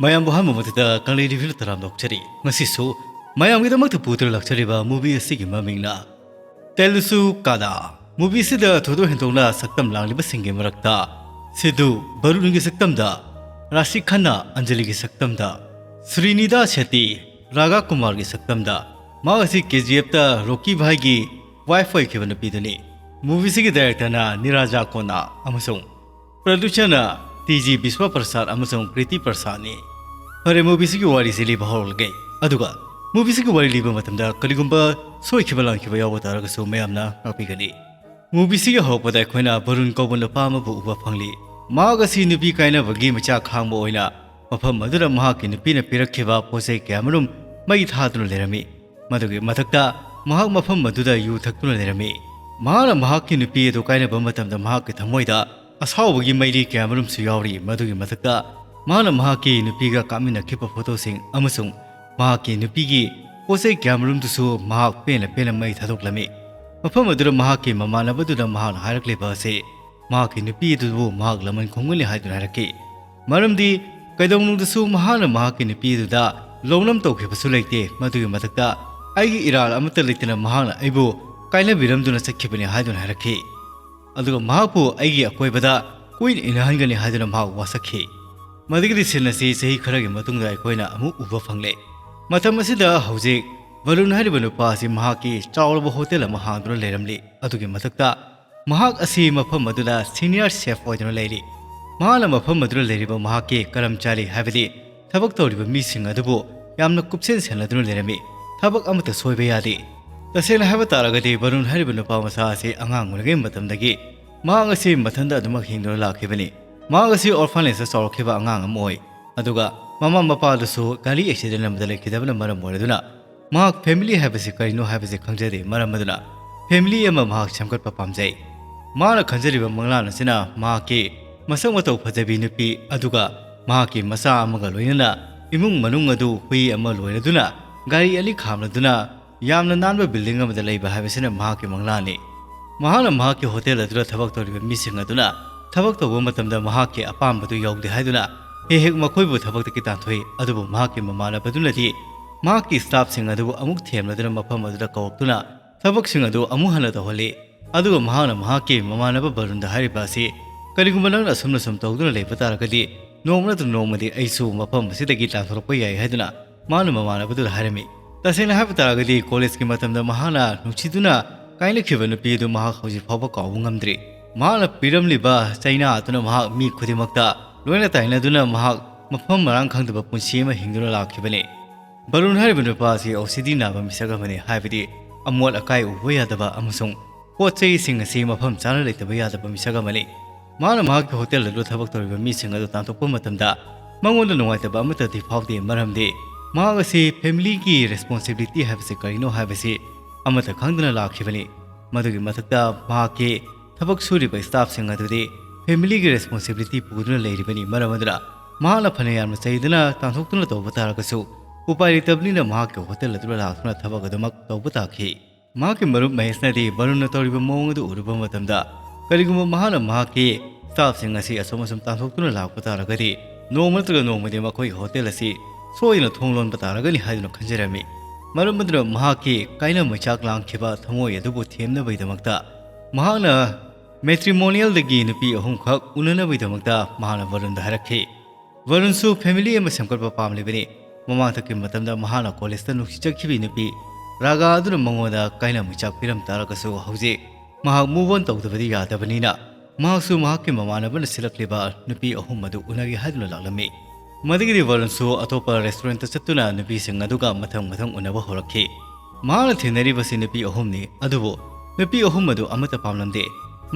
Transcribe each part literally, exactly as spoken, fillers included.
ꯃꯌꯥꯝꯕꯨ ꯑꯍꯥꯟꯕ ꯃꯛꯇꯗ ꯀꯪꯂꯩ ꯔꯤꯚꯤꯌꯨꯅ ꯇꯔꯥꯝꯅ ꯑꯣꯛꯆꯔꯤ꯫ ꯉꯁꯤꯁꯨ ꯃꯌꯥꯝꯒꯤꯗꯃꯛꯇ ꯄꯨꯗꯨꯅ ꯂꯥꯛꯆꯔꯤꯕ movie ꯑꯁꯤꯒꯤ ꯃꯃꯤꯡꯅ ꯇꯦꯂꯨꯁꯨ ꯀꯥꯂꯥ꯫ Movie ꯑꯁꯤꯗ ꯊꯣꯏꯗꯣꯛ ꯍꯦꯟꯗꯣꯛꯅ ꯁꯛꯇꯝ ꯂꯥꯡꯂꯤꯕꯁꯤꯡꯒꯤ ꯃꯔꯛꯇ ꯁꯤꯙꯨ ꯕꯔꯨꯟꯒꯤ ꯁꯛꯇꯝꯗ, ꯔꯥꯁꯤ ꯈꯟꯅꯥ ꯑꯟꯖꯂꯤꯒꯤ ꯁꯛꯇꯝꯗ, ꯁ꯭ꯔꯤꯅꯤꯗꯥ ꯁꯦꯇꯤ ꯔꯥꯒꯥ ꯀꯨꯃꯥꯔꯒꯤ ꯁꯛꯇꯝꯗ, ꯃꯍꯥꯛ ꯑꯁꯤ KGFꯇ ꯔꯣꯀꯤ ꯚꯥꯏꯒꯤ wife ꯑꯣꯏꯈꯤꯕ ꯅꯨꯄꯤꯗꯨꯅꯤ꯫ Movieꯁꯤꯒꯤ directorꯅ ꯅꯤꯔꯥꯖꯥ ꯀꯣꯅꯥ ꯑꯃꯁꯨꯡ producerꯅ ꯇꯤ ꯖꯤ ꯕꯤꯁ꯭ꯋꯥ ꯄ꯭ꯔꯁꯥꯗ ꯑꯃꯁꯨꯡ ꯀ꯭ꯔꯤꯇꯤ ꯄ꯭ꯔꯁꯥꯗꯅꯤ꯫ ꯐꯔꯦ, movieꯁꯤꯒꯤ ꯋꯥꯔꯤꯁꯤ ꯂꯤꯕ ꯍꯧꯔꯛꯂꯒꯦ꯫ ꯑꯗꯨꯒ movieꯁꯤꯒꯤ ꯋꯥꯔꯤ ꯂꯤꯕ ꯃꯇꯝꯗ ꯀꯔꯤꯒꯨꯝꯕ ꯁꯣꯏꯈꯤꯕ ꯂꯥꯟꯈꯤꯕ ꯌꯥꯎꯕ ꯇꯥꯔꯒꯁꯨ ꯃꯌꯥꯝꯅ ꯉꯥꯛꯄꯤꯒꯅꯤ꯫ Movieꯁꯤꯒꯤ ꯍꯧꯔꯛꯄꯗ ꯑꯩꯈꯣꯏꯅ ꯕꯔꯨꯟ ꯀꯧꯕ ꯅꯨꯄꯥ ꯑꯃꯕꯨ ꯎꯕ ꯐꯪꯂꯤ꯫ ꯃꯍꯥꯛ ꯑꯁꯤ ꯅꯨꯄꯤ ꯀꯥꯏꯅꯕꯒꯤ ꯃꯩꯆꯥꯛ ꯈꯥꯡꯕ ꯑꯣꯏꯅ ꯃꯐꯝ ꯑꯗꯨꯗ ꯃꯍꯥꯛꯀꯤ ꯅꯨꯄꯤꯅ ꯄꯤꯔꯛꯈꯤꯕ ꯄꯣꯠ ꯆꯩ ꯀꯌꯥꯃꯔꯨꯝ ꯃꯩ ꯊꯥꯗꯨꯅ ꯂꯩꯔꯝꯃꯤ꯫ ꯃꯗꯨꯒꯤ ꯃꯊꯛꯇ ꯃꯍꯥꯛ ꯃꯐꯝ ꯑꯗꯨꯗ ꯌꯨ ꯊꯛꯇꯨꯅ ꯂꯩꯔꯝꯃꯤ꯫ ꯃꯍꯥꯛꯅ ꯃꯍꯥꯛꯀꯤ ꯅꯨꯄꯤ ꯑꯗꯨ ꯀꯥꯏꯅꯕ ꯃꯇꯝꯗ ꯃꯍꯥꯛꯀꯤ ꯊꯃꯣꯏꯗ ꯑꯁꯥꯎꯕꯒꯤ ꯃꯩꯔꯤ ꯀꯌꯥꯃꯔꯨꯝꯁꯨ ꯌꯥꯎꯔꯤ꯫ ꯃꯗꯨꯒꯤ ꯃꯊꯛꯇ ꯃꯍꯥꯛꯅ ꯃꯍꯥꯛꯀꯤ ꯅꯨꯄꯤꯒ ꯀꯥꯞꯃꯤꯟꯅꯈꯤꯕ photoꯁꯤꯡ ꯑꯃꯁꯨꯡ ꯃꯍꯥꯛꯀꯤ ꯅꯨꯄꯤꯒꯤ ꯄꯣꯠ ꯆꯩ ꯀꯌꯥꯃꯔꯨꯝꯗꯨꯁꯨ ꯃꯍꯥꯛ ꯄꯦꯟꯅ ꯄꯦꯟꯅ ꯃꯩ ꯊꯥꯗꯣꯛꯂꯝꯃꯤ꯫ ꯃꯐꯝ ꯑꯗꯨꯗ ꯃꯍꯥꯛꯀꯤ ꯃꯃꯥꯟꯅꯕꯗꯨꯗ ꯃꯍꯥꯛꯅ ꯍꯥꯏꯔꯛꯂꯤꯕ ꯑꯁꯤ ꯃꯍꯥꯛꯀꯤ ꯅꯨꯄꯤ ꯑꯗꯨꯕꯨ ꯃꯍꯥꯛ ꯂꯃꯟ ꯈꯨꯝꯒꯅꯤ ꯍꯥꯏꯗꯨꯅ ꯍꯥꯏꯔꯛꯈꯤ꯫ ꯃꯔꯝꯗꯤ ꯀꯩꯗꯧꯅꯨꯡꯗꯁꯨ ꯃꯍꯥꯛꯅ ꯃꯍꯥꯛꯀꯤ ꯅꯨꯄꯤ ꯑꯗꯨꯗ ꯂꯧꯅꯝ ꯇꯧꯈꯤꯕꯁꯨ ꯂꯩꯇꯦ꯫ ꯃꯗꯨꯒꯤ ꯃꯊꯛꯇ ꯑꯩꯒꯤ ꯏꯔꯥꯜ ꯑꯃꯠꯇ ꯂꯩꯇꯅ ꯃꯍꯥꯛꯅ ꯑꯩꯕꯨ ꯀꯥꯏꯅꯕꯤꯔꯝꯗꯨꯅ ꯆꯠꯈꯤꯕꯅꯤ ꯍꯥꯏꯗꯨꯅ ꯍꯥꯏꯔꯛꯈꯤ꯫ ꯑꯗꯨꯒ ꯃꯍꯥꯛꯄꯨ ꯑꯩꯒꯤ ꯑꯀꯣꯏꯕꯗ ꯀꯣꯏꯅ ꯏꯟꯅꯍꯟꯒꯅꯤ ꯍꯥꯏꯗꯨꯅ ꯃꯍꯥꯛ ꯋꯥꯁꯛꯈꯤ꯫ ꯃꯗꯨꯒꯤꯗꯤ scene ꯑꯁꯤ ꯆꯍꯤ ꯈꯔꯒꯤ ꯃꯇꯨꯡꯗ ꯑꯩꯈꯣꯏꯅ ꯑꯃꯨꯛ ꯎꯕ ꯐꯪꯂꯦ꯫ ꯃꯇꯝ ꯑꯁꯤꯗ ꯍꯧꯖꯤꯛ ꯕꯔꯨꯟ ꯍꯥꯏꯔꯤꯕ ꯅꯨꯄꯥ ꯑꯁꯤ ꯃꯍꯥꯛꯀꯤ ꯆꯥꯎꯔꯕ hotel ꯑꯃ ꯍꯥꯡꯗꯨꯅ ꯂꯩꯔꯝꯂꯤ꯫ ꯑꯗꯨꯒꯤ ꯃꯊꯛꯇ ꯃꯍꯥꯛ ꯑꯁꯤ ꯃꯐꯝ ꯑꯗꯨꯗ senior chef ꯑꯣꯏꯗꯨꯅ ꯂꯩꯔꯤ꯫ ꯃꯍꯥꯛꯅ ꯃꯐꯝ ꯑꯗꯨꯗ ꯂꯩꯔꯤꯕ ꯃꯍꯥꯛꯀꯤ ꯀꯔꯝꯆꯥꯔꯤ, ꯍꯥꯏꯕꯗꯤ ꯊꯕꯛ ꯇꯧꯔꯤꯕ ꯃꯤꯁꯤꯡ ꯑꯗꯨꯕꯨ ꯌꯥꯝꯅ ꯀꯨꯞꯁꯦꯟ ꯁꯦꯟꯅꯗꯨꯅ ꯂꯩꯔꯝꯃꯤ꯫ ꯊꯕꯛ ꯑꯃꯠꯇ ꯁꯣꯏꯕ ꯌꯥꯗꯦ꯫ ꯇꯁꯦꯡꯅ ꯍꯥꯏꯕ ꯇꯥꯔꯒꯗꯤ ꯕꯔꯨꯟ ꯍꯥꯏꯔꯤꯕ ꯅꯨꯄꯥ ꯃꯆꯥ ꯑꯁꯤ ꯑꯉꯥꯡ ꯑꯣꯏꯔꯤꯉꯩ ꯃꯇꯝꯗꯒꯤ ꯃꯍꯥꯛ ꯑꯁꯤ ꯃꯊꯟꯇ ꯑꯗꯨꯃꯛ ꯍꯤꯡꯗꯨꯅ ꯂꯥꯛꯈꯤꯕꯅꯤ꯫ ꯃꯍꯥꯛ ꯑꯁꯤ orphanageꯇ ꯆꯥꯎꯔꯛꯈꯤꯕ ꯑꯉꯥꯡ ꯑꯃ ꯑꯣꯏ꯫ ꯑꯗꯨꯒ ꯃꯃꯥ ꯃꯄꯥꯗꯨꯁꯨ ꯒꯥꯔꯤ accident ꯑꯃꯗ ꯂꯩꯈꯤꯗꯕꯅ ꯃꯔꯝ ꯑꯣꯏꯔꯗꯨꯅ ꯃꯍꯥꯛ family ꯍꯥꯏꯕꯁꯤ ꯀꯔꯤꯅꯣ ꯍꯥꯏꯕꯁꯤ ꯈꯪꯖꯗꯦ꯫ ꯃꯔꯝ ꯑꯗꯨꯅ family ꯑꯃ ꯃꯍꯥꯛ ꯁꯦꯝꯒꯠꯄ ꯄꯥꯝꯖꯩ꯫ ꯃꯍꯥꯛꯅ ꯈꯟꯖꯔꯤꯕ ꯃꯪꯂꯥꯟ ꯑꯁꯤꯅ ꯃꯍꯥꯛꯀꯤ ꯃꯁꯛ ꯃꯇꯧ ꯐꯖꯕꯤ ꯅꯨꯄꯤ ꯑꯗꯨꯒ ꯃꯍꯥꯛꯀꯤ ꯃꯆꯥ ꯑꯃꯒ ꯂꯣꯏꯅꯅ ꯏꯃꯨꯡ ꯃꯅꯨꯡ ꯑꯗꯨ ꯍꯨꯏ ꯑꯃ ꯂꯣꯏꯅꯗꯨꯅ ꯒꯥꯔꯤ ꯑꯅꯤ ꯈꯥꯝꯂꯗꯨꯅ ꯌꯥꯝꯅ ꯅꯥꯟꯕ building ꯑꯃꯗ ꯂꯩꯕ ꯍꯥꯏꯕꯁꯤꯅ ꯃꯍꯥꯛꯀꯤ ꯃꯪꯂꯥꯟꯅꯤ꯫ ꯃꯍꯥꯛꯅ ꯃꯍꯥꯛꯀꯤ hotel ꯑꯗꯨꯗ ꯊꯕꯛ ꯇꯧꯔꯤꯕ ꯃꯤꯁꯤꯡ ꯑꯗꯨꯅ ꯊꯕꯛ ꯇꯧꯕ ꯃꯇꯝꯗ ꯃꯍꯥꯛꯀꯤ ꯑꯄꯥꯝꯕꯗꯨ ꯌꯧꯗꯦ ꯍꯥꯏꯗꯨꯅ ꯍꯦꯛ ꯍꯦꯛ ꯃꯈꯣꯏꯕꯨ ꯊꯕꯛꯇꯒꯤ ꯇꯥꯟꯊꯣꯛꯏ꯫ ꯑꯗꯨꯕꯨ ꯃꯍꯥꯛꯀꯤ ꯃꯃꯥꯟꯅꯕꯗꯨꯅꯗꯤ ꯃꯍꯥꯛꯀꯤ staffꯁꯤꯡ ꯑꯗꯨꯕꯨ ꯑꯃꯨꯛ ꯊꯦꯝꯂꯗꯨꯅ ꯃꯐꯝ ꯑꯗꯨꯗ ꯀꯧꯔꯛꯇꯨꯅ ꯊꯕꯛꯁꯤꯡ ꯑꯗꯨ ꯑꯃꯨꯛ ꯍꯟꯅ ꯇꯧꯍꯜꯂꯤ꯫ ꯑꯗꯨꯒ ꯃꯍꯥꯛꯅ ꯃꯍꯥꯛꯀꯤ ꯃꯃꯥꯟꯅꯕ ꯕꯔꯨꯟꯗ ꯍꯥꯏꯔꯤꯕ ꯑꯁꯤ, "ꯀꯔꯤꯒꯨꯝꯕ ꯅꯪꯅ ꯑꯁꯨꯝꯅ ꯁꯨꯝ ꯇꯧꯗꯨꯅ ꯂꯩꯕ ꯇꯥꯔꯒꯗꯤ, ꯅꯣꯡꯃ ꯅꯠꯇ꯭ꯔ ꯅꯣꯡꯃꯗꯤ ꯑꯩꯁꯨ ꯃꯐꯝ ꯑꯁꯤꯗꯒꯤ ꯇꯥꯟꯊꯣꯔꯛꯄ ꯌꯥꯏ" ꯍꯥꯏꯗꯨꯅ ꯃꯥꯅ ꯃꯃꯥꯟꯅꯕꯗꯨꯗ ꯍꯥꯏꯔꯝꯃꯤ꯫ ꯇꯁꯦꯡꯅ ꯍꯥꯏꯕ ꯇꯥꯔꯒꯗꯤ, ꯀꯣꯂꯦꯖꯀꯤ ꯃꯇꯝꯗ ꯃꯍꯥꯛꯅ ꯅꯨꯡꯁꯤꯗꯨꯅ ꯀꯥꯏꯅꯈꯤꯕ ꯅꯨꯄꯤ ꯑꯗꯨ ꯃꯍꯥꯛ ꯍꯧꯖꯤꯛ ꯐꯥꯎꯕ ꯀꯥꯎꯕ ꯉꯝꯗ꯭ꯔꯤ꯫ ꯃꯍꯥꯛꯅ ꯄꯤꯔꯝꯂꯤꯕ ꯆꯩꯅꯥ ꯑꯗꯨꯅ ꯃꯍꯥꯛ ꯃꯤ ꯈꯨꯗꯤꯡꯃꯛꯇ ꯂꯣꯏꯅ ꯇꯥꯏꯅꯗꯨꯅ ꯃꯍꯥꯛ ꯃꯐꯝ ꯃꯔꯥꯡ ꯈꯪꯗꯕ ꯄꯨꯟꯁꯤ ꯑꯃ ꯍꯤꯡꯗꯨꯅ ꯂꯥꯛꯈꯤꯕꯅꯤ꯫ ꯕꯔꯨꯟ ꯍꯥꯏꯔꯤꯕ ꯅꯨꯄꯥ ꯑꯁꯤ OCD ꯅꯥꯕ ꯃꯤꯁꯛ ꯑꯃꯅꯤ, ꯍꯥꯏꯕꯗꯤ ꯑꯃꯣꯠ ꯑꯀꯥꯏ ꯎꯕ ꯌꯥꯗꯕ ꯑꯃꯁꯨꯡ ꯄꯣꯠ ꯆꯩꯁꯤꯡ ꯑꯁꯤ ꯃꯐꯝ ꯆꯥꯅ ꯂꯩꯇꯕ ꯌꯥꯗꯕ ꯃꯤꯁꯛ ꯑꯃꯅꯤ꯫ ꯃꯍꯥꯛꯅ ꯃꯍꯥꯛꯀꯤ ꯍꯣꯇꯦꯜ ꯑꯗꯨ ꯊꯕꯛ ꯇꯧꯔꯤꯕ ꯃꯤꯁꯤꯡ ꯑꯗꯨ ꯇꯥꯟꯊꯣꯛꯄ ꯃꯇꯝꯗ ꯃꯉꯣꯟꯗ ꯅꯨꯡꯉꯥꯏꯇꯕ ꯑꯃꯠꯇꯗꯤ ꯐꯥꯎꯗꯦ, ꯃꯔꯝꯗꯤ ꯃꯍꯥꯛ ꯑꯁꯤ familyꯒꯤ responsibility ꯍꯥꯏꯕꯁꯤ ꯀꯔꯤꯅꯣ ꯍꯥꯏꯕꯁꯤ ꯑꯃꯠꯇ ꯈꯪꯗꯅ ꯂꯥꯛꯈꯤꯕꯅꯤ꯫ ꯃꯗꯨꯒꯤ ꯃꯊꯛꯇ ꯃꯍꯥꯛꯀꯤ ꯊꯕꯛ ꯁꯨꯔꯤꯕ staffꯁꯤꯡ ꯑꯗꯨꯗꯤ familyꯒꯤ responsibility ꯄꯨꯗꯨꯅ ꯂꯩꯔꯤꯕꯅꯤ꯫ ꯃꯔꯝ ꯑꯗꯨꯅ ꯃꯍꯥꯛꯅ ꯐꯅ ꯌꯥꯝꯅ ꯆꯩꯗꯨꯅ ꯇꯥꯟꯊꯣꯛꯇꯨꯅ ꯇꯧꯕ ꯇꯥꯔꯒꯁꯨ, ꯎꯄꯥꯏ ꯂꯩꯇꯕꯅꯤꯅ ꯃꯍꯥꯛꯀꯤ ꯍꯣꯇꯦꯜ ꯑꯗꯨꯗ ꯂꯥꯛꯇꯨꯅ ꯊꯕꯛ ꯑꯗꯨꯃꯛ ꯇꯧꯕ ꯇꯥꯈꯤ꯫ ꯃꯍꯥꯛꯀꯤ ꯃꯔꯨꯞ ꯃꯍꯦꯁꯅꯗꯤ ꯕꯔꯨꯟꯅ ꯇꯧꯔꯤꯕ ꯃꯑꯣꯡ ꯑꯗꯨ ꯎꯔꯨꯕ ꯃꯇꯝꯗ, ꯀꯔꯤꯒꯨꯝꯕ ꯃꯍꯥꯛꯅ ꯃꯍꯥꯛꯀꯤ staffꯁꯤꯡ ꯑꯁꯤ ꯑꯁꯨꯝ ꯑꯁꯨꯝ ꯇꯥꯟꯊꯣꯛꯇꯨꯅ ꯂꯥꯛꯄ ꯇꯥꯔꯒꯗꯤ, ꯅꯣꯡꯃ ꯅꯠꯇ꯭ꯔꯒ ꯅꯣꯡꯃꯗꯤ ꯃꯈꯣꯏꯒꯤ ꯍꯣꯇꯦꯜ ꯑꯁꯤ ꯁꯣꯏꯗꯅ ꯊꯣꯡ ꯂꯣꯟꯕ ꯇꯥꯔꯒꯅꯤ ꯍꯥꯏꯗꯨꯅ ꯈꯟꯖꯔꯝꯃꯤ꯫ ꯃꯔꯝ ꯑꯗꯨꯅ ꯃꯍꯥꯛꯀꯤ ꯀꯥꯏꯅ ꯃꯩꯆꯥꯛ ꯂꯥꯡꯈꯤꯕ ꯊꯃꯣꯏ ꯑꯗꯨꯕꯨ ꯊꯦꯝꯅꯕꯒꯤꯗꯃꯛꯇ ꯃꯍꯥꯛꯅ matrimonialꯗꯒꯤ ꯅꯨꯄꯤ ꯑꯍꯨꯝꯈꯛ ꯎꯅꯅꯕꯒꯤꯗꯃꯛꯇ ꯃꯍꯥꯛꯅ ꯕꯔꯨꯟꯗ ꯍꯥꯏꯔꯛꯈꯤ꯫ ꯕꯔꯨꯟꯁꯨ family ꯑꯃ ꯁꯦꯝꯒꯠꯄ ꯄꯥꯝꯂꯤꯕꯅꯤ꯫ ꯃꯃꯥꯡꯊꯛꯀꯤ ꯃꯇꯝꯗ ꯃꯍꯥꯛꯅ ꯀꯣꯂꯦꯖꯇ ꯅꯨꯡꯁꯤ ꯆꯠꯈꯤꯕꯤ ꯅꯨꯄꯤ ꯔꯥꯒꯥ ꯑꯗꯨꯅ ꯃꯉꯣꯟꯗ ꯀꯥꯏꯅ ꯃꯩꯆꯥꯛ ꯄꯤꯔꯝ ꯇꯥꯔꯒꯁꯨ, ꯍꯧꯖꯤꯛ ꯃꯍꯥꯛ move on ꯇꯧꯗꯕꯗꯤ ꯌꯥꯗꯕꯅꯤꯅ, ꯃꯍꯥꯛꯁꯨ ꯃꯍꯥꯛꯀꯤ ꯃꯃꯥꯟꯅꯕꯅ ꯁꯤꯜꯂꯛꯂꯤꯕ ꯅꯨꯄꯤ ꯑꯍꯨꯝ ꯑꯗꯨ ꯎꯅꯒꯦ ꯍꯥꯏꯗꯨꯅ ꯂꯥꯛꯂꯝꯃꯤ꯫ ꯃꯗꯨꯒꯤꯗꯤ ꯕꯔꯨꯟꯁꯨ ꯑꯇꯣꯞꯄ restaurantꯇ ꯆꯠꯇꯨꯅ ꯅꯨꯄꯤꯁꯤꯡ ꯑꯗꯨꯒ ꯃꯊꯪ ꯃꯊꯪ ꯎꯅꯕ ꯍꯧꯔꯛꯈꯤ꯫ ꯃꯍꯥꯛꯅ ꯊꯦꯡꯅꯔꯤꯕꯁꯤ ꯅꯨꯄꯤ ꯑꯍꯨꯝꯅꯤ, ꯑꯗꯨꯕꯨ ꯅꯨꯄꯤ ꯑꯍꯨꯝ ꯑꯗꯨ ꯑꯃꯠꯇ ꯄꯥꯝꯂꯝꯗꯦ꯫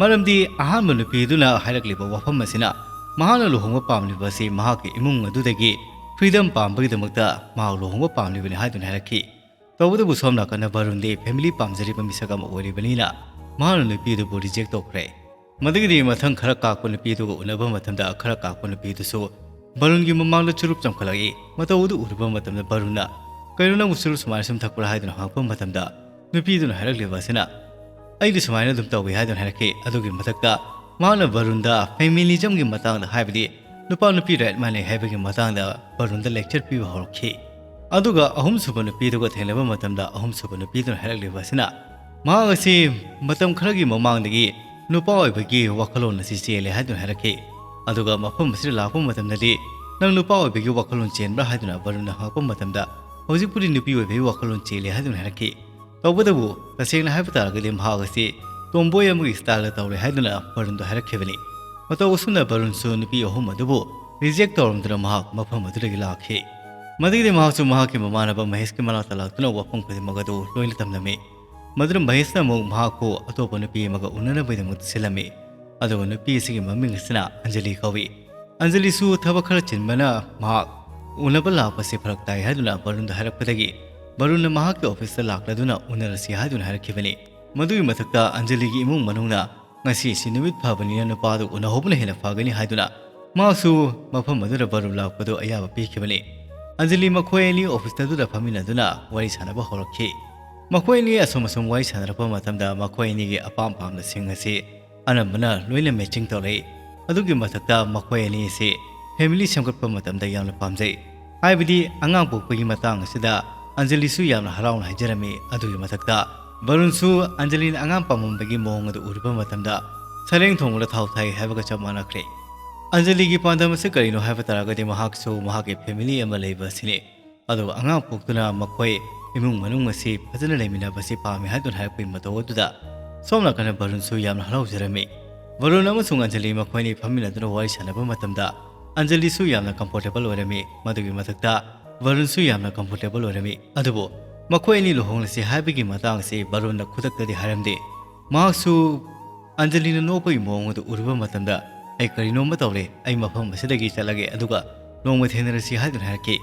ꯃꯔꯝꯗꯤ ꯑꯍꯥꯟꯕ ꯅꯨꯄꯤꯗꯨꯅ ꯍꯥꯏꯔꯛꯂꯤꯕ ꯋꯥꯐꯝ ꯑꯁꯤꯅ ꯃꯍꯥꯛꯅ ꯂꯨꯍꯣꯡꯕ ꯄꯥꯝꯂꯤꯕ ꯑꯁꯤ ꯃꯍꯥꯛꯀꯤ ꯏꯃꯨꯡ ꯑꯗꯨꯗꯒꯤ freedom ꯄꯥꯝꯕꯒꯤꯗꯃꯛꯇ ꯃꯍꯥꯛ ꯂꯨꯍꯣꯡꯕ ꯄꯥꯝꯂꯤꯕꯅꯤ ꯍꯥꯏꯗꯨꯅ ꯍꯥꯏꯔꯛꯈꯤ꯫ ꯇꯧꯕꯇꯕꯨ ꯁꯣꯝ ꯅꯥꯀꯟꯗ ꯕꯔꯨꯟꯗꯤ family ꯄꯥꯝꯖꯔꯤꯕ ꯃꯤꯁꯛ ꯑꯃ ꯑꯣꯏꯔꯤꯕꯅꯤꯅ ꯃꯍꯥꯛꯅ ꯅꯨꯄꯤ ꯑꯗꯨꯕꯨ reject ꯇꯧꯈ꯭ꯔꯦ꯫ ꯃꯗꯨꯒꯤꯗꯤ ꯃꯊꯪ ꯈꯔ ꯀꯥꯛꯄ ꯅꯨꯄꯤ ꯑꯗꯨꯒ ꯎꯅꯕ ꯃꯇꯝꯗ ꯈꯔ ꯀꯥꯛꯄ ꯅꯨꯄꯤ ꯑꯗꯨꯁꯨ ꯕꯔꯨꯟꯒꯤ ꯃꯃꯥꯡꯗ ꯆꯨꯔꯨꯞ ꯆꯪꯈꯠꯂꯛꯏ꯫ ꯃꯇꯧ ꯑꯗꯨ ꯎꯔꯨꯕ ꯃꯇꯝꯗ ꯕꯔꯨꯟꯅ, "ꯀꯩꯅꯣ, ꯅꯪꯕꯨ ꯆꯨꯔꯨꯞ ꯁꯨꯃꯥꯏꯅ ꯁꯨꯝ ꯊꯛꯄ꯭ꯔꯥ?" ꯍꯥꯏꯗꯨꯅ ꯍꯪꯉꯛꯄ ꯃꯇꯝꯗ ꯅꯨꯄꯤꯗꯨꯅ ꯍꯥꯏꯔꯛꯂꯤꯕ ꯑꯁꯤꯅ, "ꯑꯩꯗꯤ ꯁꯨꯃꯥꯏꯅ ꯑꯗꯨꯝ ꯇꯧꯏ" ꯍꯥꯏꯗꯨꯅ ꯍꯥꯏꯔꯛꯈꯤ꯫ ꯑꯗꯨꯒꯤ ꯃꯊꯛꯇ ꯃꯍꯥꯛꯅ ꯕꯔꯨꯟꯗ feminismꯒꯤ ꯃꯇꯥꯡꯗ, ꯍꯥꯏꯕꯗꯤ ꯅꯨꯄꯥ ꯅꯨꯄꯤ ꯔꯥꯏꯠ ꯃꯥꯟꯅꯩ ꯍꯥꯏꯕꯒꯤ ꯃꯇꯥꯡꯗ ꯕꯔꯨꯟꯗ ꯂꯦꯛꯆꯔ ꯄꯤꯕ ꯍꯧꯔꯛꯈꯤ꯫ ꯑꯗꯨꯒ ꯑꯍꯨꯝꯁꯨꯕ ꯅꯨꯄꯤꯗꯨꯒ ꯊꯦꯡꯅꯕ ꯃꯇꯝꯗ ꯑꯍꯨꯝꯁꯨꯕ ꯅꯨꯄꯤꯗꯨꯅ ꯍꯥꯏꯔꯛꯂꯤꯕ ꯑꯁꯤꯅ, ꯃꯍꯥꯛ ꯑꯁꯤ ꯃꯇꯝ ꯈꯔꯒꯤ ꯃꯃꯥꯡꯗꯒꯤ ꯅꯨꯄꯥ ꯑꯣꯏꯕꯒꯤ ꯋꯥꯈꯜꯂꯣꯟ ꯑꯁꯤ ꯆꯦꯜꯂꯦ ꯍꯥꯏꯗꯨꯅ ꯍꯥꯏꯔꯛꯈꯤ꯫ ꯑꯗꯨꯒ ꯃꯐꯝ ꯑꯁꯤꯗ ꯂꯥꯛꯄ ꯃꯇꯝꯗꯗꯤ ꯅꯪ ꯅꯨꯄꯥ ꯑꯣꯏꯕꯒꯤ ꯋꯥꯈꯜꯂꯣꯟ ꯆꯦꯟꯕ꯭ꯔꯥ ꯍꯥꯏꯗꯨꯅ ꯕꯔꯨꯟꯅ ꯍꯪꯉꯛꯄ ꯃꯇꯝꯗ, ꯍꯧꯖꯤꯛꯄꯨꯗꯤ ꯅꯨꯄꯤ ꯑꯣꯏꯕꯒꯤ ꯋꯥꯈꯜꯂꯣꯟ ꯆꯦꯜꯂꯦ ꯍꯥꯏꯗꯨꯅ ꯍꯥꯏꯔꯛꯈꯤ꯫ ꯇꯧꯕꯇꯕꯨ ꯇꯁꯦꯡꯅ ꯍꯥꯏꯕ ꯇꯥꯔꯒꯗꯤ ꯃꯍꯥꯛ ꯑꯁꯤ ꯇꯣꯝꯕꯣꯏ ꯑꯃꯒꯤ ꯁ꯭ꯇꯥꯏꯜꯗ ꯇꯧꯔꯦ ꯍꯥꯏꯗꯨꯅ ꯕꯔꯨꯟꯗ ꯍꯥꯏꯔꯛꯈꯤꯕꯅꯤ꯫ ꯃꯇꯧ ꯑꯁꯨꯝꯅ ꯕꯔꯨꯟꯁꯨ ꯅꯨꯄꯤ ꯑꯍꯨꯝ ꯑꯗꯨꯕꯨ ꯔꯤꯖꯦꯛ ꯇꯧꯔꯝꯗꯨꯅ ꯃꯍꯥꯛ ꯃꯐꯝ ꯑꯗꯨꯗꯒꯤ ꯂꯥꯛꯈꯤ꯫ ꯃꯗꯨꯒꯤꯗꯤ ꯃꯍꯥꯛꯁꯨ ꯃꯍꯥꯛꯀꯤ ꯃꯃꯥꯟꯅꯕ ꯃꯍꯦꯁꯀꯤ ꯃꯅꯥꯛꯇ ꯂꯥꯛꯇꯨꯅ ꯋꯥꯐꯝ ꯈꯨꯗꯤꯡꯃꯛ ꯑꯗꯨ ꯂꯣꯏꯅ ꯇꯝꯂꯝꯃꯤ꯫ ꯃꯗꯨꯅ ꯃꯍꯦꯁꯅ ꯑꯃꯨꯛ ꯃꯍꯥꯛꯄꯨ ꯑꯇꯣꯞꯄ ꯅꯨꯄꯤ ꯑꯃꯒ ꯎꯅꯅꯕꯒꯤꯗꯃꯛꯇ ꯁꯤꯜꯂꯝꯃꯤ꯫ ꯑꯗꯨꯒ ꯅꯨꯄꯤ ꯑꯁꯤꯒꯤ ꯃꯃꯤꯡ ꯑꯁꯤꯅ ꯑꯟꯖꯂꯤ ꯀꯧꯏ꯫ ꯑꯟꯖꯂꯤꯁꯨ ꯊꯕꯛ ꯈꯔ ꯆꯤꯟꯕꯅ ꯃꯍꯥꯛ ꯎꯅꯕ ꯂꯥꯛꯄꯁꯤ ꯐꯔꯛ ꯇꯥꯏ ꯍꯥꯏꯗꯨꯅ ꯕꯔꯨꯟꯗ ꯍꯥꯏꯔꯛꯄꯗꯒꯤ ꯕꯔꯨꯟꯅ ꯃꯍꯥꯛꯀꯤ ꯑꯣꯐꯤꯁꯇ ꯂꯥꯛꯂꯗꯨꯅ ꯎꯅꯔꯁꯤ ꯍꯥꯏꯗꯨꯅ ꯍꯥꯏꯔꯛꯈꯤꯕꯅꯤ꯫ ꯃꯗꯨꯒꯤ ꯃꯊꯛꯇ ꯑꯟꯖꯂꯤꯒꯤ ꯏꯃꯨꯡ ꯃꯅꯨꯡꯅ ꯉꯁꯤ ꯑꯁꯤ ꯅꯨꯃꯤꯠ ꯐꯕꯅꯤꯅ ꯅꯨꯄꯥꯗꯨ ꯎꯅꯍꯧꯕꯅ ꯍꯦꯟꯅ ꯐꯒꯅꯤ ꯍꯥꯏꯗꯨꯅ ꯃꯍꯥꯛꯁꯨ ꯃꯐꯝ ꯑꯗꯨꯗ ꯕꯔꯨꯟ ꯂꯥꯛꯄꯗꯨ ꯑꯌꯥꯕ ꯄꯤꯈꯤꯕꯅꯤ꯫ ꯑꯟꯖꯂꯤ ꯃꯈꯣꯏ ꯑꯅꯤ ꯑꯣꯐꯤꯁ ꯑꯗꯨꯗ ꯐꯝꯃꯤꯟꯅꯗꯨꯅ ꯋꯥꯔꯤ ꯁꯥꯟꯅꯕ ꯍꯧꯔꯛꯈꯤ꯫ ꯃꯈꯣꯏ ꯑꯅꯤ ꯑꯁꯨꯝ ꯑꯁꯨꯝ ꯋꯥꯔꯤ ꯁꯥꯟꯅꯔꯛꯄ ꯃꯇꯝꯗ ꯃꯈꯣꯏ ꯑꯅꯤꯒꯤ ꯑꯄꯥꯝ ꯄꯥꯝꯗꯁꯤꯡ ꯑꯁꯤ ꯑꯅꯝꯕꯅ ꯂꯣꯏꯅ ꯃꯦꯆꯤꯡ ꯇꯧꯔꯛꯏ꯫ ꯑꯗꯨꯒꯤ ꯃꯊꯛꯇ ꯃꯈꯣꯏ ꯑꯅꯤ ꯑꯁꯤ ꯐꯦꯃꯤꯂꯤ ꯁꯦꯝꯒꯠꯄ ꯃꯇꯝꯗ ꯌꯥꯝꯅ ꯄꯥꯝꯖꯩ꯫ ꯍꯥꯏꯕꯗꯤ ꯑꯉꯥꯡ ꯄꯣꯛꯄꯒꯤ ꯃꯇꯥꯡ ꯑꯁꯤꯗ ꯑꯟꯖꯂꯤꯁꯨ ꯌꯥꯝꯅ ꯍꯔꯥꯎꯅ ꯍꯥꯏꯖꯔꯝꯃꯤ꯫ ꯑꯗꯨꯒꯤ ꯃꯊꯛꯇ ꯕꯔꯨꯟꯁꯨ ꯑꯟꯖꯂꯤꯅ ꯑꯉꯥꯡ ꯄꯥꯝꯃꯝꯕꯒꯤ ꯃꯑꯣꯡ ꯑꯗꯨ ꯎꯔꯨꯕ ꯃꯇꯝꯗ ꯁꯔꯦꯡ ꯊꯣꯡꯕꯗ ꯊꯥꯎ ꯊꯥꯏ ꯍꯥꯏꯕꯒ ꯆꯞ ꯃꯥꯟꯅꯈ꯭ꯔꯦ꯫ ꯑꯟꯖꯂꯤꯒꯤ ꯄꯥꯟꯗꯝ ꯑꯁꯤ ꯀꯔꯤꯅꯣ ꯍꯥꯏꯕ ꯇꯥꯔꯒꯗꯤ ꯃꯍꯥꯛꯁꯨ ꯃꯍꯥꯛꯀꯤ ꯐꯦꯃꯤꯂꯤ ꯑꯃ ꯂꯩꯕ ꯑꯁꯤꯅꯤ꯫ ꯑꯗꯨꯒ ꯑꯉꯥꯡ ꯄꯣꯛꯇꯨꯅ ꯃꯈꯣꯏ ꯏꯃꯨꯡ ꯃꯅꯨꯡ ꯑꯁꯤ ꯐꯖꯅ ꯂꯩꯃꯤꯟꯅꯕꯁꯤ ꯄꯥꯝꯃꯤ ꯍꯥꯏꯗꯨꯅ ꯍꯥꯏꯔꯛꯄꯒꯤ ꯃꯇꯧ ꯑꯗꯨꯗ ꯁꯣꯝ ꯅꯥꯀꯟꯗ ꯕꯔꯨꯟꯁꯨ ꯌꯥꯝꯅ ꯍꯔꯥꯎꯖꯔꯝꯃꯤ꯫ ꯕꯔꯨꯟ ꯑꯃꯁꯨꯡ ꯑꯟꯖꯂꯤ ꯃꯈꯣꯏꯅꯤ ꯐꯝꯃꯤꯟꯅꯗꯨꯅ ꯋꯥꯔꯤ ꯁꯥꯟꯅꯕ ꯃꯇꯝꯗ ꯑꯟꯖꯂꯤꯁꯨ ꯌꯥꯝꯅ ꯀꯝꯐꯣꯔꯇꯦꯕꯜ ꯑꯣꯏꯔꯝꯃꯤ꯫ ꯃꯗꯨꯒꯤ ꯃꯊꯛꯇ ꯕꯔꯨꯟꯁꯨ ꯌꯥꯝꯅ ꯀꯝꯐꯣꯔꯇꯦꯕꯜ ꯑꯣꯏꯔꯝꯃꯤ꯫ ꯑꯗꯨꯕꯨ ꯃꯈꯣꯏ ꯑꯅꯤ ꯂꯨꯍꯣꯡꯂꯁꯤ ꯍꯥꯏꯕꯒꯤ ꯃꯇꯥꯡ ꯑꯁꯤ ꯕꯔꯨꯟꯅ ꯈꯨꯗꯛꯇꯗꯤ ꯍꯥꯏꯔꯝꯗꯦ꯫ ꯃꯍꯥꯛꯁꯨ ꯑꯟꯖꯂꯤꯅ ꯅꯣꯛꯄꯒꯤ ꯃꯑꯣꯡ ꯑꯗꯨ ꯎꯔꯨꯕ ꯃꯇꯝꯗ, "ꯑꯩ ꯀꯔꯤꯅꯣꯝꯃ ꯇꯧꯔꯦ, ꯑꯩ ꯃꯐꯝ ꯑꯁꯤꯗꯒꯤ ꯆꯠꯂꯒꯦ, ꯑꯗꯨꯒ ꯅꯣꯡꯃ ꯊꯦꯡꯅꯔꯁꯤ" ꯍꯥꯏꯗꯨꯅ ꯍꯥꯏꯔꯛꯈꯤ꯫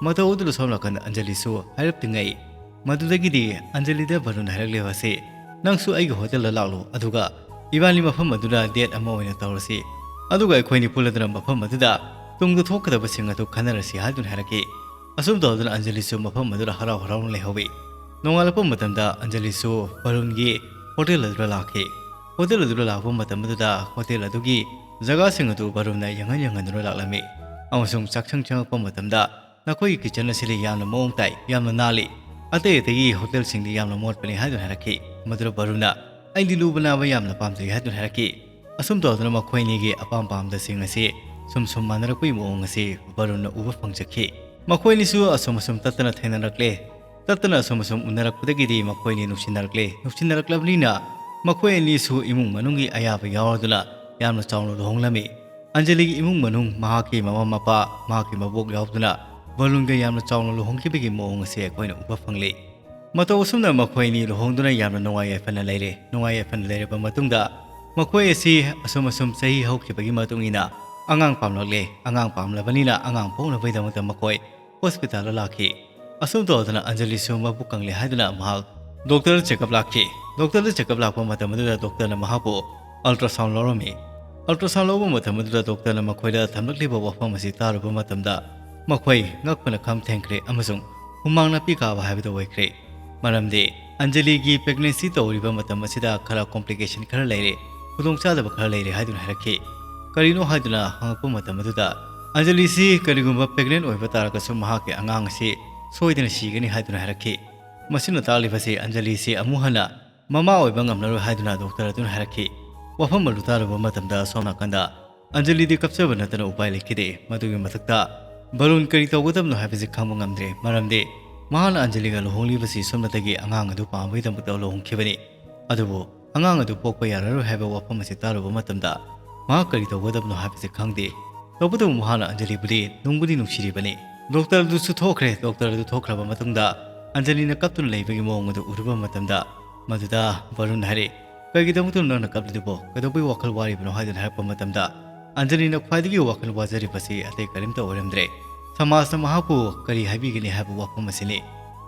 ꯃꯇꯧ ꯑꯗꯨꯗ ꯁꯣꯝ ꯅꯥꯀꯟꯗ ꯑꯟꯖꯂꯤꯁꯨ ꯍꯥꯏꯔꯞꯇꯤ ꯉꯛꯏ꯫ ꯃꯗꯨꯗꯒꯤꯗꯤ ꯑꯟꯖꯂꯤꯗ ꯕꯔꯨꯟꯅ ꯍꯥꯏꯔꯛꯂꯤꯕ ꯑꯁꯤ, "ꯅꯪꯁꯨ ꯑꯩꯒꯤ ꯍꯣꯇꯦꯜꯗ ꯂꯥꯛꯂꯣ, ꯑꯗꯨꯒ ꯏꯕꯥꯅꯤ ꯃꯐꯝ ꯑꯗꯨꯗ ꯗꯦꯠ ꯑꯃ ꯑꯣꯏꯅ ꯇꯧꯔꯁꯤ, ꯑꯗꯨꯒ ꯑꯩꯈꯣꯏꯅꯤ ꯄꯨꯜꯂꯗꯨꯅ ꯃꯐꯝ ꯑꯗꯨꯗ ꯇꯨꯡꯗ ꯊꯣꯛꯀꯗꯕꯁꯤꯡ ꯑꯗꯨ ꯈꯟꯅꯔꯁꯤ" ꯍꯥꯏꯗꯨꯅ ꯍꯥꯏꯔꯛꯈꯤ꯫ ꯑꯁꯨꯝ ꯇꯧꯗꯨꯅ ꯑꯟꯖꯂꯤꯁꯨ ꯃꯐꯝ ꯑꯗꯨꯗ ꯍꯔꯥꯎ ꯍꯔꯥꯎꯅ ꯂꯩꯍꯧꯏ꯫ ꯅꯣꯡꯉꯥꯜꯂꯛꯄ ꯃꯇꯝꯗ ꯑꯟꯖꯂꯤꯁꯨ ꯕꯔꯨꯟꯒꯤ ꯍꯣꯇꯦꯜ ꯑꯗꯨꯗ ꯂꯥꯛꯈꯤ꯫ ꯍꯣꯇꯦꯜ ꯑꯗꯨꯗ ꯂꯥꯛꯄ ꯃꯇꯝ ꯑꯗꯨꯗ ꯍꯣꯇꯦꯜ ꯑꯗꯨꯒꯤ ꯖꯒꯥꯁꯤꯡ ꯑꯗꯨ ꯕꯔꯨꯟꯅ ꯌꯦꯡꯍꯟ ꯌꯦꯡꯍꯟꯗꯨꯅ ꯂꯥꯛꯂꯝꯃꯤ꯫ ꯑꯃꯁꯨꯡ ꯆꯥꯛꯁꯪ ꯆꯪꯉꯛꯄ ꯃꯇꯝꯗ, "ꯅꯈꯣꯏꯒꯤ ꯀꯤꯆꯟ ꯑꯁꯤꯗꯤ ꯌꯥꯝꯅ ꯃꯑꯣꯡ ꯇꯥꯏ, ꯌꯥꯝꯅ ꯅꯥꯜꯂꯤ꯫ ꯑꯇꯩ ꯑꯇꯩꯒꯤ ꯍꯣꯇꯦꯜꯁꯤꯡꯗꯤ ꯌꯥꯝꯅ ꯃꯣꯠꯄꯅꯤ" ꯍꯥꯏꯗꯨꯅ ꯍꯥꯏꯔꯛꯈꯤ꯫ ꯃꯗꯨꯗ ꯕꯔꯨꯟꯅ, "ꯑꯩꯗꯤ ꯂꯨꯕ ꯅꯥꯕ ꯌꯥꯝꯅ ꯄꯥꯝꯖꯩ" ꯍꯥꯏꯗꯨꯅ ꯍꯥꯏꯔꯛꯈꯤ꯫ ꯑꯁꯨꯝ ꯇꯧꯗꯨꯅ ꯃꯈꯣꯏ ꯑꯅꯤꯒꯤ ꯑꯄꯥꯝ ꯄꯥꯝꯗꯁꯤꯡ ꯑꯁꯤ ꯁꯨꯝ ꯁꯨꯝ ꯃꯥꯟꯅꯔꯛꯄꯒꯤ ꯃꯑꯣꯡ ꯑꯁꯤ ꯕꯔꯨꯟꯅ ꯎꯕ ꯐꯪꯖꯈꯤ꯫ ꯃꯈꯣꯏ ꯑꯅꯤꯁꯨ ꯑꯁꯨꯝ ꯑꯁꯨꯝ ꯇꯠꯇꯅ ꯊꯦꯡꯅꯔꯛꯂꯦ꯫ ꯇꯠꯇꯅ ꯑꯁꯨꯝ ꯑꯁꯨꯝ ꯎꯅꯔꯛꯄꯗꯒꯤꯗꯤ ꯃꯈꯣꯏ ꯑꯅꯤ ꯅꯨꯡꯁꯤꯅꯔꯛꯂꯦ꯫ ꯅꯨꯡꯁꯤꯅꯔꯛꯂꯕꯅꯤꯅ ꯃꯈꯣꯏ ꯑꯅꯤꯁꯨ ꯏꯃꯨꯡ ꯃꯅꯨꯡꯒꯤ ꯑꯌꯥꯕ ꯌꯥꯎꯔꯗꯨꯅ ꯌꯥꯝꯅ ꯆꯥꯎꯅ ꯂꯨꯍꯣꯡꯂꯝꯃꯤ꯫ ꯑꯟꯖꯂꯤꯒꯤ ꯏꯃꯨꯡ ꯃꯅꯨꯡ, ꯃꯍꯥꯛꯀꯤ ꯃꯃꯥ ꯃꯄꯥ, ꯃꯍꯥꯛꯀꯤ ꯃꯕꯣꯛ ꯌꯥꯎꯗꯨꯅ ꯕꯔꯨꯟꯒ ꯌꯥꯝꯅ ꯆꯥꯎꯅ ꯂꯨꯍꯣꯡꯈꯤꯕꯒꯤ ꯃꯑꯣꯡ ꯑꯁꯤ ꯑꯩꯈꯣꯏꯅ ꯎꯕ ꯐꯪꯂꯤ꯫ ꯃꯇꯧ ꯑꯁꯨꯝꯅ ꯃꯈꯣꯏ ꯑꯅꯤ ꯂꯨꯍꯣꯡꯗꯨꯅ ꯌꯥꯝꯅ ꯅꯨꯡꯉꯥꯏ ꯌꯥꯏꯐꯅ ꯂꯩꯔꯦ꯫ ꯅꯨꯡꯉꯥꯏ ꯌꯥꯏꯐꯅ ꯂꯩꯔꯕ ꯃꯇꯨꯡꯗ ꯃꯈꯣꯏ ꯑꯁꯤ ꯑꯁꯨꯝ ꯑꯁꯨꯝ ꯆꯍꯤ ꯍꯧꯈꯤꯕꯒꯤ ꯃꯇꯨꯡ ꯏꯟꯅ ꯑꯉꯥꯡ ꯄꯥꯝꯂꯛꯂꯦ꯫ ꯑꯉꯥꯡ ꯄꯥꯝꯂꯕꯅꯤꯅ ꯑꯉꯥꯡ ꯄꯣꯛꯅꯕꯒꯤꯗꯃꯛꯇ ꯃꯈꯣꯏ ꯍꯣꯁꯄꯤꯇꯥꯜꯗ ꯂꯥꯛꯈꯤ꯫ ꯑꯁꯨꯝ ꯇꯧꯗꯅ ꯑꯟꯖꯂꯤꯁꯨ ꯃꯕꯨꯛ ꯀꯪꯂꯦ ꯍꯥꯏꯗꯨꯅ ꯃꯍꯥꯛ ꯗꯣꯛꯇꯔꯗ ꯆꯦꯛꯑꯞ ꯂꯥꯛꯈꯤ꯫ ꯗꯣꯛꯇꯔꯗ ꯆꯦꯛꯑꯞ ꯂꯥꯛꯄ ꯃꯇꯝ ꯑꯗꯨꯗ ꯗꯣꯛꯇꯔꯅ ꯃꯍꯥꯛꯄꯨ ꯑꯜꯇ꯭ꯔꯥꯁꯥꯎꯟ ꯂꯧꯔꯝꯃꯤ꯫ ꯑꯜꯇ꯭ꯔꯥꯁꯥꯎꯟ ꯂꯧꯕ ꯃꯇꯝ ꯑꯗꯨꯗ ꯗꯣꯛꯇꯔꯅ ꯃꯈꯣꯏꯗ ꯊꯝꯂꯛꯂꯤꯕ ꯋꯥꯐꯝ ꯑꯁꯤ ꯇꯥꯔꯨꯕ ꯃꯇꯝꯗ ꯃꯈꯣꯏ ꯉꯛꯄꯅ ꯈꯝ ꯊꯦꯡꯈ꯭ꯔꯦ ꯑꯃꯁꯨꯡ ꯍꯨꯃꯥꯡ ꯅꯥꯄꯤ ꯀꯥꯕ ꯍꯥꯏꯕꯗꯨ ꯑꯣꯏꯈ꯭ꯔꯦ꯫ ꯃꯔꯝꯗꯤ ꯑꯟꯖꯂꯤꯒꯤ ꯄ꯭ꯔꯦꯒꯅꯦꯟꯁꯤ ꯇꯧꯔꯤꯕ ꯃꯇꯝ ꯑꯁꯤꯗ ꯈꯔ ꯀꯣꯝꯄ꯭ꯂꯤꯀꯦꯁꯟ ꯈꯔ ꯂꯩꯔꯦ, ꯈꯨꯗꯣꯡꯆꯥꯗꯕ ꯈꯔ ꯂꯩꯔꯦ ꯍꯥꯏꯗꯨꯅ ꯍꯥꯏꯔꯛꯈꯤ꯫ ꯀꯔꯤꯅꯣ ꯍꯥꯏꯗꯨꯅ ꯍꯪꯉꯛꯄ ꯃꯇꯝ ꯑꯗꯨꯗ ꯑꯟꯖꯂꯤꯁꯤ ꯀꯔꯤꯒꯨꯝꯕ ꯄ꯭ꯔꯦꯒꯅꯦꯟ ꯑꯣꯏꯕ ꯇꯥꯔꯒꯁꯨ ꯃꯍꯥꯛꯀꯤ ꯑꯉꯥꯡ ꯑꯁꯤ ꯁꯣꯏꯗꯅ ꯁꯤꯒꯅꯤ ꯍꯥꯏꯗꯨꯅ ꯍꯥꯏꯔꯛꯈꯤ꯫ ꯃꯁꯤꯅ ꯇꯥꯛꯂꯤꯕꯁꯤ ꯑꯟꯖꯂꯤꯁꯤ ꯑꯃꯨꯛ ꯍꯟꯅ ꯃꯃꯥ ꯑꯣꯏꯕ ꯉꯝꯂꯔꯣꯏ ꯍꯥꯏꯗꯨꯅ ꯗꯣꯛꯇꯔ ꯑꯗꯨꯅ ꯍꯥꯏꯔꯛꯈꯤ꯫ ꯋꯥꯐꯝ ꯑꯗꯨ ꯇꯥꯔꯨꯕ ꯃꯇꯝꯗ ꯁꯣꯝ ꯅꯥꯀꯟꯗ ꯑꯟꯖꯂꯤꯗꯤ ꯀꯞꯆꯕ ꯅꯠꯇꯅ ꯎꯄꯥꯏ ꯂꯩꯈꯤꯗꯦ꯫ ꯃꯗꯨꯒꯤ ꯃꯊꯛꯇ ꯕꯔꯨꯟ ꯀꯔꯤ ꯇꯧꯒꯗꯕꯅꯣ ꯍꯥꯏꯕꯁꯤ ꯈꯪꯕ ꯉꯝꯗ꯭ꯔꯦ, ꯃꯔꯝꯗꯤ ꯃꯍꯥꯛꯅ ꯑꯟꯖꯂꯤꯒ ꯂꯨꯍꯣꯡꯂꯤꯕꯁꯤ ꯁꯣꯝꯅꯇꯒꯤ ꯑꯉꯥꯡ ꯑꯗꯨ ꯄꯥꯝꯕꯒꯤꯗꯃꯛꯇ ꯂꯨꯍꯣꯡꯈꯤꯕꯅꯤ꯫ ꯑꯗꯨꯕꯨ ꯑꯉꯥꯡ ꯑꯗꯨ ꯄꯣꯛꯄ ꯌꯥꯔꯔꯣꯏ ꯍꯥꯏꯕ ꯋꯥꯐꯝ ꯑꯁꯤ ꯇꯥꯔꯨꯕ ꯃꯇꯝꯗ ꯃꯍꯥꯛ ꯀꯔꯤ ꯇꯧꯒꯗꯕꯅꯣ ꯍꯥꯏꯕꯁꯤ ꯈꯪꯗꯦ꯫ ꯇꯧꯕꯇꯕꯨ ꯃꯍꯥꯛꯅ ꯑꯟꯖꯂꯤꯕꯨꯗꯤ ꯅꯨꯡꯕꯨꯗꯤ ꯅꯨꯡꯁꯤꯔꯤꯕꯅꯤ꯫ ꯗꯣꯛꯇꯔ ꯑꯗꯨꯁꯨ ꯊꯣꯛꯈ꯭ꯔꯦ꯫ ꯗꯣꯛꯇꯔ ꯑꯗꯨ ꯊꯣꯛꯈ꯭ꯔꯕ ꯃꯇꯨꯡꯗ ꯑꯟꯖꯂꯤꯅ ꯀꯞꯇꯨꯅ ꯂꯩꯕꯒꯤ ꯃꯑꯣꯡ ꯑꯗꯨ ꯎꯔꯨꯕ ꯃꯇꯝꯗ ꯃꯗꯨꯗ ꯕꯔꯨꯟ ꯍꯥꯏꯔꯛꯏ, "ꯀꯩꯒꯤꯗꯃꯛꯇꯅꯣ ꯅꯪꯅ ꯀꯞꯂꯤꯗꯨꯕꯣ? ꯀꯩꯗꯧꯕꯒꯤ ꯋꯥꯈꯜ ꯋꯥꯔꯤꯕꯅꯣ?" ꯍꯥꯏꯗꯨꯅ ꯍꯥꯏꯔꯛꯄ ꯃꯇꯝꯗ ꯑꯟꯖꯂꯤꯅ ꯈ꯭ꯋꯥꯏꯗꯒꯤ ꯋꯥꯈꯜ ꯋꯥꯖꯔꯤꯕꯁꯤ ꯑꯇꯩ ꯀꯔꯤꯝꯇ ꯑꯣꯏꯔꯝꯗ꯭ꯔꯦ꯫ ꯁꯃꯥꯖꯅ ꯃꯍꯥꯛꯄꯨ ꯀꯔꯤ ꯍꯥꯏꯕꯤꯒꯅꯤ ꯍꯥꯏꯕ ꯋꯥꯐꯝ ꯑꯁꯤꯅꯤ꯫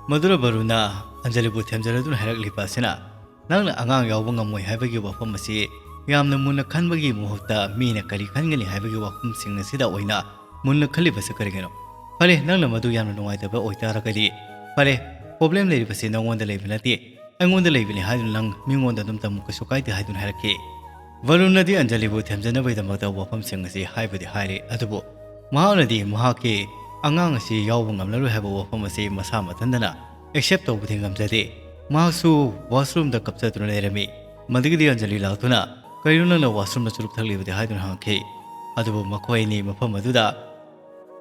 ꯃꯗꯨꯅ ꯕꯔꯨꯟꯅ ꯑꯟꯖꯂꯤꯕꯨ ꯊꯦꯝꯖꯔꯗꯨꯅ ꯍꯥꯏꯔꯛꯂꯤꯕ ꯑꯁꯤꯅ, "ꯅꯪꯅ ꯑꯉꯥꯡ ꯌꯥꯎꯕ ꯉꯝꯃꯣꯏ ꯍꯥꯏꯕꯒꯤ ꯋꯥꯐꯝ ꯑꯁꯤ ꯌꯥꯝꯅ ꯃꯨꯟꯅ ꯈꯟꯕꯒꯤ ꯃꯍꯨꯠꯇ ꯃꯤꯅ ꯀꯔꯤ ꯈꯟꯒꯅꯤ ꯍꯥꯏꯕꯒꯤ ꯋꯥꯐꯝꯁꯤꯡ ꯑꯁꯤꯗ ꯑꯣꯏꯅ ꯃꯨꯟꯅ ꯈꯜꯂꯤꯕꯁꯤ ꯀꯔꯤꯒꯤꯅꯣ? ꯐꯔꯦ, ꯅꯪꯅ ꯃꯗꯨ ꯌꯥꯝꯅ ꯅꯨꯡꯉꯥꯏꯇꯕ ꯑꯣꯏꯇꯥꯔꯒꯗꯤ ꯐꯔꯦ, ꯄ꯭ꯔꯣꯕ꯭ꯂꯦꯝ ꯂꯩꯔꯤꯕꯁꯤ ꯅꯉꯣꯟꯗ ꯂꯩꯕ ꯅꯠꯇꯦ, ꯑꯩꯉꯣꯟꯗ ꯂꯩꯕꯅꯤ ꯍꯥꯏꯗꯨꯅ ꯅꯪ ꯃꯤꯉꯣꯟꯗ ꯑꯗꯨꯝ ꯇꯝꯃꯨ, ꯀꯩꯁꯨ ꯀꯥꯏꯗꯦ" ꯍꯥꯏꯗꯨꯅ ꯍꯥꯏꯔꯛꯈꯤ꯫ ꯚꯔꯨꯟꯅꯗꯤ ꯑꯟꯖꯂꯤꯕꯨ ꯊꯦꯝꯖꯅꯕꯒꯤꯗꯃꯛꯇ ꯋꯥꯐꯝꯁꯤꯡ ꯑꯁꯤ ꯍꯥꯏꯕꯨꯗꯤ ꯍꯥꯏꯔꯦ, ꯑꯗꯨꯕꯨ ꯃꯍꯥꯛꯅꯗꯤ ꯃꯍꯥꯛꯀꯤ ꯑꯉꯥꯡ ꯑꯁꯤ ꯌꯥꯎꯕ ꯉꯝꯂꯔꯣꯏ ꯍꯥꯏꯕ ꯋꯥꯐꯝ ꯑꯁꯤ ꯃꯁꯥ ꯃꯊꯟꯇꯅ ꯑꯦꯛꯁꯦꯞ ꯇꯧꯕꯗꯤ ꯉꯝꯖꯗꯦ꯫ ꯃꯍꯥꯛꯁꯨ ꯋꯥꯁꯔꯨꯝꯗ ꯀꯞꯆꯗꯨꯅ ꯂꯩꯔꯝꯃꯤ꯫ ꯃꯗꯨꯒꯤꯗꯤ ꯑꯟꯖꯂꯤ ꯂꯥꯛꯇꯨꯅ, "ꯀꯔꯤꯅꯣ ꯅꯪꯅ ꯋꯥꯁꯔꯨꯝꯗ ꯆꯨꯔꯨꯞ ꯊꯛꯂꯤꯕꯗꯤ?" ꯍꯥꯏꯗꯨꯅ ꯍꯪꯈꯤ꯫ ꯑꯗꯨꯕꯨ ꯃꯈꯣꯏ ꯑꯅꯤ ꯃꯐꯝ ꯑꯗꯨꯗ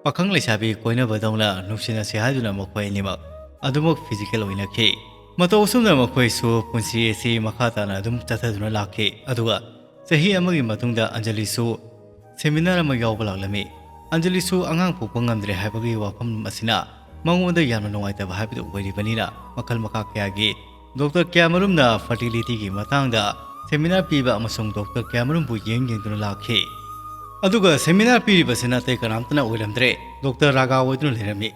ꯄꯥꯈꯪ ꯂꯩꯁꯥꯕꯤ ꯀꯣꯏꯅꯕꯗꯧꯅ ꯅꯨꯡꯁꯤꯅꯁꯤ ꯍꯥꯏꯗꯨꯅ ꯃꯈꯣꯏ ꯑꯅꯤꯃꯛ ꯑꯗꯨꯃꯛ ꯐꯤꯖꯤꯀꯦꯜ ꯑꯣꯏꯅꯈꯤ꯫ ꯃꯇꯧ ꯑꯁꯨꯝꯅ ꯃꯈꯣꯏꯁꯨ ꯄꯨꯟꯁꯤ ꯑꯁꯤ ꯃꯈꯥ ꯇꯥꯅ ꯑꯗꯨꯝ ꯆꯠꯊꯗꯨꯅ ꯂꯥꯛꯈꯤ꯫ ꯑꯗꯨꯒ ꯆꯍꯤ ꯑꯃꯒꯤ ꯃꯇꯨꯡꯗ ꯑꯟꯖꯂꯤꯁꯨ ꯁꯦꯃꯤꯅꯥꯔ ꯑꯃ ꯌꯥꯎꯕ ꯂꯥꯛꯂꯝꯃꯤ꯫ ꯑꯟꯖꯂꯤꯁꯨ ꯑꯉꯥꯡ ꯄꯣꯛꯄ ꯉꯝꯗ꯭ꯔꯦ ꯍꯥꯏꯕꯒꯤ ꯋꯥꯐꯝ ꯑꯁꯤꯅ ꯃꯉꯣꯟꯗ ꯌꯥꯝꯅ ꯅꯨꯡꯉꯥꯏꯇꯕ ꯍꯥꯏꯕꯗꯨ ꯑꯣꯏꯔꯤꯕꯅꯤꯅ, ꯃꯈꯜ ꯃꯈꯥ ꯀꯌꯥꯒꯤ ꯗꯣꯛꯇꯔ ꯀꯌꯥꯃꯔꯨꯝꯅ ꯐꯔꯇꯤꯂꯤꯇꯤꯒꯤ ꯃꯇꯥꯡꯗ ꯁꯦꯃꯤꯅꯥꯔ ꯄꯤꯕ ꯑꯃꯁꯨꯡ ꯗꯣꯛꯇꯔ ꯀꯌꯥꯃꯔꯨꯝꯕꯨ ꯌꯦꯡ ꯌꯦꯡꯗꯨꯅ ꯂꯥꯛꯈꯤ꯫ ꯑꯗꯨꯒ ꯁꯦꯃꯤꯅꯥꯔ ꯄꯤꯔꯤꯕꯁꯤꯅ ꯑꯇꯩ ꯀꯅꯥꯝꯇꯅ ꯑꯣꯏꯔꯝꯗ꯭ꯔꯦ, ꯗꯣꯛꯇꯔ ꯔꯥꯒꯥ ꯑꯣꯏꯗꯨꯅ ꯂꯩꯔꯝꯃꯤ꯫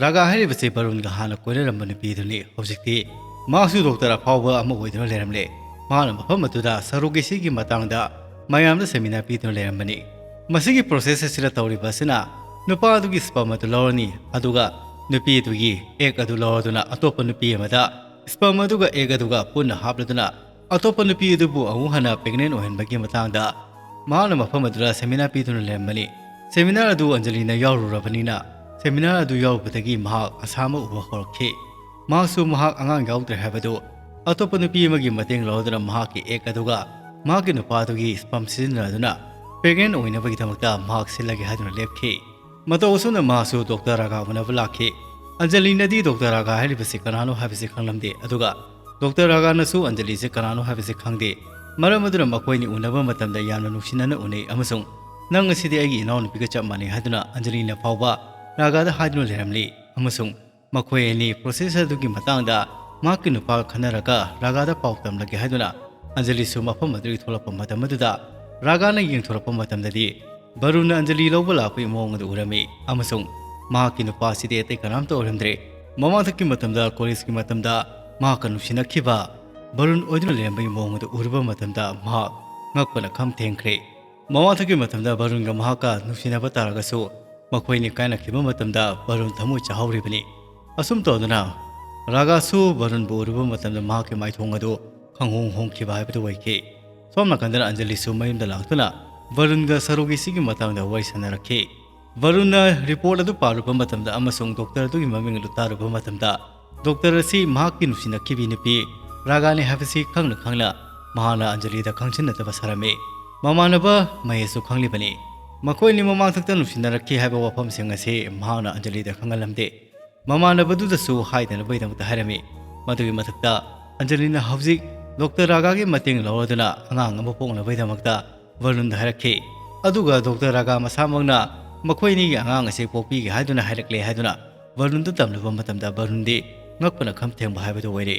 ꯔꯥꯒꯥ ꯍꯥꯏꯔꯤꯕꯁꯤ ꯕꯔꯨꯟꯒ ꯍꯥꯟꯅ ꯀꯣꯏꯅꯔꯝꯕ ꯅꯨꯄꯤꯗꯨꯅꯤ꯫ ꯍꯧꯖꯤꯛꯇꯤ ꯃꯍꯥꯛꯁꯨ ꯗꯣꯛꯇꯔ ꯑꯐꯥꯎꯕ ꯑꯃ ꯑꯣꯏꯗꯨꯅ ꯂꯩꯔꯝꯂꯦ꯫ ꯃꯍꯥꯛꯅ ꯃꯐꯝ ꯑꯗꯨꯗ ꯁꯔꯣꯒꯦꯁꯤꯒꯤ ꯃꯇꯥꯡꯗ ꯃꯌꯥꯝꯗ ꯁꯦꯃꯤꯅꯥꯔ ꯄꯤꯗꯨꯅ ꯂꯩꯔꯝꯕꯅꯤ꯫ ꯃꯁꯤꯒꯤ ꯄ꯭ꯔꯣꯁꯦꯁ ꯑꯁꯤꯗ ꯇꯧꯔꯤꯕ ꯑꯁꯤꯅ ꯅꯨꯄꯥ ꯑꯗꯨꯒꯤ ꯁ꯭ꯄꯔꯝ ꯑꯗꯨ ꯂꯧꯔꯅꯤ, ꯑꯗꯨꯒ ꯅꯨꯄꯤ ꯑꯗꯨꯒꯤ ꯑꯦꯒ ꯑꯗꯨ ꯂꯧꯔꯗꯨꯅ ꯑꯇꯣꯞꯄ ꯅꯨꯄꯤ ꯑꯃꯗ ꯁ꯭ꯄꯔꯝ ꯑꯗꯨꯒ ꯑꯦꯒ ꯑꯗꯨꯒ ꯄꯨꯟꯅ ꯍꯥꯞꯂꯗꯨꯅ ꯑꯇꯣꯞꯄ ꯅꯨꯄꯤ ꯑꯗꯨꯕꯨ ꯑꯃꯨꯛ ꯍꯟꯅ ꯄ꯭ꯔꯦꯒꯅꯦꯟ ꯑꯣꯏꯍꯟꯕꯒꯤ ꯃꯇꯥꯡꯗ ꯃꯍꯥꯛꯅ ꯃꯐꯝ ꯑꯗꯨꯗ ꯁꯦꯃꯤꯅꯥꯔ ꯄꯤꯗꯨꯅ ꯂꯩꯔꯝꯕꯅꯤ꯫ ꯁꯦꯃꯤꯅꯥꯔ ꯑꯗꯨ ꯑꯟꯖꯂꯤꯅ ꯌꯥꯎꯔꯨꯔꯕꯅꯤꯅ, ꯁꯦꯃꯤꯅꯥꯔ ꯑꯗꯨ ꯌꯥꯎꯔꯨꯕꯗꯒꯤ ꯃꯍꯥꯛ ꯑꯁꯥ ꯑꯃ ꯎꯕ ꯍꯧꯔꯛꯈꯤ꯫ ꯃꯍꯥꯛꯁꯨ ꯃꯍꯥꯛ ꯑꯉꯥꯡ ꯌꯥꯎꯗ꯭ꯔꯦ ꯍꯥꯏꯕꯗꯨ ꯑꯇꯣꯞꯄ ꯅꯨꯄꯤ ꯑꯃꯒꯤ ꯃꯇꯦꯡ ꯂꯧꯔꯗꯨꯅ ꯃꯍꯥꯛꯀꯤ ꯑꯦꯛ ꯑꯗꯨꯒ ꯃꯍꯥꯛꯀꯤ ꯅꯨꯄꯥꯗꯨꯒꯤ ꯁ꯭ꯄꯔꯝ ꯁꯤꯖꯤꯟꯅꯗꯨꯅ ꯄ꯭ꯔꯦꯒꯅꯦꯟ ꯑꯣꯏꯅꯕꯒꯤꯗꯃꯛꯇ ꯃꯍꯥꯛ ꯁꯤꯜꯂꯒꯦ ꯍꯥꯏꯗꯨꯅ ꯂꯦꯞꯈꯤ꯫ ꯃꯇꯧ ꯑꯁꯨꯝꯅ ꯃꯍꯥꯛꯁꯨ ꯗꯣꯛꯇꯔ ꯔꯥꯒꯥ ꯎꯅꯕ ꯂꯥꯛꯈꯤ꯫ ꯑꯟꯖꯂꯤꯅꯗꯤ ꯗꯣꯛꯇꯔ ꯔꯥꯒꯥ ꯍꯥꯏꯔꯤꯕꯁꯤ ꯀꯅꯥꯅꯣ ꯍꯥꯏꯕꯁꯤ ꯈꯪꯂꯝꯗꯦ, ꯑꯗꯨꯒ ꯗꯣꯛꯇꯔ ꯔꯥꯒꯥꯅꯁꯨ ꯑꯟꯖꯂꯤꯁꯤ ꯀꯅꯥꯅꯣ ꯍꯥꯏꯕꯁꯤ ꯈꯪꯗꯦ꯫ ꯃꯔꯝ ꯑꯗꯨꯅ ꯃꯈꯣꯏꯅꯤ ꯎꯅꯕ ꯃꯇꯝꯗ ꯌꯥꯝꯅ ꯅꯨꯡꯁꯤꯅꯅ ꯎꯅꯩ ꯑꯃꯁꯨꯡ "ꯅꯪ ꯑꯁꯤꯗꯤ ꯑꯩꯒꯤ ꯏꯅꯥꯎꯅꯨꯄꯤꯒ ꯆꯞ ꯃꯥꯟꯅꯩ" ꯍꯥꯏꯗꯨꯅ ꯑꯟꯖꯂꯤꯅ ꯐꯥꯎꯕ ꯔꯥꯒꯥꯗ ꯍꯥꯏꯗꯨꯅ ꯂꯩꯔꯝꯂꯤ꯫ ꯑꯃꯁꯨꯡ ꯃꯈꯣꯏ ꯑꯅꯤ ꯄ꯭ꯔꯣꯁꯦꯁ ꯑꯗꯨꯒꯤ ꯃꯇꯥꯡꯗ ꯃꯍꯥꯛꯀꯤ ꯅꯨꯄꯥꯒ ꯈꯟꯅꯔꯒ ꯔꯥꯒꯥꯗ ꯄꯥꯎ ꯇꯝꯂꯒꯦ ꯍꯥꯏꯗꯨꯅ ꯑꯟꯖꯂꯤꯁꯨ ꯃꯐꯝ ꯑꯗꯨꯗꯒꯤ ꯊꯣꯛꯂꯛꯄ ꯃꯇꯝ ꯑꯗꯨꯗ, ꯔꯥꯒꯥꯅ ꯌꯦꯡꯊꯣꯔꯛꯄ ꯃꯇꯝꯗꯗꯤ ꯕꯔꯨꯟꯅ ꯑꯟꯖꯂꯤ ꯂꯧꯕ ꯂꯥꯛꯄꯒꯤ ꯃꯑꯣꯡ ꯑꯗꯨ ꯎꯔꯝꯃꯤ꯫ ꯑꯃꯁꯨꯡ ꯃꯍꯥꯛꯀꯤ ꯅꯨꯄꯥ ꯑꯁꯤꯗꯤ ꯑꯇꯩ ꯀꯅꯥꯝꯇ ꯑꯣꯏꯔꯝꯗ꯭ꯔꯦ꯫ ꯃꯃꯥꯡꯊꯛꯀꯤ ꯃꯇꯝꯗ, ꯀꯣꯂꯦꯖꯀꯤ ꯃꯇꯝꯗ ꯃꯍꯥꯛꯀ ꯅꯨꯡꯁꯤꯅꯈꯤꯕ ꯕꯔꯨꯟ ꯑꯣꯏꯗꯨꯅ ꯂꯩꯔꯝꯕꯒꯤ ꯃꯑꯣꯡ ꯑꯗꯨ ꯎꯔꯨꯕ ꯃꯇꯝꯗ ꯃꯍꯥꯛ ꯉꯛꯄꯅ ꯈꯝ ꯊꯦꯡꯈ꯭ꯔꯦ꯫ ꯃꯃꯥꯡꯊꯛꯀꯤ ꯃꯇꯝꯗ ꯕꯔꯨꯟꯒ ꯃꯍꯥꯛꯀ ꯅꯨꯡꯁꯤꯅꯕ ꯇꯥꯔꯒꯁꯨ, ꯃꯈꯣꯏꯅꯤ ꯀꯥꯏꯅꯈꯤꯕ ꯃꯇꯝꯗ ꯕꯔꯨꯟ ꯊꯃꯣꯏ ꯆꯥꯍꯧꯔꯤꯕꯅꯤ꯫ ꯑꯁꯨꯝ ꯇꯧꯗꯨꯅ ꯔꯥꯒꯥꯁꯨ ꯕꯔꯨꯟꯕꯨ ꯎꯔꯨꯕ ꯃꯇꯝꯗ ꯃꯍꯥꯛꯀꯤ ꯃꯥꯏꯊꯣꯡ ꯑꯗꯨ ꯈꯪꯍꯣꯡ ꯍꯣꯡꯈꯤꯕ ꯍꯥꯏꯕꯗꯨ ꯑꯣꯏꯈꯤ꯫ ꯁꯣꯝ ꯅꯥꯀꯟꯗꯅ ꯑꯟꯖꯂꯤꯁꯨ ꯃꯌꯨꯝꯗ ꯂꯥꯛꯇꯨꯅ ꯚꯔꯨꯟꯒ ꯁꯔꯣꯒꯤꯁꯤꯒꯤ ꯃꯇꯥꯡꯗ ꯋꯥꯔꯤ ꯁꯥꯟꯅꯔꯛꯈꯤ꯫ ꯚꯔꯨꯟꯅ ꯔꯤꯄꯣꯔꯠ ꯑꯗꯨ ꯄꯥꯔꯨꯕ ꯃꯇꯝꯗ ꯑꯃꯁꯨꯡ ꯗꯣꯛꯇꯔ ꯑꯗꯨꯒꯤ ꯃꯃꯤꯡ ꯑꯗꯨ ꯇꯥꯔꯨꯕ ꯃꯇꯝꯗ, ꯗꯣꯛꯇꯔ ꯑꯁꯤ ꯃꯍꯥꯛꯀꯤ ꯅꯨꯡꯁꯤꯅꯈꯤꯕꯤ ꯅꯨꯄꯤ ꯔꯥꯒꯥꯅꯤ ꯍꯥꯏꯕꯁꯤ ꯈꯪꯅ ꯈꯪꯅ ꯃꯍꯥꯛꯅ ꯑꯟꯖꯂꯤꯗ ꯈꯪꯖꯤꯟꯅꯗꯕ ꯁꯥꯔꯝꯃꯤ꯫ ꯃꯃꯥꯟꯅꯕ ꯃꯍꯦꯁꯁꯨ ꯈꯪꯂꯤꯕꯅꯤ꯫ ꯃꯈꯣꯏ ꯑꯅꯤ ꯃꯃꯥꯡꯊꯛꯇ ꯅꯨꯡꯁꯤꯅꯔꯛꯈꯤ ꯍꯥꯏꯕ ꯋꯥꯐꯝꯁꯤꯡ ꯑꯁꯤ ꯃꯍꯥꯛꯅ ꯑꯟꯖꯂꯤꯗ ꯈꯪꯍꯜꯂꯝꯗꯦ꯫ ꯃꯃꯥꯟꯅꯕꯗꯨꯗꯁꯨ ꯍꯥꯏꯗꯅꯕꯒꯤꯗꯃꯛꯇ ꯍꯥꯏꯔꯝꯃꯤ꯫ ꯃꯗꯨꯒꯤ ꯃꯊꯛꯇ, ꯑꯟꯖꯂꯤꯅ ꯍꯧꯖꯤꯛ ꯗꯣꯛꯇꯔ ꯔꯥꯒꯥꯒꯤ ꯃꯇꯦꯡ ꯂꯧꯔꯗꯨꯅ ꯑꯉꯥꯡ ꯑꯃ ꯄꯣꯛꯅꯕꯒꯤꯗꯃꯛꯇ ꯚꯔꯨꯟꯗ ꯍꯥꯏꯔꯛꯈꯤ꯫ ꯑꯗꯨꯒ ꯗꯣꯛꯇꯔ ꯔꯥꯒꯥ ꯃꯁꯥꯃꯛꯅ ꯃꯈꯣꯏ ꯑꯅꯤꯒꯤ ꯑꯉꯥꯡ ꯑꯁꯤ ꯄꯣꯛꯄꯤꯒꯦ ꯍꯥꯏꯗꯨꯅ ꯍꯥꯏꯔꯛꯂꯦ ꯍꯥꯏꯗꯨꯅ ꯚꯔꯨꯟꯗ ꯇꯝꯂꯨꯕ ꯃꯇꯝꯗ, ꯚꯔꯨꯟꯗꯤ ꯉꯛꯄꯅ ꯈꯝ ꯊꯦꯡꯕ ꯍꯥꯏꯕꯗꯨ ꯑꯣꯏꯔꯦ꯫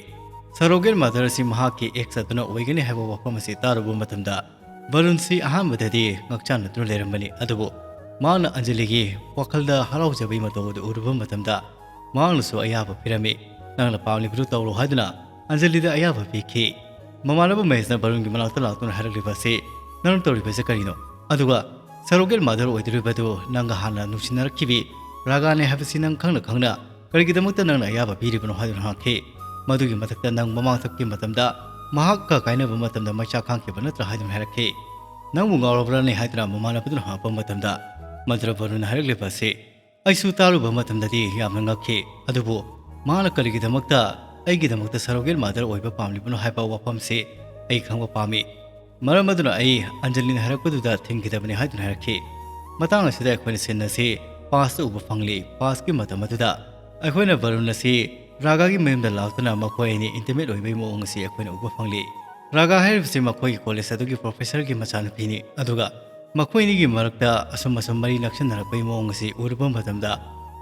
ꯁꯔꯣꯒꯦꯠ ꯃꯥꯗꯔ ꯑꯁꯤ ꯃꯍꯥꯛꯀꯤ ꯑꯦꯛꯁ ꯑꯗꯨꯅ ꯑꯣꯏꯒꯅꯤ ꯍꯥꯏꯕ ꯋꯥꯐꯝ ꯑꯁꯤ ꯇꯥꯔꯨꯕ ꯃꯇꯝꯗ, ꯚꯔꯨꯟꯁꯤ ꯑꯍꯥꯟꯕꯗꯗꯤ ꯉꯛꯆꯥꯟꯅꯗꯨꯅ ꯂꯩꯔꯝꯕꯅꯤ꯫ ꯑꯗꯨꯕꯨ ꯃꯍꯥꯛꯅ ꯑꯟꯖꯂꯤꯒꯤ ꯋꯥꯈꯜꯗ ꯍꯔꯥꯎꯖꯕꯒꯤ ꯃꯇꯧ ꯑꯗꯨ ꯎꯔꯨꯕ ꯃꯇꯝꯗ, ꯃꯍꯥꯛꯅꯁꯨ ꯑꯌꯥꯕ ꯄꯤꯔꯝꯃꯤ꯫ "ꯅꯪꯅ ꯄꯥꯝꯂꯤꯕꯗꯨ ꯇꯧꯔꯣ" ꯍꯥꯏꯗꯨꯅ ꯑꯟꯖꯂꯤꯗ ꯑꯌꯥꯕ ꯄꯤꯈꯤ꯫ ꯃꯃꯥꯟꯅꯕ ꯃꯍꯦꯁꯅ ꯚꯔꯨꯟꯒꯤ ꯃꯅꯥꯛꯇ ꯂꯥꯛꯇꯨꯅ ꯍꯥꯏꯔꯛꯂꯤꯕ ꯑꯁꯤ, "ꯅꯪ ꯇꯧꯔꯤꯕꯁꯦ ꯀꯔꯤꯅꯣ? ꯑꯗꯨꯒ ꯁꯔꯣꯒꯦꯠ ꯃꯥꯗꯔ ꯑꯣꯏꯗꯣꯔꯤꯕꯗꯨ ꯅꯪꯒ ꯍꯥꯟꯅ ꯅꯨꯡꯁꯤꯅꯔꯛꯈꯤꯕꯤ ꯔꯥꯒꯥꯅꯦ ꯍꯥꯏꯕꯁꯤ ꯅꯪ ꯈꯪꯅ ꯈꯪꯅ ꯀꯔꯤꯒꯤꯗꯃꯛꯇ ꯅꯪꯅ ꯑꯌꯥꯕ ꯄꯤꯔꯤꯕꯅꯣ?" ꯍꯥꯏꯗꯨꯅ ꯍꯪꯉꯛꯈꯤ꯫ ꯃꯗꯨꯒꯤ ꯃꯊꯛꯇ, "ꯅꯪ ꯃꯃꯥꯡꯊꯛꯀꯤ ꯃꯇꯝꯗ ꯃꯍꯥꯛꯀ ꯀꯥꯏꯅꯕ ꯃꯇꯝꯗ ꯃꯩꯆꯥꯛ ꯈꯥꯡꯈꯤꯕ ꯅꯠꯇ꯭ꯔꯥ?" ꯍꯥꯏꯗꯨꯅ ꯍꯥꯏꯔꯛꯈꯤ꯫ "ꯅꯪꯕꯨ ꯉꯥꯎꯔꯕ꯭ꯔꯥꯅꯦ?" ꯍꯥꯏꯗꯨꯅ ꯃꯃꯥꯟꯅꯕꯗꯨꯅ ꯍꯪꯉꯛꯄ ꯃꯇꯝꯗ, ꯃꯗꯨꯗ ꯚꯔꯨꯟꯅ ꯍꯥꯏꯔꯛꯂꯤꯕ ꯑꯁꯤ, ꯑꯩꯁꯨ ꯇꯥꯔꯨꯕ ꯃꯇꯝꯗꯗꯤ ꯌꯥꯝꯅ ꯉꯛꯈꯤ꯫ ꯑꯗꯨꯕꯨ ꯃꯍꯥꯛꯅ ꯀꯔꯤꯒꯤꯗꯃꯛꯇ ꯑꯩꯒꯤꯗꯃꯛꯇ ꯁꯔꯣꯒꯦꯠ ꯃꯥꯗꯔ ꯑꯣꯏꯕ ꯄꯥꯝꯂꯤꯕꯅꯣ ꯍꯥꯏꯕ ꯋꯥꯐꯝꯁꯤ ꯑꯩ ꯈꯪꯕ ꯄꯥꯝꯃꯤ꯫ ꯃꯔꯝ ꯑꯗꯨꯅ ꯑꯩ ꯑꯟꯖꯂꯤꯅ ꯍꯥꯏꯔꯛꯄꯗꯨꯗ ꯊꯤꯡꯈꯤꯗꯕꯅꯤ ꯍꯥꯏꯗꯨꯅ ꯍꯥꯏꯔꯛꯈꯤ꯫ ꯃꯇꯥꯡ ꯑꯁꯤꯗ ꯑꯩꯈꯣꯏꯅ ꯁꯤꯟ ꯑꯁꯤ ꯄꯥꯁꯇ ꯎꯕ ꯐꯪꯂꯤ꯫ ꯄꯥꯁꯀꯤ ꯃꯇꯝ ꯑꯗꯨꯗ ꯑꯩꯈꯣꯏꯅ ꯚꯔꯨꯟ ꯑꯁꯤ ꯔꯥꯒꯥꯒꯤ ꯃꯌꯨꯝꯗ ꯂꯥꯛꯇꯨꯅ ꯃꯈꯣꯏ ꯑꯅꯤ ꯏꯟꯇꯤꯃꯦꯠ ꯑꯣꯏꯕꯒꯤ ꯃꯑꯣꯡ ꯑꯁꯤ ꯑꯩꯈꯣꯏꯅ ꯎꯕ ꯐꯪꯂꯤ꯫ ꯔꯥꯒꯥ ꯍꯥꯏꯔꯤꯕꯁꯤ ꯃꯈꯣꯏꯒꯤ ꯀꯣꯂꯦꯖ ꯑꯗꯨꯒꯤ ꯄ꯭ꯔꯣꯐꯦꯁꯔꯒꯤ ꯃꯆꯥꯅꯨꯄꯤꯅꯤ꯫ ꯑꯗꯨꯒ ꯃꯈꯣꯏ ꯑꯅꯤꯒꯤ ꯃꯔꯛꯇ ꯑꯁꯨꯝ ꯑꯁꯨꯝ ꯃꯔꯤ ꯅꯛꯁꯤꯟꯅꯔꯛꯄꯒꯤ ꯃꯑꯣꯡ ꯑꯁꯤ ꯎꯔꯨꯕ ꯃꯇꯝꯗ,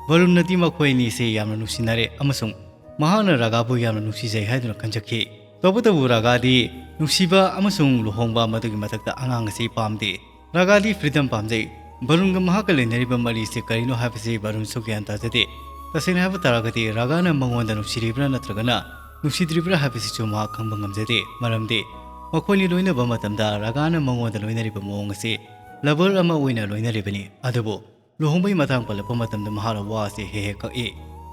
ꯚꯔꯨꯟꯅꯗꯤ ꯃꯈꯣꯏ ꯑꯅꯤꯁꯤ ꯌꯥꯝꯅ ꯅꯨꯡꯁꯤꯅꯔꯦ ꯑꯃꯁꯨꯡ ꯃꯍꯥꯛꯅ ꯔꯥꯒꯥꯕꯨ ꯌꯥꯝꯅ ꯅꯨꯡꯁꯤꯖꯩ ꯍꯥꯏꯗꯨꯅ ꯈꯟꯖꯈꯤ꯫ ꯇꯧꯕꯇꯕꯨ ꯔꯥꯒꯥꯗꯤ ꯅꯨꯡꯁꯤꯕ ꯑꯃꯁꯨꯡ ꯂꯨꯍꯣꯡꯕ, ꯃꯗꯨꯒꯤ ꯃꯊꯛꯇ ꯑꯉꯥꯡ ꯑꯁꯤ ꯄꯥꯝꯗꯦ꯫ ꯔꯥꯒꯥꯗꯤ ꯐ꯭ꯔꯤꯗꯝ ꯄꯥꯝꯖꯩ꯫ ꯚꯔꯨꯟꯒ ꯃꯍꯥꯛꯀ ꯂꯩꯅꯔꯤꯕ ꯃꯔꯤꯁꯤ ꯀꯔꯤꯅꯣ ꯍꯥꯏꯕꯁꯤ ꯚꯔꯨꯟꯁꯨ ꯒ꯭ꯌꯥꯟ ꯇꯥꯖꯗꯦ꯫ ꯇꯁꯦꯡꯅ ꯍꯥꯏꯕ ꯇꯥꯔꯒꯗꯤ, ꯔꯥꯒꯥꯅ ꯃꯉꯣꯟꯗ ꯅꯨꯡꯁꯤꯔꯤꯕ꯭ꯔꯥ ꯅꯠꯇ꯭ꯔꯒꯅ ꯅꯨꯡꯁꯤꯗ꯭ꯔꯤꯕ꯭ꯔꯥ ꯍꯥꯏꯕꯁꯤꯁꯨ ꯃꯍꯥꯛ ꯈꯪꯕ ꯉꯝꯖꯗꯦ꯫ ꯃꯔꯝꯗꯤ ꯃꯈꯣꯏꯅꯤ ꯂꯣꯏꯅꯕ ꯃꯇꯝꯗ ꯔꯥꯒꯥꯅ ꯃꯉꯣꯟꯗ ꯂꯣꯏꯅꯔꯤꯕ ꯃꯑꯣꯡ ꯑꯁꯤ ꯂꯚꯔ ꯑꯃ ꯑꯣꯏꯅ ꯂꯣꯏꯅꯔꯤꯕꯅꯤ꯫ ꯑꯗꯨꯕꯨ ꯂꯨꯍꯣꯡꯕꯒꯤ ꯃꯇꯥꯡ ꯄꯜꯂꯛꯄ ꯃꯇꯝꯗ ꯃꯍꯥꯛꯅ ꯋꯥ ꯑꯁꯤ ꯍꯦꯛ ꯍꯦꯛ ꯀꯛꯏ꯫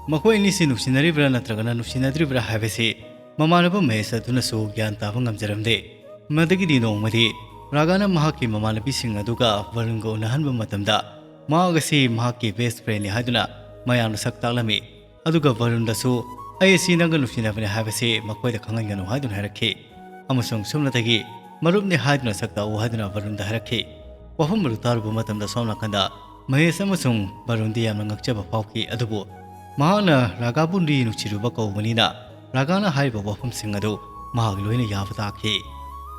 ꯃꯈꯣꯏ ꯑꯅꯤꯁꯤ ꯅꯨꯡꯁꯤꯅꯔꯤꯕ꯭ꯔꯥ ꯅꯠꯇ꯭ꯔꯒꯅ ꯅꯨꯡꯁꯤꯅꯗ꯭ꯔꯤꯕ꯭ꯔꯥ ꯍꯥꯏꯕꯁꯤ ꯃꯃꯥꯟꯅꯕ ꯃꯍꯦꯁ ꯑꯗꯨꯅꯁꯨ ꯒ꯭ꯌꯥꯟ ꯇꯥꯕ ꯉꯝꯖꯔꯝꯗꯦ꯫ ꯃꯗꯨꯒꯤꯗꯤ ꯅꯣꯡꯃꯗꯤ ꯔꯥꯒꯥꯅ ꯃꯍꯥꯛꯀꯤ ꯃꯃꯥꯟꯅꯕꯤꯁꯤꯡ ꯑꯗꯨꯒ ꯚꯔꯨꯟꯒ ꯎꯅꯍꯟꯕ ꯃꯇꯝꯗ, ꯃꯍꯥꯛ ꯑꯁꯤ ꯃꯍꯥꯛꯀꯤ best friendꯅꯤ ꯍꯥꯏꯗꯨꯅ ꯃꯌꯥꯝꯅ ꯁꯛ ꯇꯥꯛꯂꯝꯃꯤ꯫ ꯑꯗꯨꯒ ꯚꯔꯨꯟꯗꯁꯨ, "ꯑꯩ ꯑꯁꯤ ꯅꯪꯒ ꯅꯨꯡꯁꯤꯅꯕꯅꯤ ꯍꯥꯏꯕꯁꯤ ꯃꯈꯣꯏꯗ ꯈꯪꯍꯟꯒꯅꯨ" ꯍꯥꯏꯗꯨꯅ ꯍꯥꯏꯔꯛꯈꯤ꯫ ꯑꯃꯁꯨꯡ ꯁꯨꯞꯅꯇꯒꯤ ꯃꯔꯨꯞꯅꯤ ꯍꯥꯏꯗꯨꯅ ꯁꯛ ꯇꯥꯛꯎ ꯍꯥꯏꯗꯨꯅ ꯚꯔꯨꯟꯗ ꯍꯥꯏꯔꯛꯈꯤ꯫ ꯋꯥꯐꯝ ꯑꯗꯨ ꯇꯥꯔꯨꯕ ꯃꯇꯝꯗ, ꯁꯣꯝ ꯅꯥꯀꯟꯗ ꯃꯍꯦꯁ ꯑꯃꯁꯨꯡ ꯚꯔꯨꯟꯗꯤ ꯌꯥꯝꯅ ꯉꯛꯆꯕ ꯐꯥꯎꯈꯤ꯫ ꯑꯗꯨꯕꯨ ꯃꯍꯥꯛꯅ ꯔꯥꯒꯥꯕꯨ ꯅꯨꯡꯁꯤꯔꯨꯕ ꯀꯧꯕꯅꯤꯅ, ꯔꯥꯒꯥꯅ ꯍꯥꯏꯔꯤꯕ ꯋꯥꯐꯝꯁꯤꯡ ꯑꯗꯨ ꯃꯍꯥꯛ ꯂꯣꯏꯅ ꯌꯥꯕ ꯇꯥꯈꯤ꯫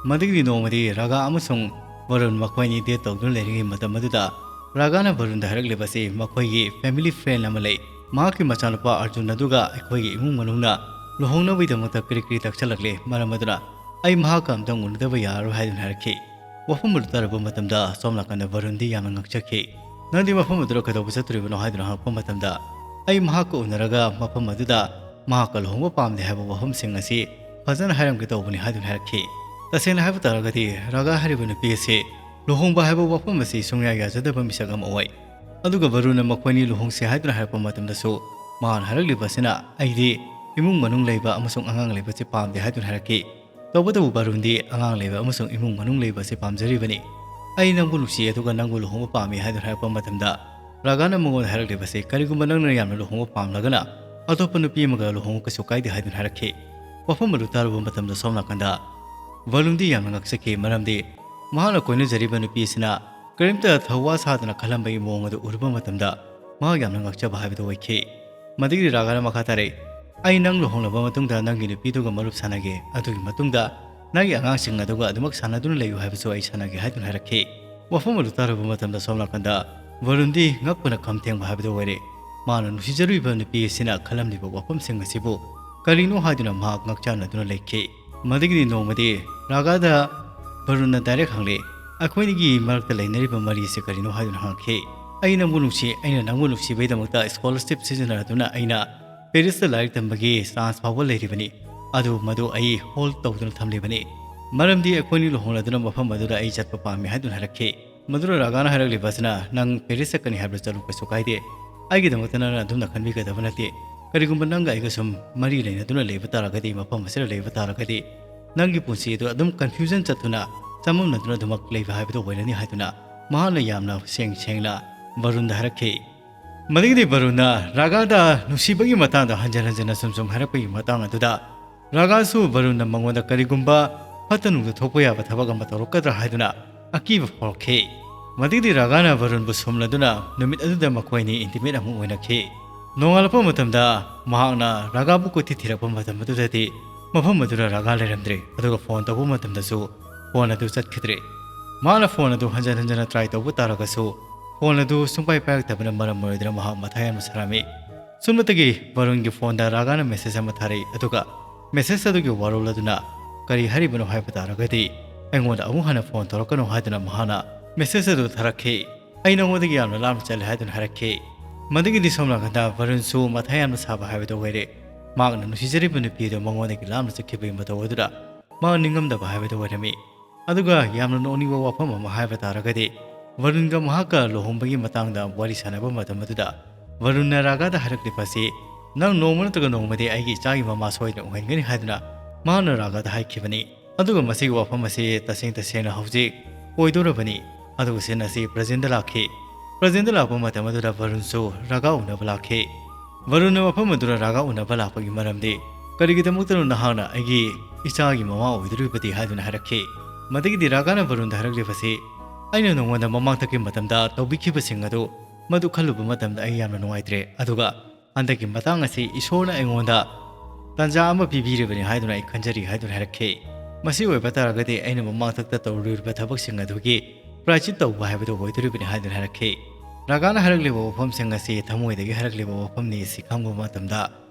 ꯃꯗꯨꯒꯤ ꯅꯣꯡꯃꯗꯤ ꯔꯥꯒꯥ ꯑꯃꯁꯨꯡ ꯚꯔꯨꯟ ꯃꯈꯣꯏ ꯑꯅꯤ date ꯇꯧꯗꯨꯅ ꯂꯩꯔꯤꯉꯩ ꯃꯇꯝ ꯑꯗꯨꯗ, ꯔꯥꯒꯥꯅ ꯚꯔꯨꯟꯗ ꯍꯥꯏꯔꯛꯂꯤꯕ ꯑꯁꯤ ꯃꯈꯣꯏꯒꯤ family friend ꯑꯃ ꯂꯩ, ꯃꯍꯥꯛꯀꯤ ꯃꯆꯥꯅꯨꯄꯥ ꯑꯔꯖꯨꯟ ꯑꯗꯨꯒ ꯑꯩꯈꯣꯏꯒꯤ ꯏꯃꯨꯡ ꯃꯅꯨꯡꯅ ꯂꯨꯍꯣꯡꯅꯕꯒꯤꯗꯃꯛꯇ ꯀꯔꯤ ꯀꯔꯤ ꯇꯛꯁꯜꯂꯛꯂꯦ, ꯃꯔꯝ ꯑꯗꯨꯅ ꯑꯩ ꯃꯍꯥꯛꯀ ꯑꯝꯇꯪ ꯎꯅꯗꯕ ꯌꯥꯔꯔꯣꯏ ꯍꯥꯏꯗꯨꯅ ꯍꯥꯏꯔꯛꯈꯤ꯫ ꯋꯥꯐꯝ ꯑꯗꯨ ꯇꯥꯔꯨꯕ ꯃꯇꯝꯗ, ꯁꯣꯝ ꯅꯥꯀꯟꯗ ꯚꯔꯨꯟꯗꯤ ꯌꯥꯝꯅ ꯉꯛꯆꯈꯤ꯫ "ꯅꯪꯗꯤ ꯃꯐꯝ ꯑꯗꯨꯗ ꯀꯩꯗꯧꯕ ꯆꯠꯇꯣꯔꯤꯕꯅꯣ?" ꯍꯥꯏꯗꯨꯅ ꯍꯪꯂꯛꯄ ꯃꯇꯝꯗ, "ꯑꯩ ꯃꯍꯥꯛꯀ ꯎꯅꯔꯒ ꯃꯐꯝ ꯑꯗꯨꯗ ꯃꯍꯥꯛꯀ ꯂꯨꯍꯣꯡꯕ ꯄꯥꯝꯗꯦ ꯍꯥꯏꯕ ꯋꯥꯐꯝꯁꯤꯡ ꯑꯁꯤ ꯐꯖꯅ ꯍꯥꯏꯔꯝꯒꯦ ꯇꯧꯕꯅꯤ" ꯍꯥꯏꯗꯨꯅ ꯍꯥꯏꯔꯛꯈꯤ꯫ ꯇꯁꯦꯡꯅ ꯍꯥꯏꯕ ꯇꯥꯔꯒꯗꯤ, ꯔꯥꯒꯥ ꯍꯥꯏꯔꯤꯕ ꯅꯨꯄꯤ ꯑꯁꯤ ꯂꯨꯍꯣꯡꯕ ꯍꯥꯏꯕ ꯋꯥꯐꯝ ꯑꯁꯤ ꯁꯨꯡꯌꯥ ꯌꯥꯖꯗꯕ ꯃꯤꯁꯛ ꯑꯃ ꯑꯣꯏ꯫ ꯑꯗꯨꯒ ꯚꯔꯨꯟꯅ ꯃꯈꯣꯏꯅꯤ ꯂꯨꯍꯣꯡꯁꯤ ꯍꯥꯏꯗꯨꯅ ꯍꯥꯏꯔꯛꯄ ꯃꯇꯝꯗꯁꯨ, ꯃꯍꯥꯛꯅ ꯍꯥꯏꯔꯛꯂꯤꯕ ꯑꯁꯤꯅ, "ꯑꯩꯗꯤ ꯏꯃꯨꯡ ꯃꯅꯨꯡ ꯂꯩꯕ ꯑꯃꯁꯨꯡ ꯑꯉꯥꯡ ꯂꯩꯕꯁꯤ ꯄꯥꯝꯗꯦ" ꯍꯥꯏꯗꯨꯅ ꯍꯥꯏꯔꯛꯈꯤ꯫ ꯇꯧꯕꯇꯕꯨ ꯚꯔꯨꯟꯗꯤ ꯑꯉꯥꯡ ꯂꯩꯕ ꯑꯃꯁꯨꯡ ꯏꯃꯨꯡ ꯃꯅꯨꯡ ꯂꯩꯕ ꯑꯁꯤ ꯄꯥꯝꯖꯔꯤꯕꯅꯤ꯫ "ꯑꯩ ꯅꯪꯕꯨ ꯅꯨꯡꯁꯤ, ꯑꯗꯨꯒ ꯅꯪꯕꯨ ꯂꯨꯍꯣꯡꯕ ꯄꯥꯝꯃꯤ" ꯍꯥꯏꯗꯨꯅ ꯍꯥꯏꯔꯛꯄ ꯃꯇꯝꯗ, ꯔꯥꯒꯥꯅ ꯃꯉꯣꯟꯗ ꯍꯥꯏꯔꯛꯂꯤꯕꯁꯤ, "ꯀꯔꯤꯒꯨꯝꯕ ꯅꯪꯅ ꯌꯥꯝꯅ ꯂꯨꯍꯣꯡꯕ ꯄꯥꯝꯂꯒꯅ, ꯑꯇꯣꯞꯄ ꯅꯨꯄꯤ ꯑꯃꯒ ꯂꯨꯍꯣꯡꯕ ꯀꯩꯁꯨ ꯀꯥꯏꯗꯦ" ꯍꯥꯏꯗꯨꯅ ꯍꯥꯏꯔꯛꯈꯤ꯫ ꯋꯥꯐꯝ ꯑꯗꯨ ꯇꯥꯔꯨꯕ ꯃꯇꯝꯗ, ꯁꯣꯝ ꯅꯥꯀꯟꯗ ꯚꯔꯨꯟꯗꯤ ꯌꯥꯝꯅ ꯉꯛꯆꯈꯤ, ꯃꯔꯝꯗꯤ ꯃꯍꯥꯛꯅ ꯀꯣꯏꯅꯖꯔꯤꯕ ꯅꯨꯄꯤ ꯑꯁꯤꯅ ꯀꯔꯤꯝꯇ ꯊꯧꯋꯥ ꯁꯥꯗꯅ ꯈꯜꯂꯝꯕꯒꯤ ꯃꯑꯣꯡ ꯑꯗꯨ ꯎꯔꯨꯕ ꯃꯇꯝꯗ, ꯃꯍꯥꯛ ꯌꯥꯝꯅ ꯉꯛꯆꯕ ꯍꯥꯏꯕꯗꯨ ꯑꯣꯏꯈꯤ꯫ ꯃꯗꯨꯒꯤ ꯔꯥꯒꯥꯅ ꯃꯈꯥ ꯇꯥꯔꯛꯏ, "ꯑꯩ ꯅꯪ ꯂꯨꯍꯣꯡꯂꯕ ꯃꯇꯨꯡꯗ ꯅꯪꯒꯤ ꯅꯨꯄꯤꯗꯨꯒ ꯃꯔꯨꯞ ꯁꯥꯟꯅꯒꯦ, ꯑꯗꯨꯒꯤ ꯃꯇꯨꯡꯗ ꯅꯪꯒꯤ ꯑꯉꯥꯡꯁꯤꯡ ꯑꯗꯨꯒ ꯑꯗꯨꯃꯛ ꯁꯥꯟꯅꯗꯨꯅ ꯂꯩꯌꯨ ꯍꯥꯏꯕꯁꯨ ꯑꯩ ꯁꯥꯟꯅꯒꯦ" ꯍꯥꯏꯗꯨꯅ ꯍꯥꯏꯔꯛꯈꯤ꯫ ꯋꯥꯐꯝ ꯑꯗꯨ ꯇꯥꯔꯨꯕ ꯃꯇꯝꯗ, ꯁꯣꯝ ꯅꯥꯀꯟꯗ ꯚꯔꯨꯟꯗꯤ ꯉꯛꯄꯅ ꯈꯝ ꯊꯦꯡꯕ ꯍꯥꯏꯕꯗꯨ ꯑꯣꯏꯔꯦ꯫ ꯃꯥꯅ ꯅꯨꯡꯁꯤꯖꯔꯨꯏꯕ ꯅꯨꯄꯤ ꯑꯁꯤꯅ ꯈꯜꯂꯝꯂꯤꯕ ꯋꯥꯐꯝꯁꯤꯡ ꯑꯁꯤꯕꯨ ꯀꯔꯤꯅꯣ ꯍꯥꯏꯗꯨꯅ ꯃꯍꯥꯛ ꯉꯛꯆꯥꯟꯅꯗꯨꯅ ꯂꯩꯈꯤ꯫ ꯃꯗꯨꯒꯤꯗꯤ ꯅꯣꯡꯃꯗꯤ ꯔꯥꯒꯥꯗ ꯚꯔꯨꯟꯅ direct ꯍꯪꯂꯦ, "ꯑꯩꯈꯣꯏꯅꯤꯒꯤ ꯃꯔꯛꯇ ꯂꯩꯅꯔꯤꯕ ꯃꯔꯤ ꯑꯁꯤ ꯀꯔꯤꯅꯣ?" ꯍꯥꯏꯗꯨꯅ ꯍꯪꯉꯛꯈꯤ꯫ "ꯑꯩ ꯅꯪꯕꯨ ꯅꯨꯡꯁꯤ, ꯑꯩꯅ ꯅꯪꯕꯨ ꯅꯨꯡꯁꯤꯕꯒꯤꯗꯃꯛꯇ scholarship ꯁꯤꯖꯤꯟꯅꯗꯨꯅ ꯑꯩꯅ ꯄꯦꯔꯤꯁꯇ ꯂꯥꯏꯔꯤꯛ ꯇꯝꯕꯒꯤ chance ꯐꯥꯎꯕ ꯂꯩꯔꯤꯕꯅꯤ, ꯑꯗꯨ ꯃꯗꯨ ꯑꯩ hold ꯇꯧꯗꯨꯅ ꯊꯝꯂꯤꯕꯅꯤ, ꯃꯔꯝꯗꯤ ꯑꯩꯈꯣꯏꯅꯤ ꯂꯨꯍꯣꯡꯂꯗꯨꯅ ꯃꯐꯝ ꯑꯗꯨꯗ ꯑꯩ ꯆꯠꯄ ꯄꯥꯝꯃꯤ" ꯍꯥꯏꯗꯨꯅ ꯍꯥꯏꯔꯛꯈꯤ꯫ ꯃꯗꯨꯗ ꯔꯥꯒꯥꯅ ꯍꯥꯏꯔꯛꯂꯤꯕ ꯑꯁꯤꯅ, "ꯅꯪ ꯄꯦꯔꯤꯁ ꯆꯠꯀꯅꯤ ꯍꯥꯏꯕꯗ ꯆꯠꯂꯨ, ꯀꯩꯁꯨ ꯀꯥꯏꯗꯦ꯫ ꯑꯩꯒꯤꯗꯃꯛꯇ ꯅꯪꯅ ꯑꯗꯨꯝꯅ ꯈꯟꯕꯤꯒꯗꯕ ꯅꯠꯇꯦ꯫ ꯀꯔꯤꯒꯨꯝꯕ ꯅꯪꯒ ꯑꯩꯒ ꯁꯨꯝ ꯃꯔꯤ ꯂꯩꯅꯗꯨꯅ ꯂꯩꯕ ꯇꯥꯔꯒꯗꯤ, ꯃꯐꯝ ꯑꯁꯤꯗ ꯂꯩꯕ ꯇꯥꯔꯒꯗꯤ, ꯅꯪꯒꯤ ꯄꯨꯟꯁꯤ ꯑꯗꯨ ꯑꯗꯨꯝ confusion ꯆꯠꯇꯨꯅ ꯆꯃꯝꯅꯗꯨꯅ ꯑꯗꯨꯃꯛ ꯂꯩꯕ ꯍꯥꯏꯕꯗꯨ ꯑꯣꯏꯔꯅꯤ ꯍꯥꯏꯗꯨꯅ ꯃꯍꯥꯛꯅ ꯌꯥꯝꯅ ꯁꯦꯡ ꯁꯦꯡꯅ ꯚꯔꯨꯟꯗ ꯍꯥꯏꯔꯛꯈꯤ꯫ ꯃꯗꯒꯤꯗꯤ ꯚꯔꯨꯟꯅ ꯔꯥꯒꯥꯗ ꯅꯨꯡꯁꯤꯕꯒꯤ ꯃꯇꯥꯡꯗ ꯍꯟꯖꯤꯟ ꯍꯟꯖꯤꯟꯅ ꯁꯨꯝ ꯁꯨꯝ ꯍꯥꯏꯔꯛꯄꯒꯤ ꯃꯇꯥꯡ ꯑꯗꯨꯗ ꯔꯥꯒꯥꯁꯨ ꯚꯔꯨꯟꯅ ꯃꯉꯣꯟꯗ ꯀꯔꯤꯒꯨꯝꯕ ꯐꯠꯇ ꯅꯨꯡꯗ ꯊꯣꯛꯄ ꯌꯥꯕ ꯊꯕꯛ ꯑꯃ ꯇꯧꯔꯛꯀꯗ꯭ꯔꯥ ꯍꯥꯏꯗꯨꯅ ꯑꯀꯤꯕ ꯐꯥꯎꯔꯛꯈꯤ꯫ ꯃꯗꯒꯤꯗꯤ ꯔꯥꯒꯥꯅ ꯚꯔꯨꯟꯕꯨ ꯁꯨꯝꯂꯗꯨꯅ ꯅꯨꯃꯤꯠ ꯑꯗꯨꯗ ꯃꯈꯣꯏ ꯑꯅꯤ intimate ꯑꯃꯨꯛ ꯑꯣꯏꯅꯈꯤ꯫ ꯅꯣꯡꯉꯥꯜꯂꯛꯄ ꯃꯇꯝꯗ ꯃꯍꯥꯛꯅ ꯔꯥꯒꯥꯕꯨ ꯀꯣꯏꯊꯤ ꯊꯤꯔꯛꯄ ꯃꯇꯝ ꯑꯗꯨꯗꯗꯤ ꯃꯐꯝ ꯑꯗꯨꯗ ꯔꯥꯒꯥ ꯂꯩꯔꯝꯗ꯭ꯔꯦ, ꯑꯗꯨꯒ ꯐꯣꯟ ꯇꯧꯕ ꯃꯇꯝꯗꯁꯨ ꯐꯣꯟ ꯑꯗꯨ ꯆꯠꯈꯤꯗ꯭ꯔꯦ꯫ ꯃꯍꯥꯛꯅ ꯐꯣꯟ ꯑꯗꯨ ꯍꯟꯖꯟ ꯍꯟꯖꯟꯅ try ꯇꯧꯕ ꯇꯥꯔꯒꯁꯨ ꯐꯣꯟ ꯑꯗꯨ ꯁꯨꯡꯄꯥꯏ ꯄꯥꯏꯔꯛꯇꯕꯅ ꯃꯔꯝ ꯑꯣꯏꯔꯗꯨꯅ ꯃꯍꯥꯛ ꯃꯊꯥ ꯌꯥꯝꯅ ꯁꯥꯔꯝꯃꯤ꯫ ꯁꯨꯝꯅꯇꯒꯤ ꯚꯔꯨꯟꯒꯤ ꯐꯣꯟꯗ ꯔꯥꯒꯥꯅ message ꯑꯃ ꯊꯥꯔꯛꯏ, ꯑꯗꯨꯒ message ꯑꯗꯨꯒꯤ ꯋꯥꯔꯣꯜ ꯑꯗꯨꯅ ꯀꯔꯤ ꯍꯥꯏꯔꯤꯕꯅꯣ ꯍꯥꯏꯕ ꯇꯥꯔꯒꯗꯤ, "ꯑꯩꯉꯣꯟꯗ ꯑꯃꯨꯛ ꯍꯟꯅ ꯐꯣꯟ ꯇꯧꯔꯛꯀꯅꯨ" ꯍꯥꯏꯗꯨꯅ ꯃꯍꯥꯛꯅ message ꯑꯗꯨ ꯊꯥꯔꯛꯈꯤ꯫ "ꯑꯩ ꯅꯉꯣꯟꯗꯒꯤ ꯌꯥꯝꯅ ꯂꯥꯞꯅ ꯆꯠꯂꯦ" ꯍꯥꯏꯗꯨꯅ ꯍꯥꯏꯔꯛꯈꯤ꯫ ꯃꯗꯨꯒꯤꯗꯤ ꯁꯣꯝ ꯅꯥꯀꯟꯗ ꯚꯔꯨꯟꯁꯨ ꯃꯊꯥ ꯌꯥꯝꯅ ꯁꯥꯕ ꯍꯥꯏꯕꯗꯨ ꯑꯣꯏꯔꯦ꯫ ꯃꯍꯥꯛꯅ ꯅꯨꯡꯁꯤꯖꯔꯤꯕ ꯅꯨꯄꯤ ꯑꯗꯨ ꯃꯉꯣꯟꯗꯒꯤ ꯂꯥꯞꯅ ꯆꯠꯈꯤꯕꯒꯤ ꯃꯇꯧ ꯑꯗꯨꯗ ꯃꯍꯥꯛ ꯅꯤꯡꯉꯝꯗꯕ ꯍꯥꯏꯕꯗꯨ ꯑꯣꯏꯔꯝꯃꯤ꯫ ꯑꯗꯨꯒ ꯌꯥꯝꯅ ꯅꯣꯛꯅꯤꯡꯕ ꯋꯥꯐꯝ ꯑꯃ ꯍꯥꯏꯕ ꯇꯥꯔꯒꯗꯤ, ꯚꯔꯨꯟꯒ ꯃꯍꯥꯛꯀ ꯂꯨꯍꯣꯡꯕꯒꯤ ꯃꯇꯥꯡꯗ ꯋꯥꯔꯤ ꯁꯥꯟꯅꯕ ꯃꯇꯝ ꯑꯗꯨꯗ ꯚꯔꯨꯟꯅ ꯔꯥꯒꯥꯗ ꯍꯥꯏꯔꯛꯂꯤꯕ ꯑꯁꯤ, "ꯅꯪ ꯅꯣꯡꯃ ꯅꯠꯇ꯭ꯔꯒ ꯅꯣꯡꯃꯗꯤ ꯑꯩꯒꯤ ꯏꯆꯥꯒꯤ ꯃꯃꯥ ꯁꯣꯏꯗꯅ ꯑꯣꯏꯍꯟꯒꯅꯤ" ꯍꯥꯏꯗꯨꯅ ꯃꯍꯥꯛꯅ ꯔꯥꯒꯥꯗ ꯍꯥꯏꯈꯤꯕꯅꯤ꯫ ꯑꯗꯨꯒ ꯃꯁꯤꯒꯤ ꯋꯥꯐꯝ ꯑꯁꯤ ꯇꯁꯦꯡ ꯇꯁꯦꯡꯅ ꯍꯧꯖꯤꯛ ꯑꯣꯏꯗꯧꯔꯕꯅꯤ꯫ ꯑꯗꯨꯒ scene ꯑꯁꯤ presentꯗ ꯂꯥꯛꯈꯤ꯫ Presentꯗ ꯂꯥꯛꯄ ꯃꯇꯝ ꯑꯗꯨꯗ ꯚꯔꯨꯟꯁꯨ ꯔꯥꯒꯥ ꯎꯅꯕ ꯂꯥꯛꯈꯤ꯫ ꯚꯔꯨꯟꯅ ꯃꯐꯝ ꯑꯗꯨꯗ ꯔꯥꯒꯥ ꯎꯅꯕ ꯂꯥꯛꯄꯒꯤ ꯃꯔꯝꯗꯤ, "ꯀꯔꯤꯒꯤꯗꯃꯛꯇꯅꯣ ꯅꯍꯥꯛꯅ ꯑꯩꯒꯤ ꯏꯆꯥꯒꯤ ꯃꯃꯥ ꯑꯣꯏꯗꯣꯔꯤꯕꯗꯤ?" ꯍꯥꯏꯗꯨꯅ ꯍꯥꯏꯔꯛꯈꯤ꯫ ꯃꯗꯒꯤꯗꯤ ꯔꯥꯒꯥꯅ ꯚꯔꯨꯟꯗ ꯍꯥꯏꯔꯛꯂꯤꯕꯁꯤ, "ꯑꯩꯅ ꯅꯉꯣꯟꯗ ꯃꯃꯥꯡꯊꯛꯀꯤ ꯃꯇꯝꯗ ꯇꯧꯕꯤꯈꯤꯕꯁꯤꯡ ꯑꯗꯨ, ꯃꯗꯨ ꯈꯜꯂꯨꯕ ꯃꯇꯝꯗ ꯑꯩ ꯌꯥꯝꯅ ꯅꯨꯡꯉꯥꯏꯇ꯭ꯔꯦ꯫ ꯑꯗꯨꯒ ꯍꯟꯗꯛꯀꯤ ꯃꯇꯥꯡ ꯑꯁꯤ ꯏꯁꯣꯔꯅ ꯑꯩꯉꯣꯟꯗ ꯇꯥꯟꯖꯥ ꯑꯃ ꯄꯤꯕꯤꯔꯤꯕꯅꯤ ꯍꯥꯏꯗꯨꯅ ꯑꯩ ꯈꯟꯖꯔꯤ" ꯍꯥꯏꯗꯨꯅ ꯍꯥꯏꯔꯛꯈꯤ꯫ ꯃꯁꯤ ꯑꯣꯏꯕ ꯇꯥꯔꯒꯗꯤ ꯑꯩꯅ ꯃꯃꯥꯡꯊꯛꯇ ꯇꯧꯔꯨꯔꯤꯕ ꯊꯕꯛꯁꯤꯡ ꯑꯗꯨꯒꯤ ꯄ꯭ꯔꯥꯏꯆꯤꯠ ꯇꯧꯕ ꯍꯥꯏꯕꯗꯨ ꯑꯣꯏꯗꯣꯔꯤꯕꯅꯤ ꯍꯥꯏꯗꯨꯅ ꯍꯥꯏꯔꯛꯈꯤ꯫ ꯔꯥꯒꯥꯅ ꯍꯥꯏꯔꯛꯂꯤꯕ ꯋꯥꯐꯝꯁꯤꯡ ꯑꯁꯤ ꯊꯃꯣꯏꯗꯒꯤ ꯍꯥꯏꯔꯛꯂꯤꯕ ꯋꯥꯐꯝꯅꯤ ꯑꯁꯤ ꯈꯪꯕ ꯃꯇꯝꯗ,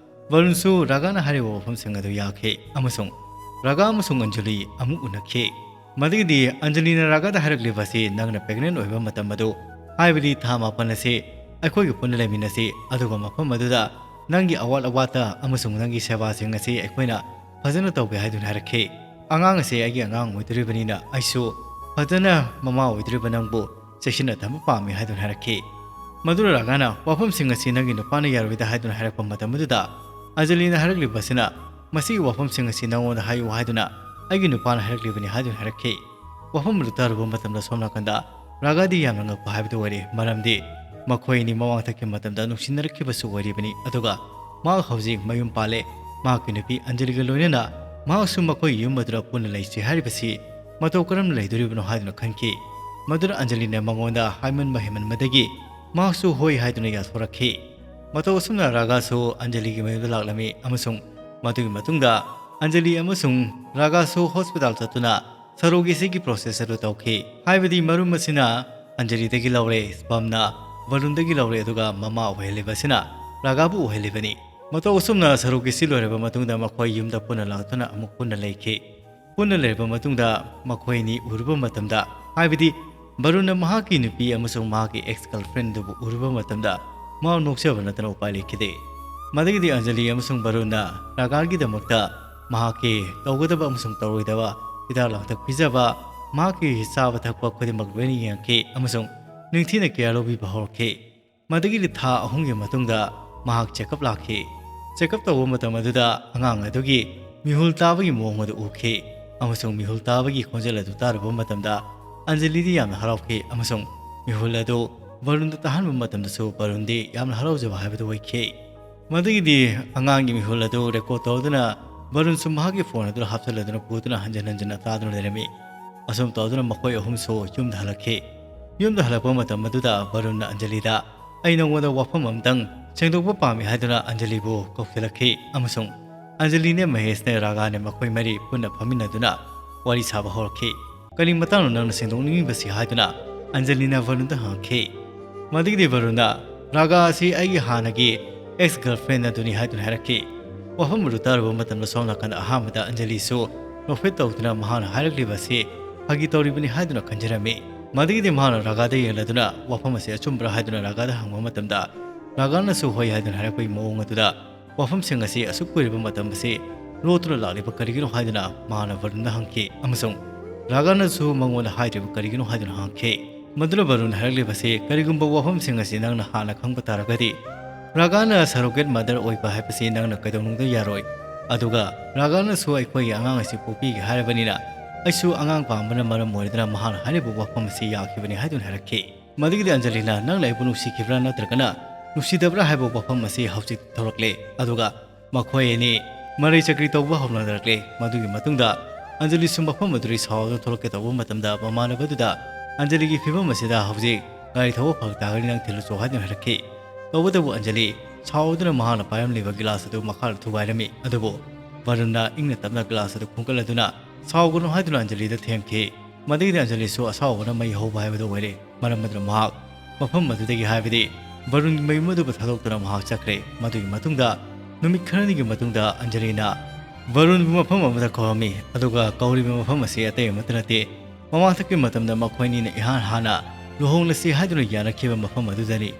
ꯚꯔꯨꯟꯁꯨ ꯔꯥꯒꯥꯅ ꯍꯥꯏꯔꯤꯕ ꯋꯥꯐꯝꯁꯤꯡ ꯑꯗꯨ ꯌꯥꯈꯤ, ꯑꯃꯁꯨꯡ ꯔꯥꯒꯥ ꯑꯃꯁꯨꯡ ꯑꯟꯖꯂꯤ ꯑꯃꯨꯛ ꯎꯅꯈꯤ꯫ ꯃꯗꯨꯒꯤꯗꯤ ꯑꯟꯖꯂꯤꯅ ꯔꯥꯒꯥꯗ ꯍꯥꯏꯔꯛꯂꯤꯕ ꯑꯁꯤ, "ꯅꯪꯅ pregnant ꯑꯣꯏꯕ ꯃꯇꯝ ꯑꯗꯨ, ꯍꯥꯏꯕꯗꯤ ꯊꯥ ꯃꯥꯄꯟ ꯑꯁꯤ ꯑꯩꯈꯣꯏꯒ ꯄꯨꯟꯅ ꯂꯩꯃꯤꯟꯅꯁꯤ, ꯑꯗꯨꯒ ꯃꯐꯝ ꯑꯗꯨꯗ ꯅꯪꯒꯤ ꯑꯋꯥꯠ ꯑꯋꯥꯠꯇ ꯑꯃꯁꯨꯡ ꯅꯪꯒꯤ ꯁꯦꯕꯥꯁꯤꯡ ꯑꯁꯤ ꯑꯩꯈꯣꯏꯅ ꯐꯖꯅ ꯇꯧꯒꯦ" ꯍꯥꯏꯗꯨꯅ ꯍꯥꯏꯔꯛꯈꯤ꯫ "ꯑꯉꯥꯡ ꯑꯁꯤ ꯑꯩꯒꯤ ꯑꯉꯥꯡ ꯑꯣꯏꯗꯣꯔꯤꯕꯅꯤꯅ, ꯑꯩꯁꯨ ꯐꯖꯅ ꯃꯃꯥ ꯑꯣꯏꯗꯣꯔꯤꯕ ꯅꯪꯕꯨ ꯆꯦꯛꯁꯤꯟꯅ ꯊꯝꯕ ꯄꯥꯝꯃꯤ" ꯍꯥꯏꯗꯨꯅ ꯍꯥꯏꯔꯛꯈꯤ꯫ ꯃꯗꯨꯅ ꯔꯥꯒꯥꯅ, "ꯋꯥꯐꯝꯁꯤꯡ ꯑꯁꯤ ꯅꯪꯒꯤ ꯅꯨꯄꯥꯅ ꯌꯥꯔꯣꯏꯗ" ꯍꯥꯏꯗꯨꯅ ꯍꯥꯏꯔꯛꯄ ꯃꯇꯝ ꯑꯗꯨꯗ, ꯑꯟꯖꯂꯤꯅ ꯍꯥꯏꯔꯛꯂꯤꯕ ꯑꯁꯤꯅ, "ꯃꯁꯤꯒꯤ ꯋꯥꯐꯝꯁꯤꯡ ꯑꯁꯤ ꯅꯉꯣꯟꯗ ꯍꯥꯏꯌꯨ" ꯍꯥꯏꯗꯨꯅ ꯑꯩꯒꯤ ꯅꯨꯄꯥꯅ ꯍꯥꯏꯔꯛꯂꯤꯕꯅꯤ" ꯍꯥꯏꯗꯨꯅ ꯍꯥꯏꯔꯛꯈꯤ꯫ ꯋꯥꯐꯝ ꯑꯗꯨ ꯇꯥꯔꯨꯕ ꯃꯇꯝꯗ ꯁꯣꯝ ꯅꯥꯀꯟꯗ ꯔꯥꯒꯥꯗꯤ ꯌꯥꯝꯅ ꯉꯛꯄ ꯍꯥꯏꯕꯗꯨ ꯑꯣꯏꯔꯦ, ꯃꯔꯝꯗꯤ ꯃꯈꯣꯏ ꯑꯅꯤ ꯃꯃꯥꯡꯊꯛꯀꯤ ꯃꯇꯝꯗ ꯅꯨꯡꯁꯤꯅꯔꯛꯈꯤꯕꯁꯨ ꯑꯣꯏꯔꯤꯕꯅꯤ, ꯑꯗꯨꯒ ꯃꯍꯥꯛ ꯍꯧꯖꯤꯛ ꯃꯌꯨꯝ ꯄꯥꯜꯂꯦ꯫ ꯃꯍꯥꯛꯀꯤ ꯅꯨꯄꯤ ꯑꯟꯖꯂꯤꯒ ꯂꯣꯏꯅꯅ ꯃꯍꯥꯛꯁꯨ ꯃꯈꯣꯏꯒꯤ ꯌꯨꯝ ꯑꯗꯨꯗ ꯄꯨꯟꯅ ꯂꯩꯁꯤ ꯍꯥꯏꯔꯤꯕꯁꯤ ꯃꯇꯧ ꯀꯔꯝꯅ ꯂꯩꯗꯣꯔꯤꯕꯅꯣ ꯍꯥꯏꯗꯨꯅ ꯈꯟꯈꯤ꯫ ꯃꯗꯨꯅ ꯑꯟꯖꯂꯤꯅ ꯃꯉꯣꯟꯗ ꯍꯥꯏꯃꯟꯕ ꯍꯦꯟꯃꯟꯕꯗꯒꯤ ꯃꯍꯥꯛꯁꯨ ꯍꯣꯏ ꯍꯥꯏꯗꯨꯅ ꯌꯥꯊꯣꯔꯛꯈꯤ꯫ ꯃꯇꯧ ꯑꯁꯨꯝꯅ ꯔꯥꯒꯥꯁꯨ ꯑꯟꯖꯂꯤꯒꯤ ꯃꯌꯨꯝꯗ ꯂꯥꯛꯂꯝꯃꯤ, ꯑꯃꯁꯨꯡ ꯃꯗꯨꯒꯤ ꯃꯇꯨꯡꯗ ꯑꯟꯖꯂꯤ ꯑꯃꯁꯨꯡ ꯔꯥꯒꯥꯁꯨ ꯍꯣꯁꯄꯤꯇꯥꯜ ꯆꯠꯇꯨꯅ ꯁꯔꯣꯒꯦꯁꯤꯒꯤ ꯄ꯭ꯔꯣꯁꯦꯁ ꯑꯗꯨ ꯇꯧꯈꯤ꯫ ꯍꯥꯏꯕꯗꯤ ꯃꯔꯨꯝ ꯑꯁꯤꯅ ꯑꯟꯖꯂꯤꯗꯒꯤ ꯂꯧꯔꯦ, ꯁ꯭ꯄꯝꯅ ꯕꯔꯨꯟꯗꯒꯤ ꯂꯧꯔꯦ, ꯑꯗꯨꯒ ꯃꯃꯥ ꯑꯣꯏꯍꯜꯂꯤꯕ ꯑꯁꯤꯅ ꯔꯥꯒꯥꯕꯨ ꯑꯣꯏꯍꯜꯂꯤꯕꯅꯤ꯫ ꯃꯇꯧ ꯑꯁꯨꯝꯅ ꯁꯔꯣꯒꯦꯁꯤ ꯂꯣꯏꯔꯕ ꯃꯇꯨꯡꯗ ꯃꯈꯣꯏ ꯌꯨꯝꯗ ꯄꯨꯟꯅ ꯂꯥꯛꯇꯨꯅ ꯑꯃꯨꯛ ꯄꯨꯟꯅ ꯂꯩꯈꯤ꯫ ꯄꯨꯟꯅ ꯂꯩꯔꯕ ꯃꯇꯨꯡꯗ ꯃꯈꯣꯏ ꯑꯅꯤ ꯎꯔꯨꯕ ꯃꯇꯝꯗ, ꯍꯥꯏꯕꯗꯤ ꯕꯔꯨꯟꯅ ꯃꯍꯥꯛꯀꯤ ꯅꯨꯄꯤ ꯑꯃꯁꯨꯡ ꯃꯍꯥꯛꯀꯤ ꯑꯦꯛꯁ ꯒꯔꯜꯐ꯭ꯔꯦꯟꯗꯨꯕꯨ ꯎꯔꯨꯕ ꯃꯇꯝꯗ, ꯃꯍꯥꯛ ꯅꯣꯛꯆꯕ ꯅꯠꯇꯅ ꯎꯄꯥꯏ ꯂꯩꯈꯤꯗꯦ꯫ ꯃꯗꯒꯤꯗꯤ ꯑꯟꯖꯂꯤ ꯑꯃꯁꯨꯡ ꯕꯔꯨꯟꯅ ꯔꯥꯒꯥꯒꯤꯗꯃꯛꯇ ꯃꯍꯥꯛꯀꯤ ꯇꯧꯒꯗꯕ ꯑꯃꯁꯨꯡ ꯇꯧꯔꯣꯏꯗꯕ ꯍꯤꯗꯥꯛ ꯂꯥꯡꯊꯛ ꯄꯤꯖꯕ, ꯃꯍꯥꯛꯀꯤ ꯆꯥꯕ ꯊꯛꯄ ꯈꯨꯗꯤꯡꯃꯛ ꯂꯣꯏꯅ ꯌꯦꯡꯉꯛꯈꯤ ꯑꯃꯁꯨꯡ ꯅꯤꯡꯊꯤꯅ ꯀꯤꯌꯔ ꯂꯧꯕꯤꯕ ꯍꯧꯔꯛꯈꯤ꯫ ꯃꯗꯨꯒꯤꯗꯤ ꯊꯥ ꯑꯍꯨꯝꯒꯤ ꯃꯇꯨꯡꯗ ꯃꯍꯥꯛ ꯆꯦꯛꯑꯞ ꯂꯥꯛꯈꯤ꯫ ꯆꯦꯛꯑꯞ ꯇꯧꯕ ꯃꯇꯝ ꯑꯗꯨꯗ ꯑꯉꯥꯡ ꯑꯗꯨꯒꯤ ꯃꯤꯍꯨꯜ ꯇꯥꯕꯒꯤ ꯃꯑꯣꯡ ꯑꯗꯨ ꯎꯈꯤ, ꯑꯃꯁꯨꯡ ꯃꯤꯍꯨꯜ ꯇꯥꯕꯒꯤ ꯈꯣꯟꯖꯦꯜ ꯑꯗꯨ ꯇꯥꯔꯨꯕ ꯃꯇꯝꯗ ꯑꯟꯖꯂꯤꯗꯤ ꯌꯥꯝꯅ ꯍꯔꯥꯎꯈꯤ, ꯑꯃꯁꯨꯡ ꯃꯤꯍꯨꯜ ꯑꯗꯨ ꯕꯔꯨꯟꯗ ꯇꯥꯍꯟꯕ ꯃꯇꯝꯗꯁꯨ ꯕꯔꯨꯟꯗꯤ ꯌꯥꯝꯅ ꯍꯔꯥꯎꯖꯕ ꯍꯥꯏꯕꯗꯨ ꯑꯣꯏꯈꯤ꯫ ꯃꯗꯨꯒꯤꯗꯤ ꯑꯉꯥꯡꯒꯤ ꯃꯤꯍꯨꯜ ꯑꯗꯨ ꯔꯦꯀꯣꯔꯗ ꯇꯧꯗꯨꯅ ꯕꯔꯨꯟꯁꯨ ꯃꯍꯥꯛꯀꯤ ꯐꯣꯟ ꯑꯗꯨꯗ ꯍꯥꯞꯆꯤꯜꯂꯗꯨꯅ ꯄꯨꯗꯨꯅ ꯍꯟꯖꯤꯟ ꯍꯟꯖꯤꯟꯅ ꯇꯥꯗꯨꯅ ꯂꯩꯔꯝꯃꯤ꯫ ꯑꯁꯨꯝ ꯇꯧꯗꯨꯅ ꯃꯈꯣꯏ ꯑꯍꯨꯝꯁꯨ ꯌꯨꯝꯗ ꯍꯜꯂꯛꯈꯤ꯫ ꯌꯨꯝꯗ ꯍꯜꯂꯛꯄ ꯃꯇꯝ ꯑꯗꯨꯗ ꯕꯔꯨꯟꯅ ꯑꯟꯖꯂꯤꯗ, "ꯑꯩ ꯅꯉꯣꯟꯗ ꯋꯥꯐꯝ ꯑꯃꯇꯪ ꯁꯦꯡꯗꯣꯛꯄ ꯄꯥꯝꯃꯤ" ꯍꯥꯏꯗꯨꯅ ꯑꯟꯖꯂꯤꯕꯨ ꯀꯧꯁꯤꯜꯂꯛꯈꯤ, ꯑꯃꯁꯨꯡ ꯑꯟꯖꯂꯤꯅꯦ ꯃꯍꯦꯁꯅꯦ ꯔꯥꯒꯥꯅꯦ ꯃꯈꯣꯏ ꯃꯔꯤ ꯄꯨꯟꯅ ꯐꯝꯃꯤꯟꯅꯗꯨꯅ ꯋꯥꯔꯤ ꯁꯥꯕ ꯍꯧꯔꯛꯈꯤ꯫ "ꯀꯔꯤ ꯃꯇꯥꯡꯅꯣ ꯅꯪꯅ ꯁꯦꯡꯗꯣꯛꯅꯤꯡꯉꯤꯕꯁꯤ?" ꯍꯥꯏꯗꯨꯅ ꯑꯟꯖꯂꯤꯅ ꯕꯔꯨꯟꯗ ꯍꯪꯉꯛꯈꯤ꯫ ꯃꯗꯨꯒꯤꯗꯤ ꯕꯔꯨꯟꯅ, "ꯔꯥꯒꯥ ꯑꯁꯤ ꯑꯩꯒꯤ ꯍꯥꯟꯅꯒꯤ ꯑꯦꯛꯁ ꯒꯔꯜꯐ꯭ꯔꯦꯟ ꯑꯗꯨꯅꯤ" ꯍꯥꯏꯗꯨꯅ ꯍꯥꯏꯔꯛꯈꯤ꯫ ꯋꯥꯐꯝ ꯑꯗꯨ ꯇꯥꯔꯨꯕ ꯃꯇꯝꯗ ꯁꯣꯝ ꯅꯥꯀꯟꯗ ꯑꯍꯥꯟꯕꯗ ꯑꯟꯖꯂꯤꯁꯨ ꯅꯣꯛꯐꯦꯠ ꯇꯧꯗꯨꯅ ꯃꯍꯥꯛꯅ ꯍꯥꯏꯔꯛꯂꯤꯕ ꯑꯁꯤ ꯐꯥꯒꯤ ꯇꯧꯔꯤꯕꯅꯤ ꯍꯥꯏꯗꯨꯅ ꯈꯟꯖꯔꯝꯃꯤ꯫ ꯃꯗꯨꯒꯤꯗꯤ ꯃꯍꯥꯛꯅ ꯔꯥꯒꯥꯗ ꯌꯦꯡꯂꯗꯨꯅ ꯋꯥꯐꯝ ꯑꯁꯤ ꯑꯆꯨꯝꯕ꯭ꯔꯥ ꯍꯥꯏꯗꯨꯅ ꯔꯥꯒꯥꯗ ꯍꯪꯕ ꯃꯇꯝꯗ, ꯔꯥꯒꯥꯅꯁꯨ ꯍꯣꯏ ꯍꯥꯏꯗꯨꯅ ꯍꯥꯏꯔꯛꯄꯒꯤ ꯃꯑꯣꯡ ꯑꯗꯨꯗ, "ꯋꯥꯐꯝꯁꯤꯡ ꯑꯁꯤ ꯑꯁꯨꯛ ꯀꯨꯏꯔꯕ ꯃꯇꯝ ꯑꯁꯤ ꯂꯣꯠꯇꯨꯅ ꯂꯥꯛꯂꯤꯕ ꯀꯔꯤꯒꯤꯅꯣ?" ꯍꯥꯏꯗꯨꯅ ꯃꯍꯥꯛꯅ ꯕꯔꯨꯟꯗ ꯍꯪꯈꯤ, ꯑꯃꯁꯨꯡ ꯔꯥꯒꯥꯅꯁꯨ ꯃꯉꯣꯟꯗ ꯍꯥꯏꯗ꯭ꯔꯤꯕ ꯀꯔꯤꯒꯤꯅꯣ ꯍꯥꯏꯗꯨꯅ ꯍꯪꯈꯤ꯫ ꯃꯗꯨꯅ ꯕꯔꯨꯟ ꯍꯥꯏꯔꯛꯂꯤꯕꯁꯤ, "ꯀꯔꯤꯒꯨꯝꯕ ꯋꯥꯐꯝꯁꯤꯡ ꯑꯁꯤ ꯅꯪꯅ ꯍꯥꯟꯅ ꯈꯪꯕ ꯇꯥꯔꯒꯗꯤ, ꯔꯥꯒꯥꯅ ꯁꯔꯣꯒꯦꯠ ꯃꯗꯔ ꯑꯣꯏꯕ ꯍꯥꯏꯕꯁꯤ ꯅꯪꯅ ꯀꯩꯗꯧꯅꯨꯡꯗ ꯌꯥꯔꯣꯏ꯫ ꯑꯗꯨꯒ ꯔꯥꯒꯥꯅꯁꯨ ꯑꯩꯈꯣꯏꯒꯤ ꯑꯉꯥꯡ ꯑꯁꯤ ꯄꯣꯛꯄꯤꯒꯦ ꯍꯥꯏꯔꯕꯅꯤꯅ ꯑꯩꯁꯨ ꯑꯉꯥꯡ ꯄꯥꯝꯕꯅ ꯃꯔꯝ ꯑꯣꯏꯔꯗꯨꯅ ꯃꯍꯥꯛꯅ ꯍꯥꯏꯔꯤꯕ ꯋꯥꯐꯝ ꯑꯁꯤ ꯌꯥꯈꯤꯕꯅꯤ ꯍꯥꯏꯗꯨꯅ ꯍꯥꯏꯔꯛꯈꯤ꯫ ꯃꯗꯨꯒꯤꯗꯤ ꯑꯟꯖꯂꯤꯅ "ꯅꯪꯅ ꯑꯩꯕꯨ ꯅꯨꯡꯁꯤꯈꯤꯕ꯭ꯔꯥ ꯅꯠꯇ꯭ꯔꯒꯅ ꯅꯨꯡꯁꯤꯗꯕ꯭ꯔꯥ ꯍꯥꯏꯕ ꯋꯥꯐꯝ ꯑꯁꯤ ꯍꯧꯖꯤꯛ ꯊꯣꯔꯛꯂꯦ"꯫ ꯑꯗꯨꯒ ꯃꯈꯣꯏ ꯑꯅꯤ ꯃꯔꯩ ꯆꯀ꯭ꯔꯤ ꯇꯧꯕ ꯍꯧꯅꯔꯛꯂꯦ꯫ ꯃꯗꯨꯒꯤ ꯃꯇꯨꯡꯗ ꯑꯟꯖꯂꯤꯁꯨ ꯃꯐꯝ ꯑꯗꯨꯗꯒꯤ ꯁꯥꯎꯗꯨꯅ ꯊꯣꯛꯂꯛꯀꯦ ꯇꯧꯕ ꯃꯇꯝꯗ ꯃꯃꯥꯟꯅꯕꯗꯨꯗ "ꯑꯟꯖꯂꯤꯒꯤ ꯐꯤꯕꯝ ꯑꯁꯤꯗ ꯍꯧꯖꯤꯛ ꯒꯥꯔꯤ ꯊꯧꯕ ꯐꯔꯛ ꯇꯥꯒꯅꯤ, ꯅꯪ ꯊꯤꯜꯂꯨꯆꯣ" ꯍꯥꯏꯗꯨꯅ ꯍꯥꯏꯔꯛꯈꯤ꯫ ꯇꯧꯕꯇꯕꯨ ꯑꯟꯖꯂꯤ ꯁꯥꯎꯗꯨꯅ ꯃꯍꯥꯛꯅ ꯄꯥꯏꯔꯝꯂꯤꯕ ꯒꯤꯂꯥꯁ ꯑꯗꯨ ꯃꯈꯥꯗ ꯊꯨꯒꯥꯏꯔꯝꯃꯤ꯫ ꯑꯗꯨꯕꯨ ꯚꯔꯨꯟꯅ ꯏꯪꯅ ꯇꯞꯅ ꯒꯤꯂꯥꯁ ꯑꯗꯨ ꯈꯨꯝꯒꯠꯂꯗꯨꯅ "ꯁꯥꯎꯒꯅꯨ" ꯍꯥꯏꯗꯨꯅ ꯑꯟꯖꯂꯤꯗ ꯊꯦꯝꯈꯤ꯫ ꯃꯗꯨꯒꯤꯗꯤ ꯑꯟꯖꯂꯤꯁꯨ ꯑꯁꯥꯎꯕꯅ ꯃꯩ ꯍꯧꯕ ꯍꯥꯏꯕꯗꯨ ꯑꯣꯏꯔꯦ꯫ ꯃꯔꯝ ꯑꯗꯨꯅ ꯃꯍꯥꯛ ꯃꯐꯝ ꯑꯗꯨꯗꯒꯤ, ꯍꯥꯏꯕꯗꯤ ꯚꯔꯨꯟꯒꯤ ꯃꯌꯨꯝ ꯑꯗꯨꯕꯨ ꯊꯥꯗꯣꯛꯇꯨꯅ ꯃꯍꯥꯛ ꯆꯠꯈ꯭ꯔꯦ꯫ ꯃꯗꯨꯒꯤ ꯃꯇꯨꯡꯗ ꯅꯨꯃꯤꯠ ꯈꯔꯅꯤꯒꯤ ꯃꯇꯨꯡꯗ ꯑꯟꯖꯂꯤꯅ ꯚꯔꯨꯟꯕꯨ ꯃꯐꯝ ꯑꯃꯗ ꯀꯧꯔꯝꯃꯤ꯫ ꯑꯗꯨꯒ ꯀꯧꯔꯤꯕ ꯃꯐꯝ ꯑꯁꯤ ꯑꯇꯩ ꯑꯃꯠꯇ ꯅꯠꯇꯦ, ꯃꯃꯥꯡꯊꯛꯀꯤ ꯃꯇꯝꯗ ꯃꯈꯣꯏꯅꯤꯅ ꯏꯍꯥꯟ ꯍꯥꯟꯅ ꯂꯨꯍꯣꯡꯂꯁꯤ ꯍꯥꯏꯗꯨꯅ ꯌꯥꯅꯈꯤꯕ ꯃꯐꯝ ꯑꯗꯨꯗꯅꯤ꯫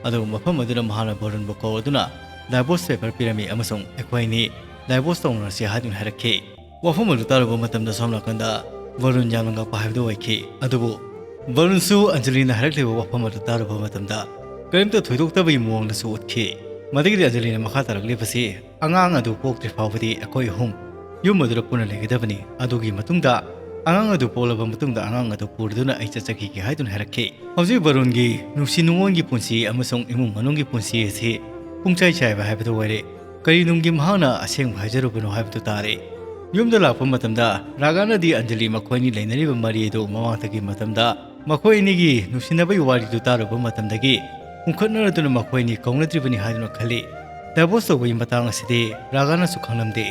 ꯑꯗꯨꯕꯨ ꯃꯐꯝ ꯑꯗꯨꯗ ꯃꯍꯥꯛꯅ ꯚꯔꯨꯟꯕꯨ ꯀꯧꯔꯗꯨꯅ divorce paper ꯄꯤꯔꯝꯃꯤ ꯑꯃꯁꯨꯡ "ꯑꯩꯈꯣꯏ ꯑꯅꯤ divorce ꯇꯧꯅꯔꯁꯤ" ꯍꯥꯏꯗꯨꯅ ꯍꯥꯏꯔꯛꯈꯤ꯫ ꯋꯥꯐꯝ ꯑꯗꯨ ꯇꯥꯔꯨꯕ ꯃꯇꯝꯗ ꯁꯣꯝ ꯅꯥꯀꯟꯗ ꯚꯔꯨꯟ ꯌꯥꯝꯅ ꯉꯛꯄ ꯍꯥꯏꯕꯗꯨ ꯑꯣꯏꯈꯤ꯫ ꯑꯗꯨꯕꯨ ꯚꯔꯨꯟꯁꯨ ꯑꯟꯖꯂꯤꯅ ꯍꯥꯏꯔꯛꯂꯤꯕ ꯋꯥꯐꯝ ꯑꯗꯨ ꯇꯥꯔꯨꯕ ꯃꯇꯝꯗ ꯀꯔꯤꯝꯇ ꯊꯣꯏꯗꯣꯛꯇꯕꯒꯤ ꯃꯑꯣꯡꯗꯁꯨ ꯎꯠꯈꯤ꯫ ꯃꯗꯨꯒꯤꯗꯤ ꯑꯟꯖꯂꯤꯅ ꯃꯈꯥ ꯇꯥꯔꯛꯂꯤꯕꯁꯤ, "ꯑꯉꯥꯡ ꯑꯗꯨ ꯄꯣꯛꯇ꯭ꯔꯤ ꯐꯥꯎꯕꯗꯤ ꯑꯩꯈꯣꯏ ꯑꯍꯨꯝ ꯌꯨꯝ ꯑꯗꯨꯗ ꯄꯨꯟꯅ ꯂꯩꯒꯗꯕꯅꯤ꯫ ꯑꯗꯨꯒꯤ ꯃꯇꯨꯡꯗ ꯑꯉꯥꯡ ꯑꯗꯨ ꯄꯣꯛꯂꯕ ꯃꯇꯨꯡꯗ ꯑꯉꯥꯡ ꯑꯗꯨ ꯄꯨꯔꯗꯨꯅ ꯑꯩ ꯆꯠꯆꯈꯤꯒꯦ" ꯍꯥꯏꯗꯨꯅ ꯍꯥꯏꯔꯛꯈꯤ꯫ ꯍꯧꯖꯤꯛ ꯚꯔꯨꯟꯒꯤ ꯅꯨꯡꯁꯤ ꯅꯨꯡꯉꯣꯟꯒꯤ ꯄꯨꯟꯁꯤ ꯑꯃꯁꯨꯡ ꯏꯃꯨꯡ ꯃꯅꯨꯡꯒꯤ ꯄꯨꯟꯁꯤ ꯑꯁꯤ ꯄꯨꯡꯆꯥꯏ ꯆꯥꯏꯕ ꯍꯥꯏꯕꯗꯨ ꯑꯣꯏꯔꯦ꯫ ꯀꯔꯤꯅꯨꯡꯒꯤ ꯃꯍꯥꯛꯅ ꯑꯁꯦꯡꯕ ꯍꯥꯏꯖꯔꯨꯕꯅꯣ ꯍꯥꯏꯕꯗꯨ ꯇꯥꯔꯦ꯫ ꯌꯨꯝꯗ ꯂꯥꯛꯄ ꯃꯇꯝꯗ ꯔꯥꯒꯥꯅꯗꯤ ꯑꯟꯖꯂꯤ ꯃꯈꯣꯏ ꯑꯅꯤ ꯂꯩꯅꯔꯤꯕ ꯃꯔꯤ ꯑꯗꯨ ꯃꯃꯥꯡꯗꯒꯤ ꯃꯇꯝꯗ ꯃꯈꯣꯏ ꯑꯅꯤꯒꯤ ꯅꯨꯡꯁꯤꯅꯕꯒꯤ ꯋꯥꯔꯤꯗꯨ ꯇꯥꯔꯨꯕ ꯃꯇꯝꯗꯒꯤ ꯍꯨꯝꯈꯠꯅꯔꯗꯨꯅ ꯃꯈꯣꯏ ꯑꯅꯤ ꯀꯧꯅꯗ꯭ꯔꯤꯕꯅꯤ ꯍꯥꯏꯗꯨꯅ ꯈꯜꯂꯤ꯫ Divorce ꯇꯧꯕꯒꯤ ꯃꯇꯥꯡ ꯑꯁꯤꯗꯤ ꯔꯥꯒꯥꯅꯁꯨ ꯈꯪꯂꯝꯗꯦ꯫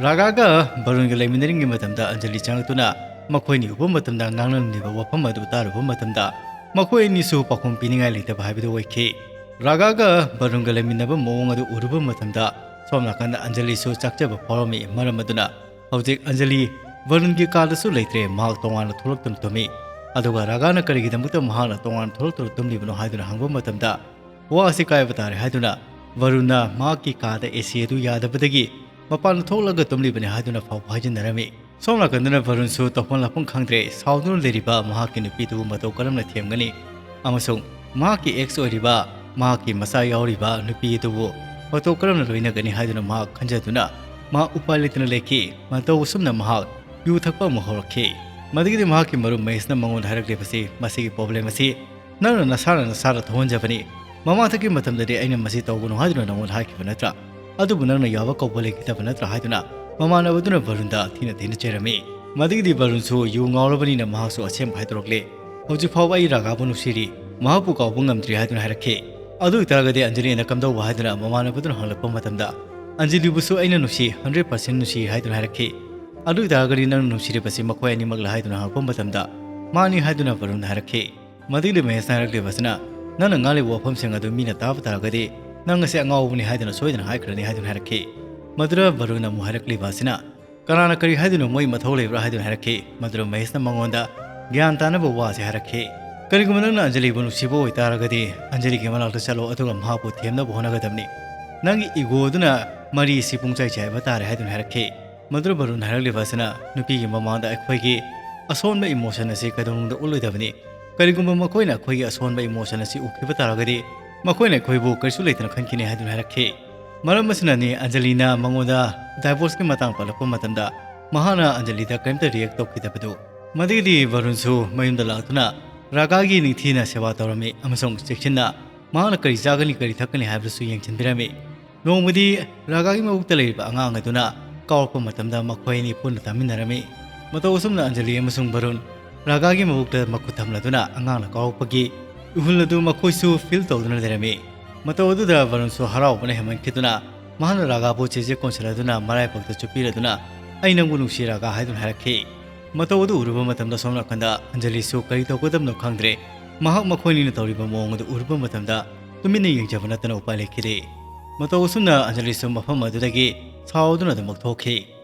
ꯔꯥꯒꯥꯒ ꯚꯔꯨꯟꯒ ꯂꯩꯃꯤꯟꯅꯔꯤꯉꯩ ꯃꯇꯝꯗ ꯑꯟꯖꯂꯤ ꯆꯪꯂꯛꯇꯨꯅ ꯃꯈꯣꯏ ꯑꯅꯤ ꯎꯕ ꯃꯇꯝꯗ ꯉꯥꯡꯅꯔꯝꯂꯤꯕ ꯋꯥꯐꯝ ꯑꯗꯨ ꯇꯥꯔꯨꯕ ꯃꯇꯝꯗ ꯃꯈꯣꯏ ꯑꯅꯤꯁꯨ ꯄꯥꯎꯈꯨꯝ ꯄꯤꯅꯤꯡꯉꯥꯏ ꯂꯩꯇꯕ ꯍꯥꯏꯕꯗꯨ ꯑꯣꯏꯈꯤ꯫ ꯔꯥꯒꯥꯒ ꯚꯔꯨꯟꯒ ꯂꯩꯃꯤꯟꯅꯕ ꯃꯑꯣꯡ ꯑꯗꯨ ꯎꯔꯨꯕ ꯃꯇꯝꯗ ꯁꯣꯝ ꯅꯥꯀꯟꯗ ꯑꯟꯖꯂꯤꯁꯨ ꯆꯥꯛꯆꯕ ꯐꯥꯎꯔꯝꯃꯤ꯫ ꯃꯔꯝ ꯑꯗꯨꯅ ꯍꯧꯖꯤꯛ ꯑꯟꯖꯂꯤ ꯚꯔꯨꯟꯒꯤ ꯀꯥꯗꯁꯨ ꯂꯩꯇ꯭ꯔꯦ, ꯃꯍꯥꯛ ꯇꯣꯉꯥꯟꯅ ꯊꯣꯛꯂꯛꯇꯨꯅ ꯇꯨꯝꯃꯤ꯫ ꯑꯗꯨꯒ ꯔꯥꯒꯥꯅ ꯀꯔꯤꯒꯤꯗꯃꯛꯇ ꯃꯍꯥꯛꯅ ꯇꯣꯉꯥꯟꯅ ꯊꯣꯛꯂꯛꯇꯨꯅ ꯇꯨꯝꯂꯤꯕꯅꯣ ꯍꯥꯏꯗꯨꯅ ꯍꯪꯕ ꯃꯇꯝꯗ ꯋꯥ ꯑꯁꯤ ꯀꯥꯏꯕ ꯇꯥꯔꯦ ꯍꯥꯏꯗꯨꯅ ꯚꯔꯨꯟꯅ ꯃꯍꯥꯛꯀꯤ ꯀꯥꯗ AC ꯑꯗꯨ ꯌꯥꯗꯕꯗꯒꯤ ꯃꯄꯥꯟꯗ ꯊꯣꯛꯂꯒ ꯇꯨꯝꯂꯤꯕꯅꯤ ꯍꯥꯏꯗꯨꯅ ꯐꯥꯎꯕ ꯍꯥꯏꯖꯤꯟꯅꯔꯝꯃꯤ꯫ ꯁꯣꯝ ꯅꯥꯀꯟꯗꯅ ꯚꯔꯨꯟꯁꯨ ꯇꯧꯐꯝ ꯂꯥꯛꯐꯝ ꯈꯪꯗ꯭ꯔꯦ, ꯁꯥꯎꯗꯨꯅ ꯂꯩꯔꯤꯕ ꯃꯍꯥꯛꯀꯤ ꯅꯨꯄꯤꯗꯨꯕꯨ ꯃꯇꯧ ꯀꯔꯝꯅ ꯊꯦꯝꯒꯅꯤ ꯑꯃꯁꯨꯡ ꯃꯍꯥꯛꯀꯤ ex ꯑꯣꯏꯔꯤꯕ, ꯃꯍꯥꯛꯀꯤ ꯃꯆꯥ ꯌꯥꯎꯔꯤꯕ ꯅꯨꯄꯤ ꯑꯗꯨꯕꯨ ꯃꯇꯧ ꯀꯔꯝꯅ ꯂꯣꯏꯅꯒꯅꯤ ꯍꯥꯏꯗꯨꯅ ꯃꯍꯥꯛ ꯈꯟꯖꯗꯨꯅ ꯃꯍꯥꯛ ꯎꯄꯥꯏ ꯂꯩꯇꯅ ꯂꯩꯈꯤ꯫ ꯃꯇꯧ ꯑꯁꯨꯝꯅ ꯃꯍꯥꯛ ꯌꯨ ꯊꯛꯄ ꯑꯃꯨꯛ ꯍꯧꯔꯛꯈꯤ꯫ ꯃꯗꯨꯒꯤꯗꯤ ꯃꯍꯥꯛꯀꯤ ꯃꯔꯨꯞ ꯃꯍꯦꯁꯅ ꯃꯉꯣꯟꯗ ꯍꯥꯏꯔꯛꯂꯤꯕꯁꯤ, "ꯃꯁꯤꯒꯤ ꯄ꯭ꯔꯣꯕ꯭ꯂꯦꯝ ꯑꯁꯤ ꯅꯪꯅ ꯅꯁꯥꯅ ꯅꯁꯥꯗ ꯊꯣꯛꯍꯟꯖꯕꯅꯤ꯫ ꯃꯃꯥꯡꯊꯛꯀꯤ ꯃꯇꯝꯗꯗꯤ ꯑꯩꯅ ꯃꯁꯤ ꯇꯧꯒꯅꯨ ꯍꯥꯏꯗꯨꯅ ꯅꯉꯣꯟꯗ ꯍꯥꯏꯈꯤꯕ ꯅꯠꯇ꯭ꯔꯥ? ꯑꯗꯨꯕꯨ ꯅꯪꯅ ꯌꯥꯕ ꯀꯧꯕ ꯂꯩꯈꯤꯗꯕ ꯅꯠꯇ꯭ꯔꯥ?" ꯍꯥꯏꯗꯨꯅ ꯃꯃꯥꯟꯅꯕꯗꯨꯅ ꯕꯔꯨꯟꯗ ꯊꯤꯅ ꯊꯤꯅ ꯆꯩꯔꯝꯃꯤ꯫ ꯃꯗꯨꯒꯤꯗꯤ ꯕꯔꯨꯟꯁꯨ ꯌꯨ ꯉꯥꯎꯔꯕꯅꯤꯅ ꯃꯍꯥꯛꯁꯨ ꯑꯁꯦꯡꯕ ꯍꯥꯏꯗꯣꯔꯛꯂꯦ꯫ "ꯍꯧꯖꯤꯛ ꯐꯥꯎꯕ ꯑꯩ ꯔꯥꯒꯥꯕꯨ ꯅꯨꯡꯁꯤꯔꯤ, ꯃꯍꯥꯛꯄꯨ ꯀꯥꯎꯕ ꯉꯝꯗ꯭ꯔꯤ" ꯍꯥꯏꯗꯨꯅ ꯍꯥꯏꯔꯛꯈꯤ꯫ "ꯑꯗꯨ ꯑꯣꯏꯇꯥꯔꯒꯗꯤ ꯑꯟꯖꯂꯤꯅ ꯀꯝꯗꯧꯕ?" ꯍꯥꯏꯗꯨꯅ ꯃꯃꯥꯟꯅꯕꯗꯨꯅ ꯍꯪꯂꯛꯄ ꯃꯇꯝꯗ, "ꯑꯟꯖꯂꯤꯕꯨꯁꯨ ꯑꯩꯅ ꯅꯨꯡꯁꯤ, ꯍꯟꯗ꯭ꯔꯦꯠ ꯄꯥꯔꯁꯦꯟ ꯅꯨꯡꯁꯤ" ꯍꯥꯏꯗꯨꯅ ꯍꯥꯏꯔꯛꯈꯤ꯫ "ꯑꯗꯨ ꯑꯣꯏꯇꯥꯔꯒꯗꯤ ꯅꯪꯅ ꯅꯨꯡꯁꯤꯔꯤꯕꯁꯤ ꯃꯈꯣꯏ ꯑꯅꯤꯃꯛꯂ?" ꯍꯥꯏꯗꯨꯅ ꯍꯪꯂꯛꯄ ꯃꯇꯝꯗ, "ꯃꯥꯅꯤ" ꯍꯥꯏꯗꯨꯅ ꯕꯔꯨꯟꯅ ꯍꯥꯏꯔꯛꯈꯤ꯫ ꯃꯗꯨꯒꯤꯗꯤ ꯃꯍꯦꯁꯅ ꯍꯥꯏꯔꯛꯂꯤꯕ ꯑꯁꯤꯅ, "ꯅꯪꯅ ꯉꯥꯡꯂꯤꯕ ꯋꯥꯐꯝꯁꯤꯡ ꯑꯗꯨ ꯃꯤꯅ ꯇꯥꯕ ꯇꯥꯔꯒꯗꯤ ꯅꯪ ꯑꯁꯤ ꯑꯉꯥꯎꯕꯅꯤ ꯍꯥꯏꯗꯨꯅ ꯁꯣꯏꯗꯅ ꯍꯥꯏꯈ꯭ꯔꯅꯤ" ꯍꯥꯏꯗꯨꯅ ꯍꯥꯏꯔꯛꯈꯤ꯫ ꯃꯗꯨꯗ ꯕꯔꯨꯟꯅ ꯑꯃꯨꯛ ꯍꯥꯏꯔꯛꯂꯤꯕ ꯑꯁꯤꯅ, "ꯀꯅꯥꯅ ꯀꯔꯤ ꯍꯥꯏꯗꯨꯅ ꯃꯣꯏ ꯃꯊꯧ ꯂꯩꯕ꯭ꯔꯥ?" ꯍꯥꯏꯗꯨꯅ ꯍꯥꯏꯔꯛꯈꯤ꯫ ꯃꯗꯨꯗ ꯃꯍꯦꯁꯅ ꯃꯉꯣꯟꯗ ꯒ꯭ꯌꯥꯟ ꯇꯥꯅꯕ ꯋꯥꯁꯦ ꯍꯥꯏꯔꯛꯈꯤ꯫ "ꯀꯔꯤꯒꯨꯝꯕ ꯅꯪꯅ ꯑꯟꯖꯂꯤꯕꯨ ꯅꯨꯡꯁꯤꯕ ꯑꯣꯏꯇꯥꯔꯒꯗꯤ ꯑꯟꯖꯂꯤꯒꯤ ꯃꯅꯥꯛꯇ ꯆꯠꯂꯣ, ꯑꯗꯨꯒ ꯃꯍꯥꯛꯄꯨ ꯊꯦꯝꯅꯕ ꯍꯣꯠꯅꯒꯗꯕꯅꯤ꯫ ꯅꯪꯒꯤ ꯏꯒꯣ ꯑꯗꯨꯅ ꯃꯔꯤ ꯑꯁꯤ ꯄꯨꯡꯆꯥꯏ ꯆꯥꯏꯕ ꯇꯥꯔꯦ" ꯍꯥꯏꯗꯨꯅ ꯍꯥꯏꯔꯛꯈꯤ꯫ ꯃꯗꯨꯗ ꯕꯔꯨꯟ ꯍꯥꯏꯔꯛꯂꯤꯕ ꯑꯁꯤꯅ, "ꯅꯨꯄꯤꯒꯤ ꯃꯃꯥꯡꯗ ꯑꯩꯈꯣꯏꯒꯤ ꯑꯁꯣꯟꯕ ꯏꯃꯣꯁꯟ ꯑꯁꯤ ꯀꯩꯗꯧꯅꯨꯡꯗ ꯎꯠꯂꯣꯏꯗꯕꯅꯤ꯫ ꯀꯔꯤꯒꯨꯝꯕ ꯃꯈꯣꯏꯅ ꯑꯩꯈꯣꯏꯒꯤ ꯑꯁꯣꯟꯕ ꯏꯃꯣꯁꯟ ꯑꯁꯤ ꯎꯈꯤꯕ ꯇꯥꯔꯒꯗꯤ ꯃꯈꯣꯏꯅ ꯑꯩꯈꯣꯏꯕꯨ ꯀꯔꯤꯁꯨ ꯂꯩꯇꯅ ꯈꯟꯈꯤꯅꯤ" ꯍꯥꯏꯗꯨꯅ ꯍꯥꯏꯔꯛꯈꯤ꯫ ꯃꯔꯝ ꯑꯁꯤꯅꯅꯤ ꯑꯟꯖꯂꯤꯅ ꯃꯉꯣꯟꯗ ꯗꯥꯏꯚꯣꯔꯁꯀꯤ ꯃꯇꯥꯡ ꯄꯜꯂꯛꯄ ꯃꯇꯝꯗ ꯃꯍꯥꯛꯅ ꯑꯟꯖꯂꯤꯗ ꯀꯔꯤꯝꯇ ꯔꯤꯌꯦꯛ ꯇꯧꯈꯤꯗꯕꯗꯨ꯫ ꯃꯗꯨꯒꯤꯗꯤ ꯕꯔꯨꯟꯁꯨ ꯃꯌꯨꯝꯗ ꯂꯥꯛꯇꯨꯅ ꯔꯥꯒꯥꯒꯤ ꯅꯤꯡꯊꯤꯅ ꯁꯦꯕꯥ ꯇꯧꯔꯝꯃꯤ ꯑꯃꯁꯨꯡ ꯆꯦꯛꯁꯤꯟꯅ ꯃꯍꯥꯛꯅ ꯀꯔꯤ ꯆꯥꯒꯅꯤ ꯀꯔꯤ ꯊꯛꯀꯅꯤ ꯍꯥꯏꯕꯗꯨꯁꯨ ꯌꯦꯡꯁꯤꯟꯕꯤꯔꯝꯃꯤ꯫ ꯅꯣꯡꯃꯗꯤ ꯔꯥꯒꯥꯒꯤ ꯃꯕꯨꯛꯇ ꯂꯩꯔꯤꯕ ꯑꯉꯥꯡ ꯑꯗꯨꯅ ꯀꯥꯎꯔꯛꯄ ꯃꯇꯝꯗ ꯃꯈꯣꯏ ꯑꯅꯤ ꯄꯨꯟꯅ ꯇꯥꯃꯤꯟꯅꯔꯝꯃꯤ꯫ ꯃꯇꯧ ꯑꯁꯨꯝꯅ ꯑꯟꯖꯂꯤ ꯑꯃꯁꯨꯡ ꯕꯔꯨꯟ ꯔꯥꯒꯥꯒꯤ ꯃꯕꯨꯛꯇ ꯃꯈꯨꯠ ꯊꯝꯂꯗꯨꯅ ꯑꯉꯥꯡꯅ ꯀꯥꯎꯔꯛꯄꯒꯤ ꯏꯍꯨꯜ ꯑꯗꯨ ꯃꯈꯣꯏꯁꯨ ꯐꯤꯜ ꯇꯧꯗꯨꯅ ꯂꯩꯔꯝꯃꯤ꯫ ꯃꯇꯧ ꯑꯗꯨꯗ ꯕꯔꯨꯟꯁꯨ ꯍꯔꯥꯎꯕꯅ ꯍꯦꯟꯃꯟꯈꯤꯗꯨꯅ ꯃꯍꯥꯛꯅ ꯔꯥꯒꯥꯕꯨ ꯆꯦꯖꯦ ꯀꯣꯟꯁꯤꯜꯂꯗꯨꯅ ꯃꯔꯥꯏꯕꯛꯇ ꯆꯨꯞꯄꯤꯔꯗꯨꯅ, "ꯑꯩ ꯅꯪꯕꯨ ꯅꯨꯡꯁꯤ ꯔꯥꯒꯥ" ꯍꯥꯏꯗꯨꯅ ꯍꯥꯏꯔꯛꯈꯤ꯫ ꯃꯇꯧ ꯑꯗꯨ ꯎꯔꯨꯕ ꯃꯇꯝꯗ ꯁꯣꯝ ꯅꯥꯀꯟꯗ ꯑꯟꯖꯂꯤꯁꯨ ꯀꯔꯤ ꯇꯧꯒꯗꯕꯅꯣ ꯈꯪꯗ꯭ꯔꯦ꯫ ꯃꯍꯥꯛ ꯃꯈꯣꯏꯅꯤꯅ ꯇꯧꯔꯤꯕ ꯃꯑꯣꯡ ꯑꯗꯨ ꯎꯔꯨꯕ ꯃꯇꯝꯗ ꯇꯨꯃꯤꯟꯅ ꯌꯦꯡꯖꯕ ꯅꯠꯇꯅ ꯎꯄꯥꯏ ꯂꯩꯈꯤꯗꯦ꯫ ꯃꯇꯧ ꯑꯁꯨꯝꯅ ꯑꯟꯖꯂꯤꯁꯨ ꯃꯐꯝ ꯑꯗꯨꯗꯒꯤ ꯁꯥꯎꯗꯨꯅ ꯑꯗꯨꯃꯛ ꯊꯣꯛꯈꯤ꯫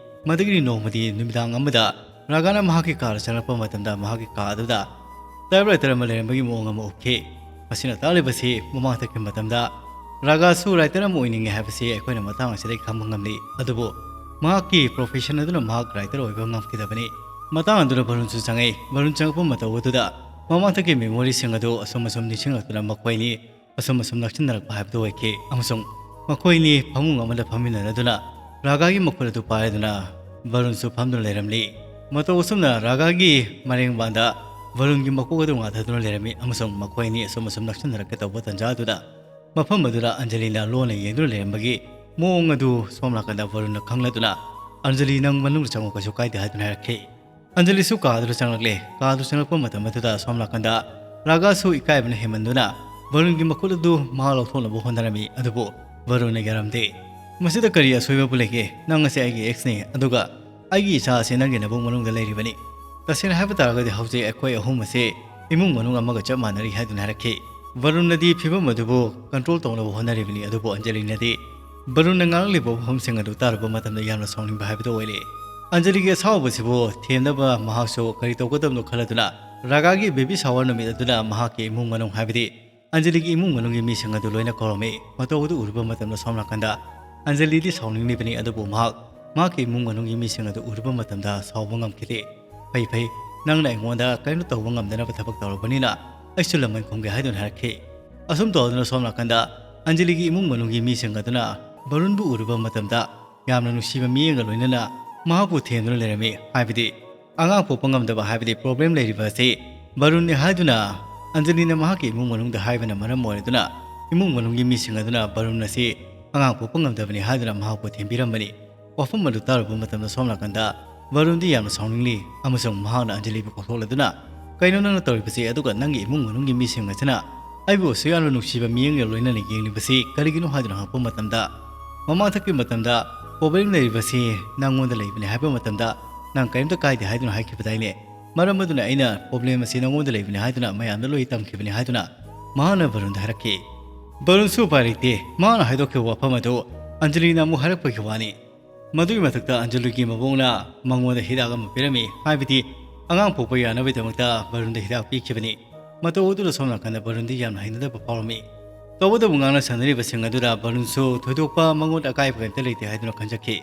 ꯃꯗꯨꯒꯤ ꯅꯣꯡꯃꯗꯤ ꯅꯨꯃꯤꯗꯥꯡ ꯑꯃꯗ ꯔꯥꯒꯥꯅ ꯃꯍꯥꯛꯀꯤ ꯀꯥꯗ ꯆꯪꯂꯛꯄ ꯃꯇꯝꯗ ꯃꯍꯥꯛꯀꯤ ꯀꯥ ꯑꯗꯨꯗ ꯇꯥꯏꯞꯔꯥꯏꯇꯔ ꯑꯃ ꯂꯩꯔꯝꯕꯒꯤ ꯃꯑꯣꯡ ꯑꯃ ꯎꯈꯤ꯫ ꯃꯁꯤꯅ ꯇꯥꯛꯂꯤꯕꯁꯤ ꯃꯃꯥꯡꯊꯛꯀꯤ ꯃꯇꯝꯗ ꯔꯥꯒꯥꯁꯨ ꯔꯥꯏꯇꯔ ꯑꯃ ꯑꯣꯏꯅꯤꯡꯉꯤ ꯍꯥꯏꯕꯁꯤ ꯑꯩꯈꯣꯏꯅ ꯃꯇꯥꯡ ꯑꯁꯤꯗꯒꯤ ꯈꯪꯕ ꯉꯝꯂꯤ꯫ ꯑꯗꯨꯕꯨ ꯃꯍꯥꯛꯀꯤ ꯄ꯭ꯔꯣꯐꯦꯁꯟ ꯑꯗꯨꯅ ꯃꯍꯥꯛ ꯔꯥꯏꯇꯔ ꯑꯣꯏꯕ ꯉꯝꯈꯤꯗꯕꯅꯤ꯫ ꯃꯇꯥꯡ ꯑꯗꯨꯗ ꯕꯔꯨꯟꯁꯨ ꯆꯪꯉꯛꯏ꯫ ꯕꯔꯨꯟ ꯆꯪꯉꯛꯄ ꯃꯇꯧ ꯑꯗꯨꯗ ꯃꯃꯥꯡꯊꯛꯀꯤ ꯃꯦꯃꯣꯔꯤꯁꯤꯡ ꯑꯗꯨ ꯑꯁꯨꯝ ꯑꯁꯨꯝ ꯅꯤꯡꯁꯤꯡꯂꯛꯇꯨꯅ ꯃꯈꯣꯏꯅꯤ ꯑꯁꯨꯝ ꯑꯁꯨꯝ ꯅꯛꯁꯤꯟꯅꯔꯛꯄ ꯍꯥꯏꯕꯗꯨ ꯑꯣꯏꯈꯤ꯫ ꯑꯃꯁꯨꯡ ꯃꯈꯣꯏꯅꯤ ꯐꯃꯨꯡ ꯑꯃꯗ ꯐꯝꯃꯤꯟꯅꯔꯗꯨꯅ ꯔꯥꯒꯥꯒꯤ ꯃꯈꯨꯠ ꯑꯗꯨ ꯄꯥꯏꯗꯨꯅ ꯚꯔꯨꯟꯁꯨ ꯐꯝꯗꯨꯅ ꯂꯩꯔꯝꯂꯤ꯫ ꯃꯇꯧ ꯑꯁꯨꯝꯅ ꯔꯥꯒꯥꯒꯤ ꯃꯔꯦꯡꯕꯥꯟꯗ ꯚꯔꯨꯟꯒꯤ ꯃꯀꯣꯛ ꯑꯗꯨ ꯉꯥꯊꯗꯨꯅ ꯂꯩꯔꯝꯃꯤ ꯑꯃꯁꯨꯡ ꯃꯈꯣꯏ ꯑꯅꯤ ꯑꯁꯨꯝ ꯑꯁꯨꯝ ꯅꯛꯁꯤꯟꯅꯔꯛꯀꯦ ꯇꯧꯕ ꯇꯟꯖꯥ ꯑꯗꯨꯗ ꯃꯐꯝ ꯑꯗꯨꯗ ꯑꯟꯖꯂꯤꯅ ꯂꯣꯟꯅ ꯌꯦꯡꯗꯨꯅ ꯂꯩꯔꯝꯕꯒꯤ ꯃꯑꯣꯡ ꯑꯗꯨ ꯁꯣꯝ ꯅꯥꯀꯟꯗ ꯚꯔꯨꯟꯅ ꯈꯪꯂꯗꯨꯅ, "ꯑꯟꯖꯂꯤ, ꯅꯪ ꯃꯅꯨꯡꯗ ꯆꯪꯉꯨ, ꯀꯩꯁꯨ ꯀꯥꯏꯗꯦ" ꯍꯥꯏꯗꯨꯅ ꯍꯥꯏꯔꯛꯈꯤ꯫ ꯑꯟꯖꯂꯤꯁꯨ ꯀꯥ ꯑꯗꯨꯗ ꯆꯪꯂꯛꯂꯦ꯫ ꯀꯥ ꯑꯗꯨ ꯆꯪꯂꯛꯄ ꯃꯇꯝ ꯑꯗꯨꯗ ꯁꯣꯝ ꯅꯥꯀꯟꯗ ꯔꯥꯒꯥꯁꯨ ꯏꯀꯥꯏꯕꯅ ꯍꯦꯟꯃꯟꯗꯨꯅ ꯚꯔꯨꯟꯒꯤ ꯃꯈꯨꯠ ꯑꯗꯨ ꯃꯍꯥꯛ ꯂꯧꯊꯣꯛꯅꯕ ꯍꯣꯠꯅꯔꯝꯃꯤ, ꯑꯗꯨꯕꯨ ꯚꯔꯨꯟꯅ ꯌꯥꯔꯝꯗꯦ꯫ "ꯃꯁꯤꯗ ꯀꯔꯤ ꯑꯁꯣꯏꯕꯕꯨ ꯂꯩꯒꯦ? ꯅꯪ ꯑꯁꯤ ꯑꯩꯒꯤ ꯑꯦꯛꯁꯅꯤ, ꯑꯗꯨꯒ ꯑꯩꯒꯤ ꯏꯆꯥ ꯑꯁꯤ ꯅꯪꯒꯤ ꯅꯕꯨꯛ ꯃꯅꯨꯡꯗ ꯂꯩꯔꯤꯕꯅꯤ꯫ ꯇꯁꯦꯡꯅ ꯍꯥꯏꯕ ꯇꯥꯔꯒꯗꯤ ꯍꯧꯖꯤꯛ ꯑꯩꯈꯣꯏ ꯑꯍꯨꯝ ꯑꯁꯤ ꯏꯃꯨꯡ ꯃꯅꯨꯡ ꯑꯃꯒ ꯆꯞ ꯃꯥꯟꯅꯔꯤ" ꯍꯥꯏꯗꯨꯅ ꯍꯥꯏꯔꯛꯈꯤ꯫ ꯚꯔꯨꯟꯅꯗꯤ ꯐꯤꯚꯝ ꯑꯗꯨꯕꯨ ꯀꯟꯇ꯭ꯔꯣꯜ ꯇꯧꯅꯕ ꯍꯣꯠꯅꯔꯤꯕꯅꯤ, ꯑꯗꯨꯕꯨ ꯑꯟꯖꯂꯤꯅꯗꯤ ꯚꯔꯨꯟꯅ ꯉꯥꯡꯂꯤꯕ ꯋꯥꯐꯝꯁꯤꯡ ꯑꯗꯨ ꯇꯥꯔꯨꯕ ꯃꯇꯝꯗ ꯌꯥꯝꯅ ꯁꯥꯎꯅꯤꯡꯕ ꯍꯥꯏꯕꯗꯨ ꯑꯣꯏꯔꯦ꯫ ꯑꯟꯖꯂꯤꯒꯤ ꯑꯁꯥꯎꯕꯁꯤꯕꯨ ꯊꯦꯝꯅꯕ ꯃꯍꯥꯛꯁꯨ ꯀꯔꯤ ꯇꯧꯒꯗꯕꯅꯣ ꯈꯜꯂꯗꯨꯅ ꯔꯥꯒꯥꯒꯤ ꯕꯦꯕꯤ ꯁꯥꯋꯔ ꯅꯨꯃꯤꯠ ꯑꯗꯨꯗ ꯃꯍꯥꯛꯀꯤ ꯏꯃꯨꯡ ꯃꯅꯨꯡ, ꯍꯥꯏꯕꯗꯤ ꯑꯟꯖꯂꯤꯒꯤ ꯏꯃꯨꯡ ꯃꯅꯨꯡꯒꯤ ꯃꯤꯁꯤꯡ ꯑꯗꯨ ꯂꯣꯏꯅ ꯀꯧꯔꯝꯃꯤ꯫ ꯃꯇꯧ ꯑꯗꯨ ꯎꯔꯨꯕ ꯃꯇꯝꯗ ꯁꯣꯝ ꯅꯥꯀꯟꯗ ꯑꯟꯖꯂꯤꯗꯤ ꯁꯥꯎꯅꯤꯡꯂꯤꯕꯅꯤ, ꯑꯗꯨꯕꯨ ꯃꯍꯥꯛ ꯃꯍꯥꯛꯀꯤ ꯏꯃꯨꯡ ꯃꯅꯨꯡꯒꯤ ꯃꯤꯁꯤꯡ ꯑꯗꯨ ꯎꯔꯨꯕ ꯃꯇꯝꯗ ꯁꯥꯎꯕ ꯉꯝꯈꯤꯗꯦ꯫ "ꯐꯩ, ꯐꯩ, ꯅꯪꯅ ꯑꯩꯉꯣꯟꯗ ꯀꯔꯤꯝꯇ ꯇꯧꯕ ꯉꯝꯗꯅꯕ ꯊꯕꯛ ꯇꯧꯔꯕꯅꯤꯅ ꯑꯩꯁꯨ ꯂꯃꯟ ꯈꯨꯝꯒꯦ" ꯍꯥꯏꯗꯨꯅ ꯍꯥꯏꯔꯛꯈꯤ꯫ ꯑꯁꯨꯝ ꯇꯧꯗꯨꯅ ꯁꯣꯝ ꯅꯥꯀꯟꯗ ꯑꯟꯖꯂꯤꯒꯤ ꯏꯃꯨꯡ ꯃꯅꯨꯡꯒꯤ ꯃꯤꯁꯤꯡ ꯑꯗꯨꯅ ꯚꯔꯨꯟꯕꯨ ꯎꯔꯨꯕ ꯃꯇꯝꯗ ꯌꯥꯝꯅ ꯅꯨꯡꯁꯤꯕ ꯃꯤꯠꯌꯦꯡꯒ ꯂꯣꯏꯅꯅ ꯃꯍꯥꯛꯄꯨ ꯊꯦꯝꯗꯨꯅ ꯂꯩꯔꯝꯃꯤ꯫ ꯍꯥꯏꯕꯗꯤ ꯑꯉꯥꯡ ꯄꯣꯛꯄ ꯉꯝꯗꯕ, ꯍꯥꯏꯕꯗꯤ ꯄ꯭ꯔꯣꯕ꯭ꯂꯦꯝ ꯂꯩꯔꯤꯕ ꯑꯁꯤ ꯚꯔꯨꯟꯅꯤ ꯍꯥꯏꯗꯨꯅ ꯑꯟꯖꯂꯤꯅ ꯃꯍꯥꯛꯀꯤ ꯏꯃꯨꯡ ꯃꯅꯨꯡꯗ ꯍꯥꯏꯕꯅ ꯃꯔꯝ ꯑꯣꯏꯔꯗꯨꯅ ꯏꯃꯨꯡ ꯃꯅꯨꯡꯒꯤ ꯃꯤꯁꯤꯡ ꯑꯗꯨꯅ ꯚꯔꯨꯟ ꯑꯁꯤ ꯑꯉꯥꯡ ꯄꯣꯛꯄ ꯉꯝꯗꯕꯅꯤ ꯍꯥꯏꯗꯨꯅ ꯃꯍꯥꯛꯄꯨ ꯊꯦꯝꯕꯤꯔꯝꯕꯅꯤ꯫ ꯋꯥꯐꯝ ꯑꯗꯨ ꯇꯥꯔꯨꯕ ꯃꯇꯝꯗ ꯁꯣꯝ ꯅꯥꯀꯟꯗ ꯚꯔꯨꯟꯗꯤ ꯌꯥꯝꯅ ꯁꯥꯎꯅꯤꯡꯂꯤ ꯑꯃꯁꯨꯡ ꯃꯍꯥꯛꯅ ꯑꯟꯖꯂꯤꯕꯨ ꯀꯧꯊꯣꯛꯂꯗꯨꯅ, "ꯀꯩꯅꯣ ꯅꯪꯅ ꯇꯧꯔꯤꯕꯁꯤ? ꯑꯗꯨꯒ ꯅꯪꯒꯤ ꯏꯃꯨꯡ ꯃꯅꯨꯡꯒꯤ ꯃꯤꯁꯤꯡ ꯑꯁꯤꯅ ꯑꯩꯕꯨ ꯑꯁꯨꯛ ꯌꯥꯝꯅ ꯅꯨꯡꯁꯤꯕ ꯃꯤꯠꯌꯦꯡꯒ ꯂꯣꯏꯅꯅ ꯌꯦꯡꯂꯤꯕꯁꯤ ꯀꯔꯤꯒꯤꯅꯣ?" ꯍꯥꯏꯗꯨꯅ ꯍꯪꯉꯛꯄ ꯃꯇꯝꯗ, "ꯃꯃꯥꯡꯊꯛꯀꯤ ꯃꯇꯝꯗ ꯄ꯭ꯔꯣꯕ꯭ꯂꯦꯝ ꯂꯩꯔꯤꯕꯁꯤ ꯅꯪꯉꯣꯟꯗ ꯂꯩꯕꯅꯤ ꯍꯥꯏꯕ ꯃꯇꯝꯗ ꯅꯪ ꯀꯔꯤꯝꯇ ꯀꯥꯏꯗꯦ ꯍꯥꯏꯗꯨꯅ ꯍꯥꯏꯈꯤꯕꯗꯥꯏꯅꯦ? ꯃꯔꯝ ꯑꯗꯨꯅ ꯑꯩꯅ ꯄ꯭ꯔꯣꯕ꯭ꯂꯦꯝ ꯑꯁꯤ ꯅꯪꯉꯣꯟꯗ ꯂꯩꯕꯅꯤ ꯍꯥꯏꯗꯨꯅ ꯃꯌꯥꯝꯗ ꯂꯣꯏ ꯇꯝꯈꯤꯕꯅꯤ" ꯍꯥꯏꯗꯨꯅ ꯃꯍꯥꯛꯅ ꯚꯔꯨꯟꯗ ꯍꯥꯏꯔꯛꯈꯤ꯫ ꯚꯔꯨꯟꯁꯨ ꯎꯄꯥꯏ ꯂꯩꯇꯦ꯫ ꯃꯍꯥꯛꯅ ꯍꯥꯏꯗꯣꯛꯈꯤꯕ ꯋꯥꯐꯝ ꯑꯗꯨ ꯑꯟꯖꯂꯤꯅ ꯑꯃꯨꯛ ꯍꯥꯏꯔꯛꯄꯒꯤ ꯋꯥꯅꯤ꯫ ꯃꯗꯨꯒꯤ ꯃꯊꯛꯇ ꯑꯟꯖꯂꯤꯒꯤ ꯃꯕꯣꯛꯅ ꯃꯉꯣꯟꯗ ꯍꯤꯗꯥꯛ ꯑꯃ ꯄꯤꯔꯝꯃꯤ, ꯍꯥꯏꯕꯗꯤ ꯑꯉꯥꯡ ꯄꯣꯛꯄ ꯌꯥꯅꯕꯒꯤꯗꯃꯛꯇ ꯚꯔꯨꯟꯗ ꯍꯤꯗꯥꯛ ꯄꯤꯈꯤꯕꯅꯤ꯫ ꯃꯇꯧ ꯑꯗꯨꯗ ꯁꯣꯝ ꯅꯥꯀꯟꯗ ꯚꯔꯨꯟꯗꯤ ꯌꯥꯝꯅ ꯍꯩꯅꯗꯕ ꯐꯥꯎꯔꯝꯃꯤ꯫ ꯇꯧꯕꯇꯕꯨ ꯉꯥꯡꯅ ꯁꯥꯟꯅꯔꯤꯕꯁꯤꯡ ꯑꯗꯨꯗ ꯚꯔꯨꯟꯁꯨ ꯊꯣꯏꯗꯣꯛꯄ ꯃꯉꯣꯟꯗ ꯑꯀꯥꯏꯕ ꯀꯔꯤꯝꯇ ꯂꯩꯇꯦ ꯍꯥꯏꯗꯨꯅ ꯈꯟꯖꯈꯤ꯫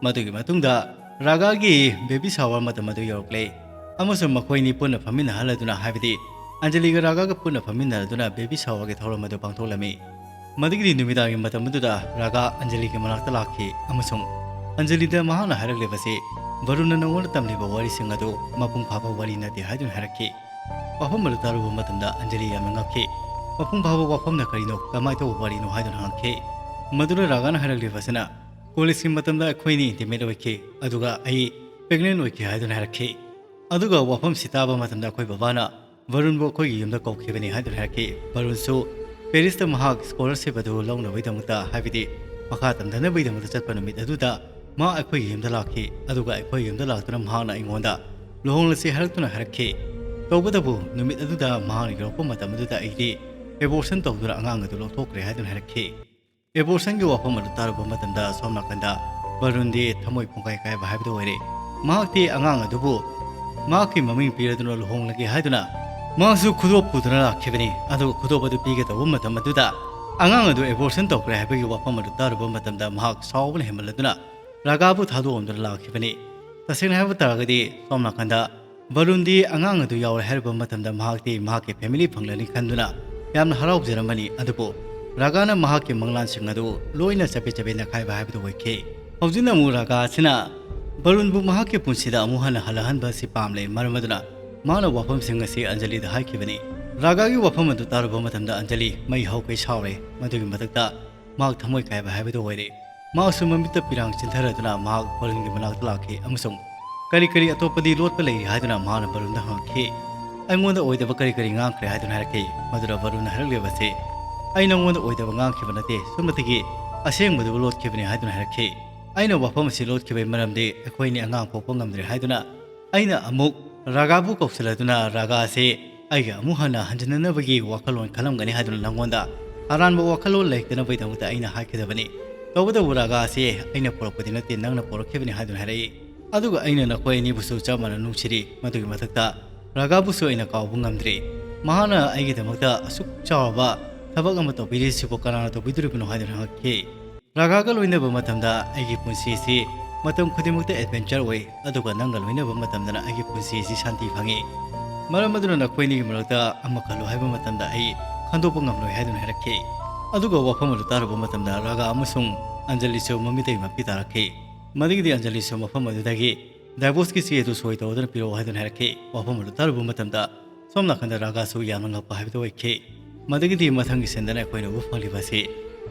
ꯃꯗꯨꯒꯤ ꯃꯇꯨꯡꯗ ꯔꯥꯒꯥꯒꯤ ꯕꯦꯕꯤ ꯁꯥꯋꯔ ꯃꯇꯝ ꯑꯗꯨ ꯌꯧꯔꯛꯂꯦ ꯑꯃꯁꯨꯡ ꯃꯈꯣꯏꯅꯤ ꯄꯨꯟꯅ ꯐꯝꯃꯤꯟꯅꯍꯜꯂꯗꯨꯅ, ꯍꯥꯏꯕꯗꯤ ꯑꯟꯖꯂꯤꯒ ꯔꯥꯒꯥꯒ ꯄꯨꯟꯅ ꯐꯝꯃꯤꯟꯅꯔꯗꯨꯅ ꯕꯦꯕꯤ ꯁꯥꯋꯔꯒꯤ ꯊꯧꯔꯝ ꯑꯗꯨ ꯄꯥꯡꯊꯣꯛꯂꯝꯃꯤ꯫ ꯃꯗꯨꯒꯤꯗꯤ ꯅꯨꯃꯤꯗꯥꯡꯒꯤ ꯃꯇꯝ ꯑꯗꯨꯗ ꯔꯥꯒꯥ ꯑꯟꯖꯂꯤꯒꯤ ꯃꯅꯥꯛꯇ ꯂꯥꯛꯈꯤ ꯑꯃꯁꯨꯡ ꯑꯟꯖꯂꯤꯗ ꯃꯍꯥꯛꯅ ꯍꯥꯏꯔꯛꯂꯤꯕꯁꯤ, "ꯚꯔꯨꯟꯅ ꯅꯉꯣꯟꯗ ꯇꯝꯂꯤꯕ ꯋꯥꯔꯤꯁꯤꯡ ꯑꯗꯨ ꯃꯄꯨꯡ ꯐꯥꯕ ꯋꯥꯔꯤ ꯅꯠꯇꯦ" ꯍꯥꯏꯗꯨꯅ ꯍꯥꯏꯔꯛꯈꯤ꯫ ꯋꯥꯐꯝ ꯑꯗꯨ ꯇꯥꯔꯨꯕ ꯃꯇꯝꯗ ꯑꯟꯖꯂꯤ ꯌꯥꯝꯅ ꯉꯛꯈꯤ꯫ "ꯃꯄꯨꯡ ꯐꯥꯕ ꯋꯥꯐꯝꯅ ꯀꯔꯤꯅꯣ? ꯀꯃꯥꯏꯅ ꯇꯧꯕ ꯋꯥꯔꯤꯅꯣ?" ꯍꯥꯏꯗꯨꯅ ꯍꯪꯈꯤ꯫ ꯃꯗꯨꯗ ꯔꯥꯒꯥꯅ ꯍꯥꯏꯔꯛꯂꯤꯕꯁꯤꯅ, "ꯀꯣꯂꯦꯖꯀꯤ ꯃꯇꯝꯗ ꯑꯩꯈꯣꯏ ꯑꯅꯤ ꯏꯟꯇꯤꯃꯦꯠ ꯑꯣꯏꯈꯤ, ꯑꯗꯨꯒ ꯑꯩ ꯄ꯭ꯔꯦꯒꯅꯦꯟ ꯑꯣꯏꯈꯤ" ꯍꯥꯏꯗꯨꯅ ꯍꯥꯏꯔꯛꯈꯤ꯫ ꯑꯗꯨꯒ ꯋꯥꯐꯝꯁꯤ ꯇꯥꯕ ꯃꯇꯝꯗ ꯑꯩꯈꯣꯏ ꯕꯕꯥꯅ ꯚꯔꯨꯟꯕꯨ ꯑꯩꯈꯣꯏꯒꯤ ꯌꯨꯝꯗ ꯀꯧꯈꯤꯕꯅꯤ ꯍꯥꯏꯗꯨꯅ ꯍꯥꯏꯔꯛꯈꯤ꯫ ꯚꯔꯨꯟꯁꯨ ꯄꯦꯔꯤꯁꯇ ꯃꯍꯥꯛ ꯁ꯭ꯀꯣꯂꯔꯁꯤꯞ ꯑꯗꯨ ꯂꯧꯅꯕꯒꯤꯗꯃꯛꯇ, ꯍꯥꯏꯕꯗꯤ ꯃꯈꯥ ꯇꯝꯊꯅꯕꯒꯤꯗꯃꯛꯇ ꯆꯠꯄ ꯅꯨꯃꯤꯠ ꯑꯗꯨꯗ ꯃꯍꯥꯛ ꯑꯩꯈꯣꯏꯒꯤ ꯌꯨꯝꯗ ꯂꯥꯛꯈꯤ, ꯑꯗꯨꯒ ꯑꯩꯈꯣꯏꯒꯤ ꯌꯨꯝꯗ ꯂꯥꯛꯇꯨꯅ ꯃꯍꯥꯛꯅ ꯑꯩꯉꯣꯟꯗ ꯂꯨꯍꯣꯡꯂꯁꯤ ꯍꯥꯏꯔꯛꯇꯨꯅ ꯍꯥꯏꯔꯛꯈꯤ꯫ ꯇꯧꯕꯇꯕꯨ ꯅꯨꯃꯤꯠ ꯑꯗꯨꯗ ꯃꯍꯥꯛꯅ ꯌꯧꯔꯛꯄ ꯃꯇꯝ ꯑꯗꯨꯗ ꯑꯩꯗꯤ ꯑꯦꯕꯣꯔꯁꯟ ꯇꯧꯗꯨꯅ ꯑꯉꯥꯡ ꯑꯗꯨ ꯂꯧꯊꯣꯛꯈ꯭ꯔꯦ ꯍꯥꯏꯗꯨꯅ ꯍꯥꯏꯔꯛꯈꯤ꯫ ꯑꯦꯕꯣꯔꯁꯟꯒꯤ ꯋꯥꯐꯝ ꯑꯗꯨ ꯇꯥꯔꯨꯕ ꯃꯇꯝꯗ ꯁꯣꯝ ꯅꯥꯀꯟꯗ ꯚꯔꯨꯟꯗꯤ ꯊꯃꯣꯏ ꯄꯨꯡꯀꯥꯏ ꯀꯥꯏꯕ ꯍꯥꯏꯕꯗꯨ ꯑꯣꯏꯔꯦ꯫ ꯃꯍꯥꯛꯇꯤ ꯑꯉꯥꯡ ꯑꯗꯨꯕꯨ ꯃꯍꯥꯛꯀꯤ ꯃꯃꯤꯡ ꯄꯤꯔꯗꯨꯅ ꯂꯨꯍꯣꯡꯂꯒꯦ ꯍꯥꯏꯗꯨꯅ ꯃꯍꯥꯛꯁꯨ ꯈꯨꯗꯣꯞ ꯄꯨꯗꯨꯅ ꯂꯥꯛꯈꯤꯕꯅꯤ꯫ ꯑꯗꯨꯒ ꯈꯨꯗꯣꯞ ꯑꯗꯨ ꯄꯤꯒꯦ ꯇꯧꯕ ꯃꯇꯝ ꯑꯗꯨꯗ ꯑꯉꯥꯡ ꯑꯗꯨ ꯑꯦꯕꯣꯔꯁꯟ ꯇꯧꯈ꯭ꯔꯦ ꯍꯥꯏꯕꯒꯤ ꯋꯥꯐꯝ ꯑꯗꯨ ꯇꯥꯔꯨꯕ ꯃꯇꯝꯗ ꯃꯍꯥꯛ ꯁꯥꯎꯕꯅ ꯍꯦꯟꯃꯜꯂꯗꯨꯅ ꯔꯥꯒꯥꯕꯨ ꯊꯥꯗꯣꯛꯑꯝꯗꯨꯅ ꯂꯥꯛꯈꯤꯕꯅꯤ꯫ ꯇꯁꯦꯡꯅ ꯍꯥꯏꯕ ꯇꯥꯔꯒꯗꯤ ꯁꯣꯝ ꯅꯥꯀꯟꯗ ꯚꯔꯨꯟꯗꯤ ꯑꯉꯥꯡ ꯑꯗꯨ ꯌꯥꯎꯔꯦ ꯍꯥꯏꯔꯨꯕ ꯃꯇꯝꯗ ꯃꯍꯥꯛꯇꯤ ꯃꯍꯥꯛꯀꯤ ꯐꯦꯃꯤꯂꯤ ꯐꯪꯂꯅꯤ ꯈꯟꯗꯨꯅ ꯌꯥꯝꯅ ꯍꯔꯥꯎꯖꯔꯝꯕꯅꯤ꯫ ꯑꯗꯨꯕꯨ ꯔꯥꯒꯥꯅ ꯃꯍꯥꯛꯀꯤ ꯃꯪꯂꯥꯟꯁꯤꯡ ꯑꯗꯨ ꯂꯣꯏꯅ ꯆꯕꯦꯠ ꯆꯕꯦꯠ ꯅꯈꯥꯏꯕ ꯍꯥꯏꯕꯗꯨ ꯑꯣꯏꯈꯤ꯫ ꯍꯧꯖꯤꯛꯅ ꯑꯃꯨꯛ ꯔꯥꯒꯥ ꯑꯁꯤꯅ ꯚꯔꯨꯟꯕꯨ ꯃꯍꯥꯛꯀꯤ ꯄꯨꯟꯁꯤꯗ ꯑꯃꯨꯛ ꯍꯟꯅ ꯍꯜꯂꯛꯍꯟꯕ ꯑꯁꯤ ꯄꯥꯝꯂꯦ꯫ ꯃꯔꯝ ꯑꯗꯨꯅ ꯃꯍꯥꯛꯅ ꯋꯥꯐꯝꯁꯤꯡ ꯑꯁꯤ ꯑꯟꯖꯂꯤꯗ ꯍꯥꯏꯈꯤꯕꯅꯤ꯫ ꯔꯥꯒꯥꯒꯤ ꯋꯥꯐꯝ ꯑꯗꯨ ꯇꯥꯔꯨꯕ ꯃꯇꯝꯗ ꯑꯟꯖꯂꯤ ꯃꯩ ꯍꯧꯈꯩ ꯁꯥꯎꯔꯦ꯫ ꯃꯗꯨꯒꯤ ꯃꯊꯛꯇ ꯃꯍꯥꯛ ꯊꯃꯣꯏ ꯀꯥꯏꯕ ꯍꯥꯏꯕꯗꯨ ꯑꯣꯏꯔꯦ꯫ ꯃꯍꯥꯛꯁꯨ ꯃꯃꯤꯠꯇ ꯄꯤꯔꯥꯡ ꯆꯤꯟꯊꯔꯗꯨꯅ ꯃꯍꯥꯛ ꯚꯔꯨꯟꯒꯤ ꯃꯅꯥꯛꯇ ꯂꯥꯛꯈꯤ ꯑꯃꯁꯨꯡ "ꯀꯔꯤ ꯀꯔꯤ ꯑꯇꯣꯞꯄꯗꯤ ꯂꯣꯠꯄ ꯂꯩꯔꯤ?" ꯍꯥꯏꯗꯨꯅ ꯃꯍꯥꯛꯅ ꯚꯔꯨꯟꯗ ꯍꯪꯉꯛꯈꯤ꯫ "ꯑꯩꯉꯣꯟꯗ ꯑꯣꯏꯗꯕ ꯀꯔꯤ ꯀꯔꯤ ꯉꯥꯡꯈ꯭ꯔꯦ?" ꯍꯥꯏꯗꯨꯅ ꯍꯥꯏꯔꯛꯈꯤ꯫ ꯃꯗꯨꯗ ꯚꯔꯨꯟꯅ ꯍꯥꯏꯔꯛꯂꯤꯕꯁꯤ, "ꯑꯩ ꯅꯉꯣꯟꯗ ꯑꯣꯏꯗꯕ ꯉꯥꯡꯈꯤꯕ ꯅꯠꯇꯦ, ꯆꯨꯝꯅꯇꯒꯤ ꯑꯁꯦꯡꯕꯗꯨꯕꯨ ꯂꯣꯠꯈꯤꯕꯅꯤ" ꯍꯥꯏꯗꯨꯅ ꯍꯥꯏꯔꯛꯈꯤ꯫ "ꯑꯩꯅ ꯋꯥꯐꯝ ꯑꯁꯤ ꯂꯣꯠꯈꯤꯕꯒꯤ ꯃꯔꯝꯗꯤ ꯑꯩꯈꯣꯏꯅꯤ ꯑꯉꯥꯡ ꯄꯣꯛꯄ ꯉꯝꯗ꯭ꯔꯦ ꯍꯥꯏꯗꯨꯅ ꯑꯩꯅ ꯑꯃꯨꯛ ꯔꯥꯒꯥꯕꯨ ꯀꯧꯁꯤꯜꯂꯗꯨꯅ ꯔꯥꯒꯥ ꯑꯁꯤ ꯑꯩꯒ ꯑꯃꯨꯛ ꯍꯟꯅ ꯍꯟꯖꯤꯟꯅꯅꯕꯒꯤ ꯋꯥꯈꯜꯂꯣꯟ ꯈꯜꯂꯝꯒꯅꯤ ꯍꯥꯏꯗꯨꯅ ꯅꯪꯉꯣꯟꯗ ꯑꯔꯥꯟꯕ ꯋꯥꯈꯜꯂꯣꯟ ꯂꯩꯔꯛꯇꯅꯕꯒꯤꯗꯃꯛꯇ ꯑꯩꯅ ꯍꯥꯏꯈꯤꯗꯕꯅꯤ꯫ ꯇꯧꯕꯇꯕꯨ ꯔꯥꯒꯥ ꯑꯁꯤ ꯑꯩꯅ ꯄꯣꯔꯛꯄꯗꯤ ꯅꯠꯇꯦ, ꯅꯪꯅ ꯄꯣꯔꯛꯈꯤꯕꯅꯤ" ꯍꯥꯏꯗꯨꯅ ꯍꯥꯏꯔꯛꯏ꯫ "ꯑꯗꯨꯒ ꯑꯩꯅ ꯅꯈꯣꯏ ꯑꯅꯤꯕꯨꯁꯨ ꯆꯞ ꯃꯥꯟꯅ ꯅꯨꯡꯁꯤꯔꯤ꯫ ꯃꯗꯨꯒꯤ ꯃꯊꯛꯇ ꯔꯥꯒꯥꯕꯨꯁꯨ ꯑꯩꯅ ꯀꯥꯎꯕ ꯉꯝꯗ꯭ꯔꯤ꯫ ꯃꯍꯥꯛꯅ ꯑꯩꯒꯤꯗꯃꯛꯇ ꯑꯁꯨꯛ ꯆꯥꯎꯔꯕ ꯊꯕꯛ ꯑꯃ ꯇꯧꯕꯤꯔꯤꯁꯤꯕꯨ ꯀꯅꯥꯅ ꯇꯧꯕꯤꯗꯣꯔꯤꯕꯅꯣ?" ꯍꯥꯏꯗꯨꯅ ꯍꯪꯉꯛꯈꯤ꯫ "ꯔꯥꯒꯥꯒ ꯂꯣꯏꯅꯕ ꯃꯇꯝꯗ ꯑꯩꯒꯤ ꯄꯨꯟꯁꯤ ꯑꯁꯤ ꯃꯇꯝ ꯈꯨꯗꯤꯡꯃꯛꯇ ꯑꯦꯗꯚꯦꯟꯆꯔ ꯑꯣꯏ, ꯑꯗꯨꯒ ꯅꯪꯒ ꯂꯣꯏꯅꯕ ꯃꯇꯝꯗꯅ ꯑꯩꯒꯤ ꯄꯨꯟꯁꯤ ꯑꯁꯤ ꯁꯥꯟꯇꯤ ꯐꯪꯉꯤ꯫ ꯃꯔꯝ ꯑꯗꯨꯅ ꯅꯈꯣꯏ ꯑꯅꯤꯒꯤ ꯃꯔꯛꯇ ꯑꯃ ꯈꯜꯂꯨ ꯍꯥꯏꯕ ꯃꯇꯝꯗ ꯑꯩ ꯈꯟꯗꯣꯛꯄ ꯉꯝꯂꯣꯏ" ꯍꯥꯏꯗꯨꯅ ꯍꯥꯏꯔꯛꯈꯤ꯫ ꯑꯗꯨꯒ ꯋꯥꯐꯝ ꯑꯗꯨ ꯇꯥꯔꯨꯕ ꯃꯇꯝꯗ ꯔꯥꯒꯥ ꯑꯃꯁꯨꯡ ꯑꯟꯖꯂꯤꯁꯨ ꯃꯃꯤꯇꯩ ꯃꯄꯤ ꯇꯥꯔꯛꯈꯤ꯫ ꯃꯗꯒꯤꯗꯤ ꯑꯟꯖꯂꯤꯁꯨ ꯃꯐꯝ ꯑꯗꯨꯗꯒꯤ divorceꯀꯤ ꯆꯦ ꯑꯗꯨ ꯁꯣꯏ ꯇꯧꯗꯨꯅ ꯄꯤꯔꯛꯑꯣ ꯍꯥꯏꯗꯨꯅ ꯍꯥꯏꯔꯛꯈꯤ꯫ ꯋꯥꯐꯝ ꯑꯗꯨ ꯇꯥꯔꯨꯕ ꯃꯇꯝꯗ ꯁꯣꯝ ꯅꯥꯀꯟꯗ ꯔꯥꯒꯥꯁꯨ ꯌꯥꯝꯅ ꯉꯛꯄ ꯍꯥꯏꯕꯗꯨ ꯑꯣꯏꯈꯤ꯫ ꯃꯗꯒꯤꯗꯤ ꯃꯊꯪꯒꯤ ꯁꯤꯟꯗꯅ ꯑꯩꯈꯣꯏꯅ ꯎꯕ ꯐꯪꯂꯤꯕ ꯑꯁꯤ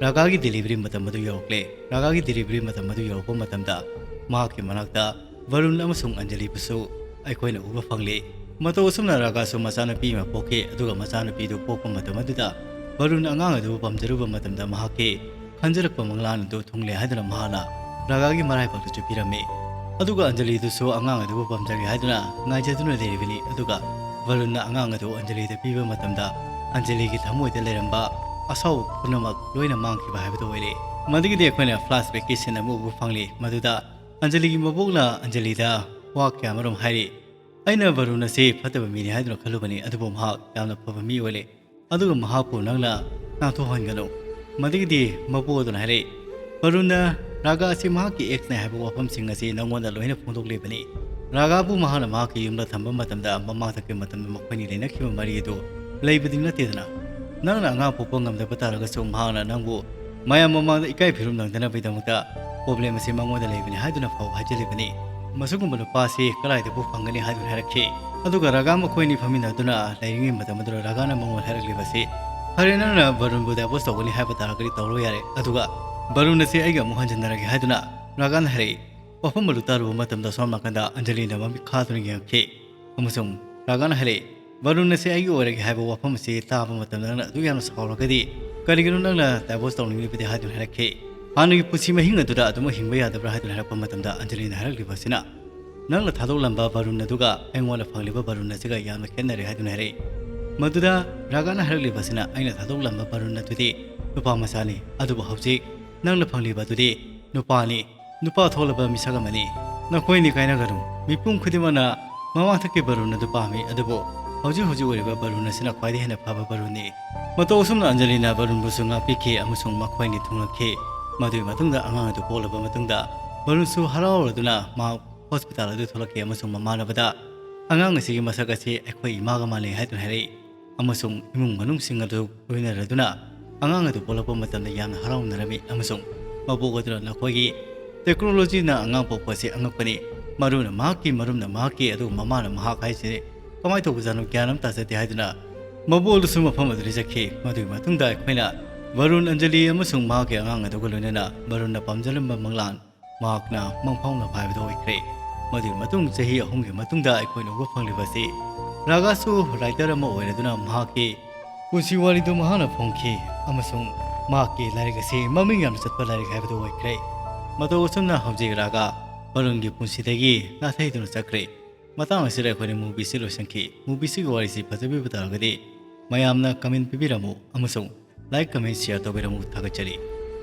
ꯔꯥꯒꯥꯒꯤ delivery ꯃꯇꯝ ꯑꯗꯨ ꯌꯧꯔꯛꯂꯦ꯫ ꯔꯥꯒꯥꯒꯤ delivery ꯃꯇꯝ ꯑꯗꯨ ꯌꯧꯔꯛꯄ ꯃꯇꯝꯗ ꯃꯍꯥꯛꯀꯤ ꯃꯅꯥꯛꯇ ꯚꯔꯨꯟ ꯑꯃꯁꯨꯡ ꯑꯟꯖꯂꯤꯕꯨꯁꯨ ꯑꯩꯈꯣꯏꯅ ꯎꯕ ꯐꯪꯂꯤ꯫ ꯃꯇꯧ ꯑꯁꯨꯝꯅ ꯔꯥꯒꯥꯁꯨ ꯃꯆꯥꯅꯨꯄꯤ ꯑꯃ ꯄꯣꯛꯈꯤ, ꯑꯗꯨꯒ ꯃꯆꯥꯅꯨꯄꯤꯗꯨ ꯄꯣꯛꯄ ꯃꯇꯝ ꯑꯗꯨꯗ ꯚꯔꯨꯟ ꯑꯉꯥꯡ ꯑꯗꯨꯕꯨ ꯄꯥꯝꯖꯔꯨꯕ ꯃꯇꯝꯗ ꯃꯍꯥꯛꯀꯤ ꯈꯟꯖꯔꯛꯄ ꯃꯪꯂꯥꯟ ꯑꯗꯨ ꯊꯨꯡꯂꯦ ꯍꯥꯏꯗꯨꯅ ꯃꯍꯥꯛꯅ ꯔꯥꯒꯥꯒꯤ ꯃꯔꯥꯏꯕꯛꯇꯁꯨ ꯄꯤꯔꯝꯃꯤ꯫ ꯑꯗꯨꯒ ꯑꯟꯖꯂꯤꯗꯨꯁꯨ ꯑꯉꯥꯡ ꯑꯗꯨꯕꯨ ꯄꯥꯝꯖꯔꯦ ꯍꯥꯏꯗꯨꯅ ꯉꯥꯏꯖꯗꯨꯅ ꯂꯩꯔꯤꯕꯅꯤ꯫ ꯑꯗꯨꯒ ꯚꯔꯨꯟꯅ ꯑꯉꯥꯡ ꯑꯗꯨ ꯑꯟꯖꯂꯤꯗ ꯄꯤꯕ ꯃꯇꯝꯗ ꯑꯟꯖꯂꯤꯒꯤ ꯊꯃꯣꯏꯗ ꯂꯩꯔꯝꯕ ꯑꯁꯥꯎꯕ ꯄꯨꯝꯅꯃꯛ ꯂꯣꯏꯅ ꯃꯥꯡꯈꯤꯕ ꯍꯥꯏꯕꯗꯨ ꯑꯣꯏꯔꯦ꯫ ꯃꯗꯨꯒꯤꯗꯤ ꯑꯩꯈꯣꯏꯅ flashbackꯀꯤ scene ꯑꯃ ꯎꯕ ꯐꯪꯂꯤ꯫ ꯃꯗꯨꯗ ꯑꯟꯖꯂꯤꯒꯤ ꯃꯕꯣꯛꯅ ꯑꯟꯖꯂꯤꯗ ꯋꯥ ꯀꯌꯥ ꯑꯃꯔꯣꯝ ꯍꯥꯏꯔꯤ꯫ "ꯑꯩꯅ ꯚꯔꯨꯟ ꯑꯁꯤ ꯐꯠꯇꯕ ꯃꯤꯅꯤ ꯍꯥꯏꯗꯨꯅ ꯈꯜꯂꯨꯕꯅꯤ, ꯑꯗꯨꯕꯨ ꯃꯍꯥꯛ ꯌꯥꯝꯅ ꯐꯕ ꯃꯤ ꯑꯣꯏꯔꯦ꯫ ꯑꯗꯨꯒ ꯃꯍꯥꯛꯄꯨ ꯅꯪꯅ ꯅꯥꯟꯊꯣꯛꯍꯟꯒꯅꯨ꯫" ꯃꯗꯨꯒꯤꯗꯤ ꯃꯄꯨ ꯑꯗꯨꯅ ꯍꯥꯏꯔꯛꯏ, "ꯚꯔꯨꯟꯅ ꯔꯥꯒꯥ ꯑꯁꯤ ꯃꯍꯥꯛꯀꯤ exꯅꯤ ꯍꯥꯏꯕ ꯋꯥꯐꯝꯁꯤꯡ ꯑꯁꯤ ꯅꯪꯉꯣꯟꯗ ꯂꯣꯏꯅ ꯐꯣꯡꯗꯣꯛꯂꯤꯕꯅꯤ꯫ ꯔꯥꯒꯥꯕꯨ ꯃꯍꯥꯛꯅ ꯃꯍꯥꯛꯀꯤ ꯌꯨꯝꯗ ꯊꯝꯕ ꯃꯇꯝꯗ ꯃꯃꯥꯡꯊꯛꯀꯤ ꯃꯇꯝꯗ ꯃꯈꯣꯏꯅꯤ ꯂꯩꯅꯈꯤꯕ ꯃꯔꯤ ꯑꯗꯨ ꯂꯩꯕꯗꯤ ꯅꯠꯇꯦꯗꯅ꯫ ꯅꯪꯅ ꯑꯉꯥꯡ ꯄꯣꯛꯄ ꯉꯝꯗꯕ ꯇꯥꯔꯒꯁꯨ ꯃꯍꯥꯛꯅ ꯅꯪꯕꯨ ꯃꯌꯥꯝ ꯃꯃꯥꯡꯗ ꯏꯀꯥꯏ ꯐꯤꯔꯨꯝ ꯅꯪꯗꯅꯕꯒꯤꯗꯃꯛꯇ problem ꯑꯁꯤ ꯃꯉꯣꯟꯗ ꯂꯩꯕꯅꯤ ꯍꯥꯏꯗꯨꯅ ꯐꯥꯎ ꯍꯥꯏꯖꯤꯜꯂꯤꯕꯅꯤ꯫ ꯃꯁꯤꯒꯨꯝꯕ ꯅꯨꯄꯥ ꯑꯁꯤ ꯀꯗꯥꯏꯗꯕꯨ ꯐꯪꯒꯅꯤ?" ꯍꯥꯏꯗꯨꯅ ꯍꯥꯏꯔꯛꯈꯤ꯫ ꯑꯗꯨꯒ ꯔꯥꯒꯥ ꯃꯈꯣꯏ ꯑꯅꯤ ꯐꯝꯃꯤꯟꯅꯗꯨꯅ ꯂꯩꯔꯤꯉꯩ ꯃꯇꯝ ꯑꯗꯨꯗ ꯔꯥꯒꯥꯅ ꯃꯉꯣꯟꯗ ꯍꯥꯏꯔꯛꯂꯤꯕ ꯑꯁꯤ, "ꯐꯔꯦ, ꯅꯪꯅ ꯚꯔꯨꯟꯕꯨ divorce ꯇꯧꯒꯅꯤ ꯍꯥꯏꯕ ꯇꯥꯔꯒꯗꯤ ꯇꯧꯔꯣ ꯌꯥꯔꯦ, ꯑꯗꯨꯒ ꯚꯔꯨꯟ ꯑꯁꯤ ꯑꯩꯒ ꯑꯃꯨꯛ ꯍꯟꯖꯤꯟꯅꯔꯒꯦ" ꯍꯥꯏꯗꯨꯅ ꯔꯥꯒꯥꯅ ꯍꯥꯏꯔꯛꯏ꯫ ꯋꯥꯐꯝ ꯑꯗꯨ ꯇꯥꯔꯨꯕ ꯃꯇꯝꯗ ꯁꯣꯝ ꯅꯥꯀꯟꯗ ꯑꯟꯖꯂꯤꯅ ꯃꯃꯤꯠ ꯈꯥꯗꯨꯅ ꯌꯦꯡꯉꯛꯈꯤ ꯑꯃꯁꯨꯡ ꯔꯥꯒꯥꯅ ꯍꯥꯏꯔꯛꯏ, "ꯚꯔꯨꯟ ꯑꯁꯤ ꯑꯩꯒꯤ ꯑꯣꯏꯔꯒꯦ ꯍꯥꯏꯕ ꯋꯥꯐꯝ ꯑꯁꯤ ꯇꯥꯕ ꯃꯇꯝꯗ ꯅꯪꯅ ꯑꯗꯨꯛ ꯌꯥꯝꯅ ꯁꯥꯎꯔꯒꯗꯤ ꯀꯔꯤꯒꯤꯅꯣ ꯅꯪꯅ divorce ꯇꯧꯅꯤꯡꯂꯤꯕꯗꯤ?" ꯍꯥꯏꯗꯨꯅ ꯍꯥꯏꯔꯛꯈꯤ꯫ "ꯍꯥꯟꯅꯒꯤ ꯄꯨꯟꯁꯤ ꯃꯍꯤꯡ ꯑꯗꯨꯗ ꯑꯗꯨꯃꯛ ꯍꯤꯡꯕ ꯌꯥꯗꯕ꯭ꯔꯥ?" ꯍꯥꯏꯗꯨꯅ ꯍꯥꯏꯔꯛꯄ ꯃꯇꯝꯗ ꯑꯟꯖꯂꯤꯅ ꯍꯥꯏꯔꯛꯂꯤꯕ ꯑꯁꯤꯅ, "ꯅꯪꯅ ꯊꯥꯗꯣꯛꯂꯝꯕ ꯚꯔꯨꯟ ꯑꯗꯨꯒ ꯑꯩꯉꯣꯟꯗ ꯐꯪꯂꯤꯕ ꯚꯔꯨꯟ ꯑꯁꯤꯒ ꯌꯥꯝꯅ ꯈꯦꯠꯅꯔꯦ" ꯍꯥꯏꯗꯨꯅ ꯍꯥꯏꯔꯛꯏ꯫ ꯃꯗꯨꯗ ꯔꯥꯒꯥꯅ ꯍꯥꯏꯔꯛꯂꯤꯕ ꯑꯁꯤꯅ, "ꯑꯩꯅ ꯊꯥꯗꯣꯛꯂꯝꯕ ꯚꯔꯨꯟ ꯑꯗꯨꯗꯤ ꯅꯨꯄꯥ ꯃꯆꯥꯅꯤ, ꯑꯗꯨꯕꯨ ꯍꯧꯖꯤꯛ ꯅꯪꯅ ꯐꯪꯂꯤꯕ ꯑꯗꯨꯗꯤ ꯅꯨꯄꯥꯅꯤ, ꯅꯨꯄꯥ ꯊꯣꯛꯂꯕ ꯃꯤꯁꯛ ꯑꯃꯅꯤ꯫ ꯅꯈꯣꯏꯅꯤ ꯀꯥꯏꯅꯒꯅꯨ꯫ ꯃꯤꯄꯨꯝ ꯈꯨꯗꯤꯡꯃꯛꯅ ꯃꯃꯥꯡꯊꯛꯀꯤ ꯚꯔꯨꯟ ꯑꯗꯨ ꯄꯥꯝꯃꯤ, ꯑꯗꯨꯕꯨ ꯍꯧꯖꯤꯛ ꯍꯧꯖꯤꯛ ꯑꯣꯏꯔꯤꯕ ꯚꯔꯨꯟ ꯑꯁꯤꯅ ꯈ꯭ꯋꯥꯏꯗꯒꯤ ꯍꯦꯟꯅ ꯐꯕ ꯚꯔꯨꯟꯅꯤ꯫" ꯃꯇꯧ ꯑꯁꯨꯝꯅ ꯑꯟꯖꯂꯤꯅ ꯚꯔꯨꯟꯕꯨꯁꯨ ꯉꯥꯛꯄꯤꯈꯤ ꯑꯃꯁꯨꯡ ꯃꯈꯣꯏꯅꯤ ꯊꯨꯡꯂꯈꯤ꯫ ꯃꯗꯨꯒꯤ ꯃꯇꯨꯡꯗ ꯑꯉꯥꯡ ꯑꯗꯨ ꯄꯣꯛꯂꯕ ꯃꯇꯨꯡꯗ ꯚꯔꯨꯟꯁꯨ ꯍꯔꯥꯎꯔꯗꯨꯅ ꯃꯍꯥꯛ hospital ꯑꯗꯨ ꯊꯣꯛꯂꯛꯈꯤ ꯑꯃꯁꯨꯡ ꯃꯃꯥꯟꯅꯕꯗ, "ꯑꯉꯥꯡ ꯑꯁꯤꯒꯤ ꯃꯁꯛ ꯑꯁꯤ ꯑꯩꯈꯣꯏ ꯏꯃꯥꯒ ꯃꯥꯟꯅꯩ" ꯍꯥꯏꯗꯨꯅ ꯍꯥꯏꯔꯛꯏ꯫ ꯑꯃꯁꯨꯡ ꯏꯃꯨꯡ ꯃꯅꯨꯡꯁꯤꯡ ꯑꯗꯨ ꯂꯣꯏꯅꯔꯗꯨꯅ ꯑꯉꯥꯡ ꯑꯗꯨ ꯄꯣꯛꯂꯛꯄ ꯃꯇꯝꯗ ꯌꯥꯝꯅ ꯍꯔꯥꯎꯅꯔꯝꯃꯤ ꯑꯃꯁꯨꯡ ꯃꯕꯣꯛ ꯑꯗꯨꯅ ꯅꯈꯣꯏꯒꯤ ꯇꯦꯀ꯭ꯅꯣꯂꯣꯖꯤꯅ ꯑꯉꯥꯡ ꯄꯣꯛꯄ ꯑꯁꯤ ꯑꯉꯛꯄꯅꯤ, ꯃꯔꯨꯅ ꯃꯍꯥꯛꯀꯤ, ꯃꯔꯨꯝꯅ ꯃꯍꯥꯛꯀꯤ, ꯑꯗꯨꯒ ꯃꯃꯥꯅ ꯃꯍꯥꯛ ꯍꯥꯏꯁꯤꯅꯤ꯫ ꯀꯃꯥꯏꯅ ꯇꯧꯕꯖꯥꯠꯅꯣ, ꯒ꯭ꯌꯥꯟ ꯑꯃ ꯇꯥꯖꯗꯦ ꯍꯥꯏꯗꯨꯅ ꯃꯕꯣꯛ ꯑꯗꯨꯁꯨ ꯃꯐꯝ ꯑꯗꯨꯗ ꯆꯠꯈꯤ꯫ ꯃꯗꯨꯒꯤ ꯃꯇꯨꯡꯗ ꯑꯩꯈꯣꯏꯅ ꯚꯔꯨꯟ, ꯑꯟꯖꯂꯤ ꯑꯃꯁꯨꯡ ꯃꯍꯥꯛꯀꯤ ꯑꯉꯥꯡ ꯑꯗꯨꯒ ꯂꯣꯏꯅꯅ ꯚꯔꯨꯟꯅ ꯄꯥꯝꯖꯔꯝꯕ ꯃꯪꯂꯥꯟ ꯃꯍꯥꯛꯅ ꯃꯪꯐꯥꯎꯅꯕ ꯍꯥꯏꯕꯗꯨ ꯑꯣꯏꯈ꯭ꯔꯦ꯫ ꯃꯗꯨꯒꯤ ꯃꯇꯨꯡ ꯆꯍꯤ ꯑꯍꯨꯝꯒꯤ ꯃꯇꯨꯡꯗ ꯑꯩꯈꯣꯏꯅ ꯎꯕ ꯐꯪꯂꯤꯕ ꯑꯁꯤ ꯔꯥꯒꯥꯁꯨ ꯔꯥꯏꯇꯔ ꯑꯃ ꯑꯣꯏꯔꯗꯨꯅ ꯃꯍꯥꯛꯀꯤ ꯄꯨꯟꯁꯤ ꯋꯥꯔꯤꯗꯨ ꯃꯍꯥꯛꯅ ꯐꯣꯡꯈꯤ ꯑꯃꯁꯨꯡ ꯃꯍꯥꯛꯀꯤ ꯂꯥꯏꯔꯤꯛ ꯑꯁꯤ ꯃꯃꯤꯡ ꯌꯥꯝꯅ ꯆꯠꯄ ꯂꯥꯏꯔꯤꯛ ꯍꯥꯏꯕꯗꯨ ꯑꯣꯏꯈ꯭ꯔꯦ꯫ ꯃꯇꯧ ꯑꯁꯨꯝꯅ ꯍꯧꯖꯤꯛ ꯔꯥꯒꯥ ꯚꯔꯨꯟꯒꯤ ꯄꯨꯟꯁꯤꯗꯒꯤ ꯅꯥꯊꯩꯗꯨꯅ ꯆꯠꯈ꯭ꯔꯦ꯫ ꯃꯇꯥꯡ ꯑꯁꯤꯗ ꯑꯩꯈꯣꯏꯅ ꯃꯨꯚꯤꯁꯤ ꯂꯣꯏꯁꯤꯟꯈꯤ꯫ ꯃꯨꯚꯤꯁꯤꯒꯤ ꯋꯥꯔꯤꯁꯤ ꯐꯖꯕꯤꯕ ꯇꯥꯔꯒꯗꯤ ꯃꯌꯥꯝꯅ ꯀꯃꯦꯟ ꯄꯤꯕꯤꯔꯝꯃꯨ ꯑꯃꯁꯨꯡ ꯂꯥꯏꯛ, ꯀꯃꯦꯟ, ꯁꯤꯌꯔ ꯇꯧꯕꯤꯔꯝꯃꯨ꯫ ꯊꯥꯒꯠꯆꯔꯤ꯫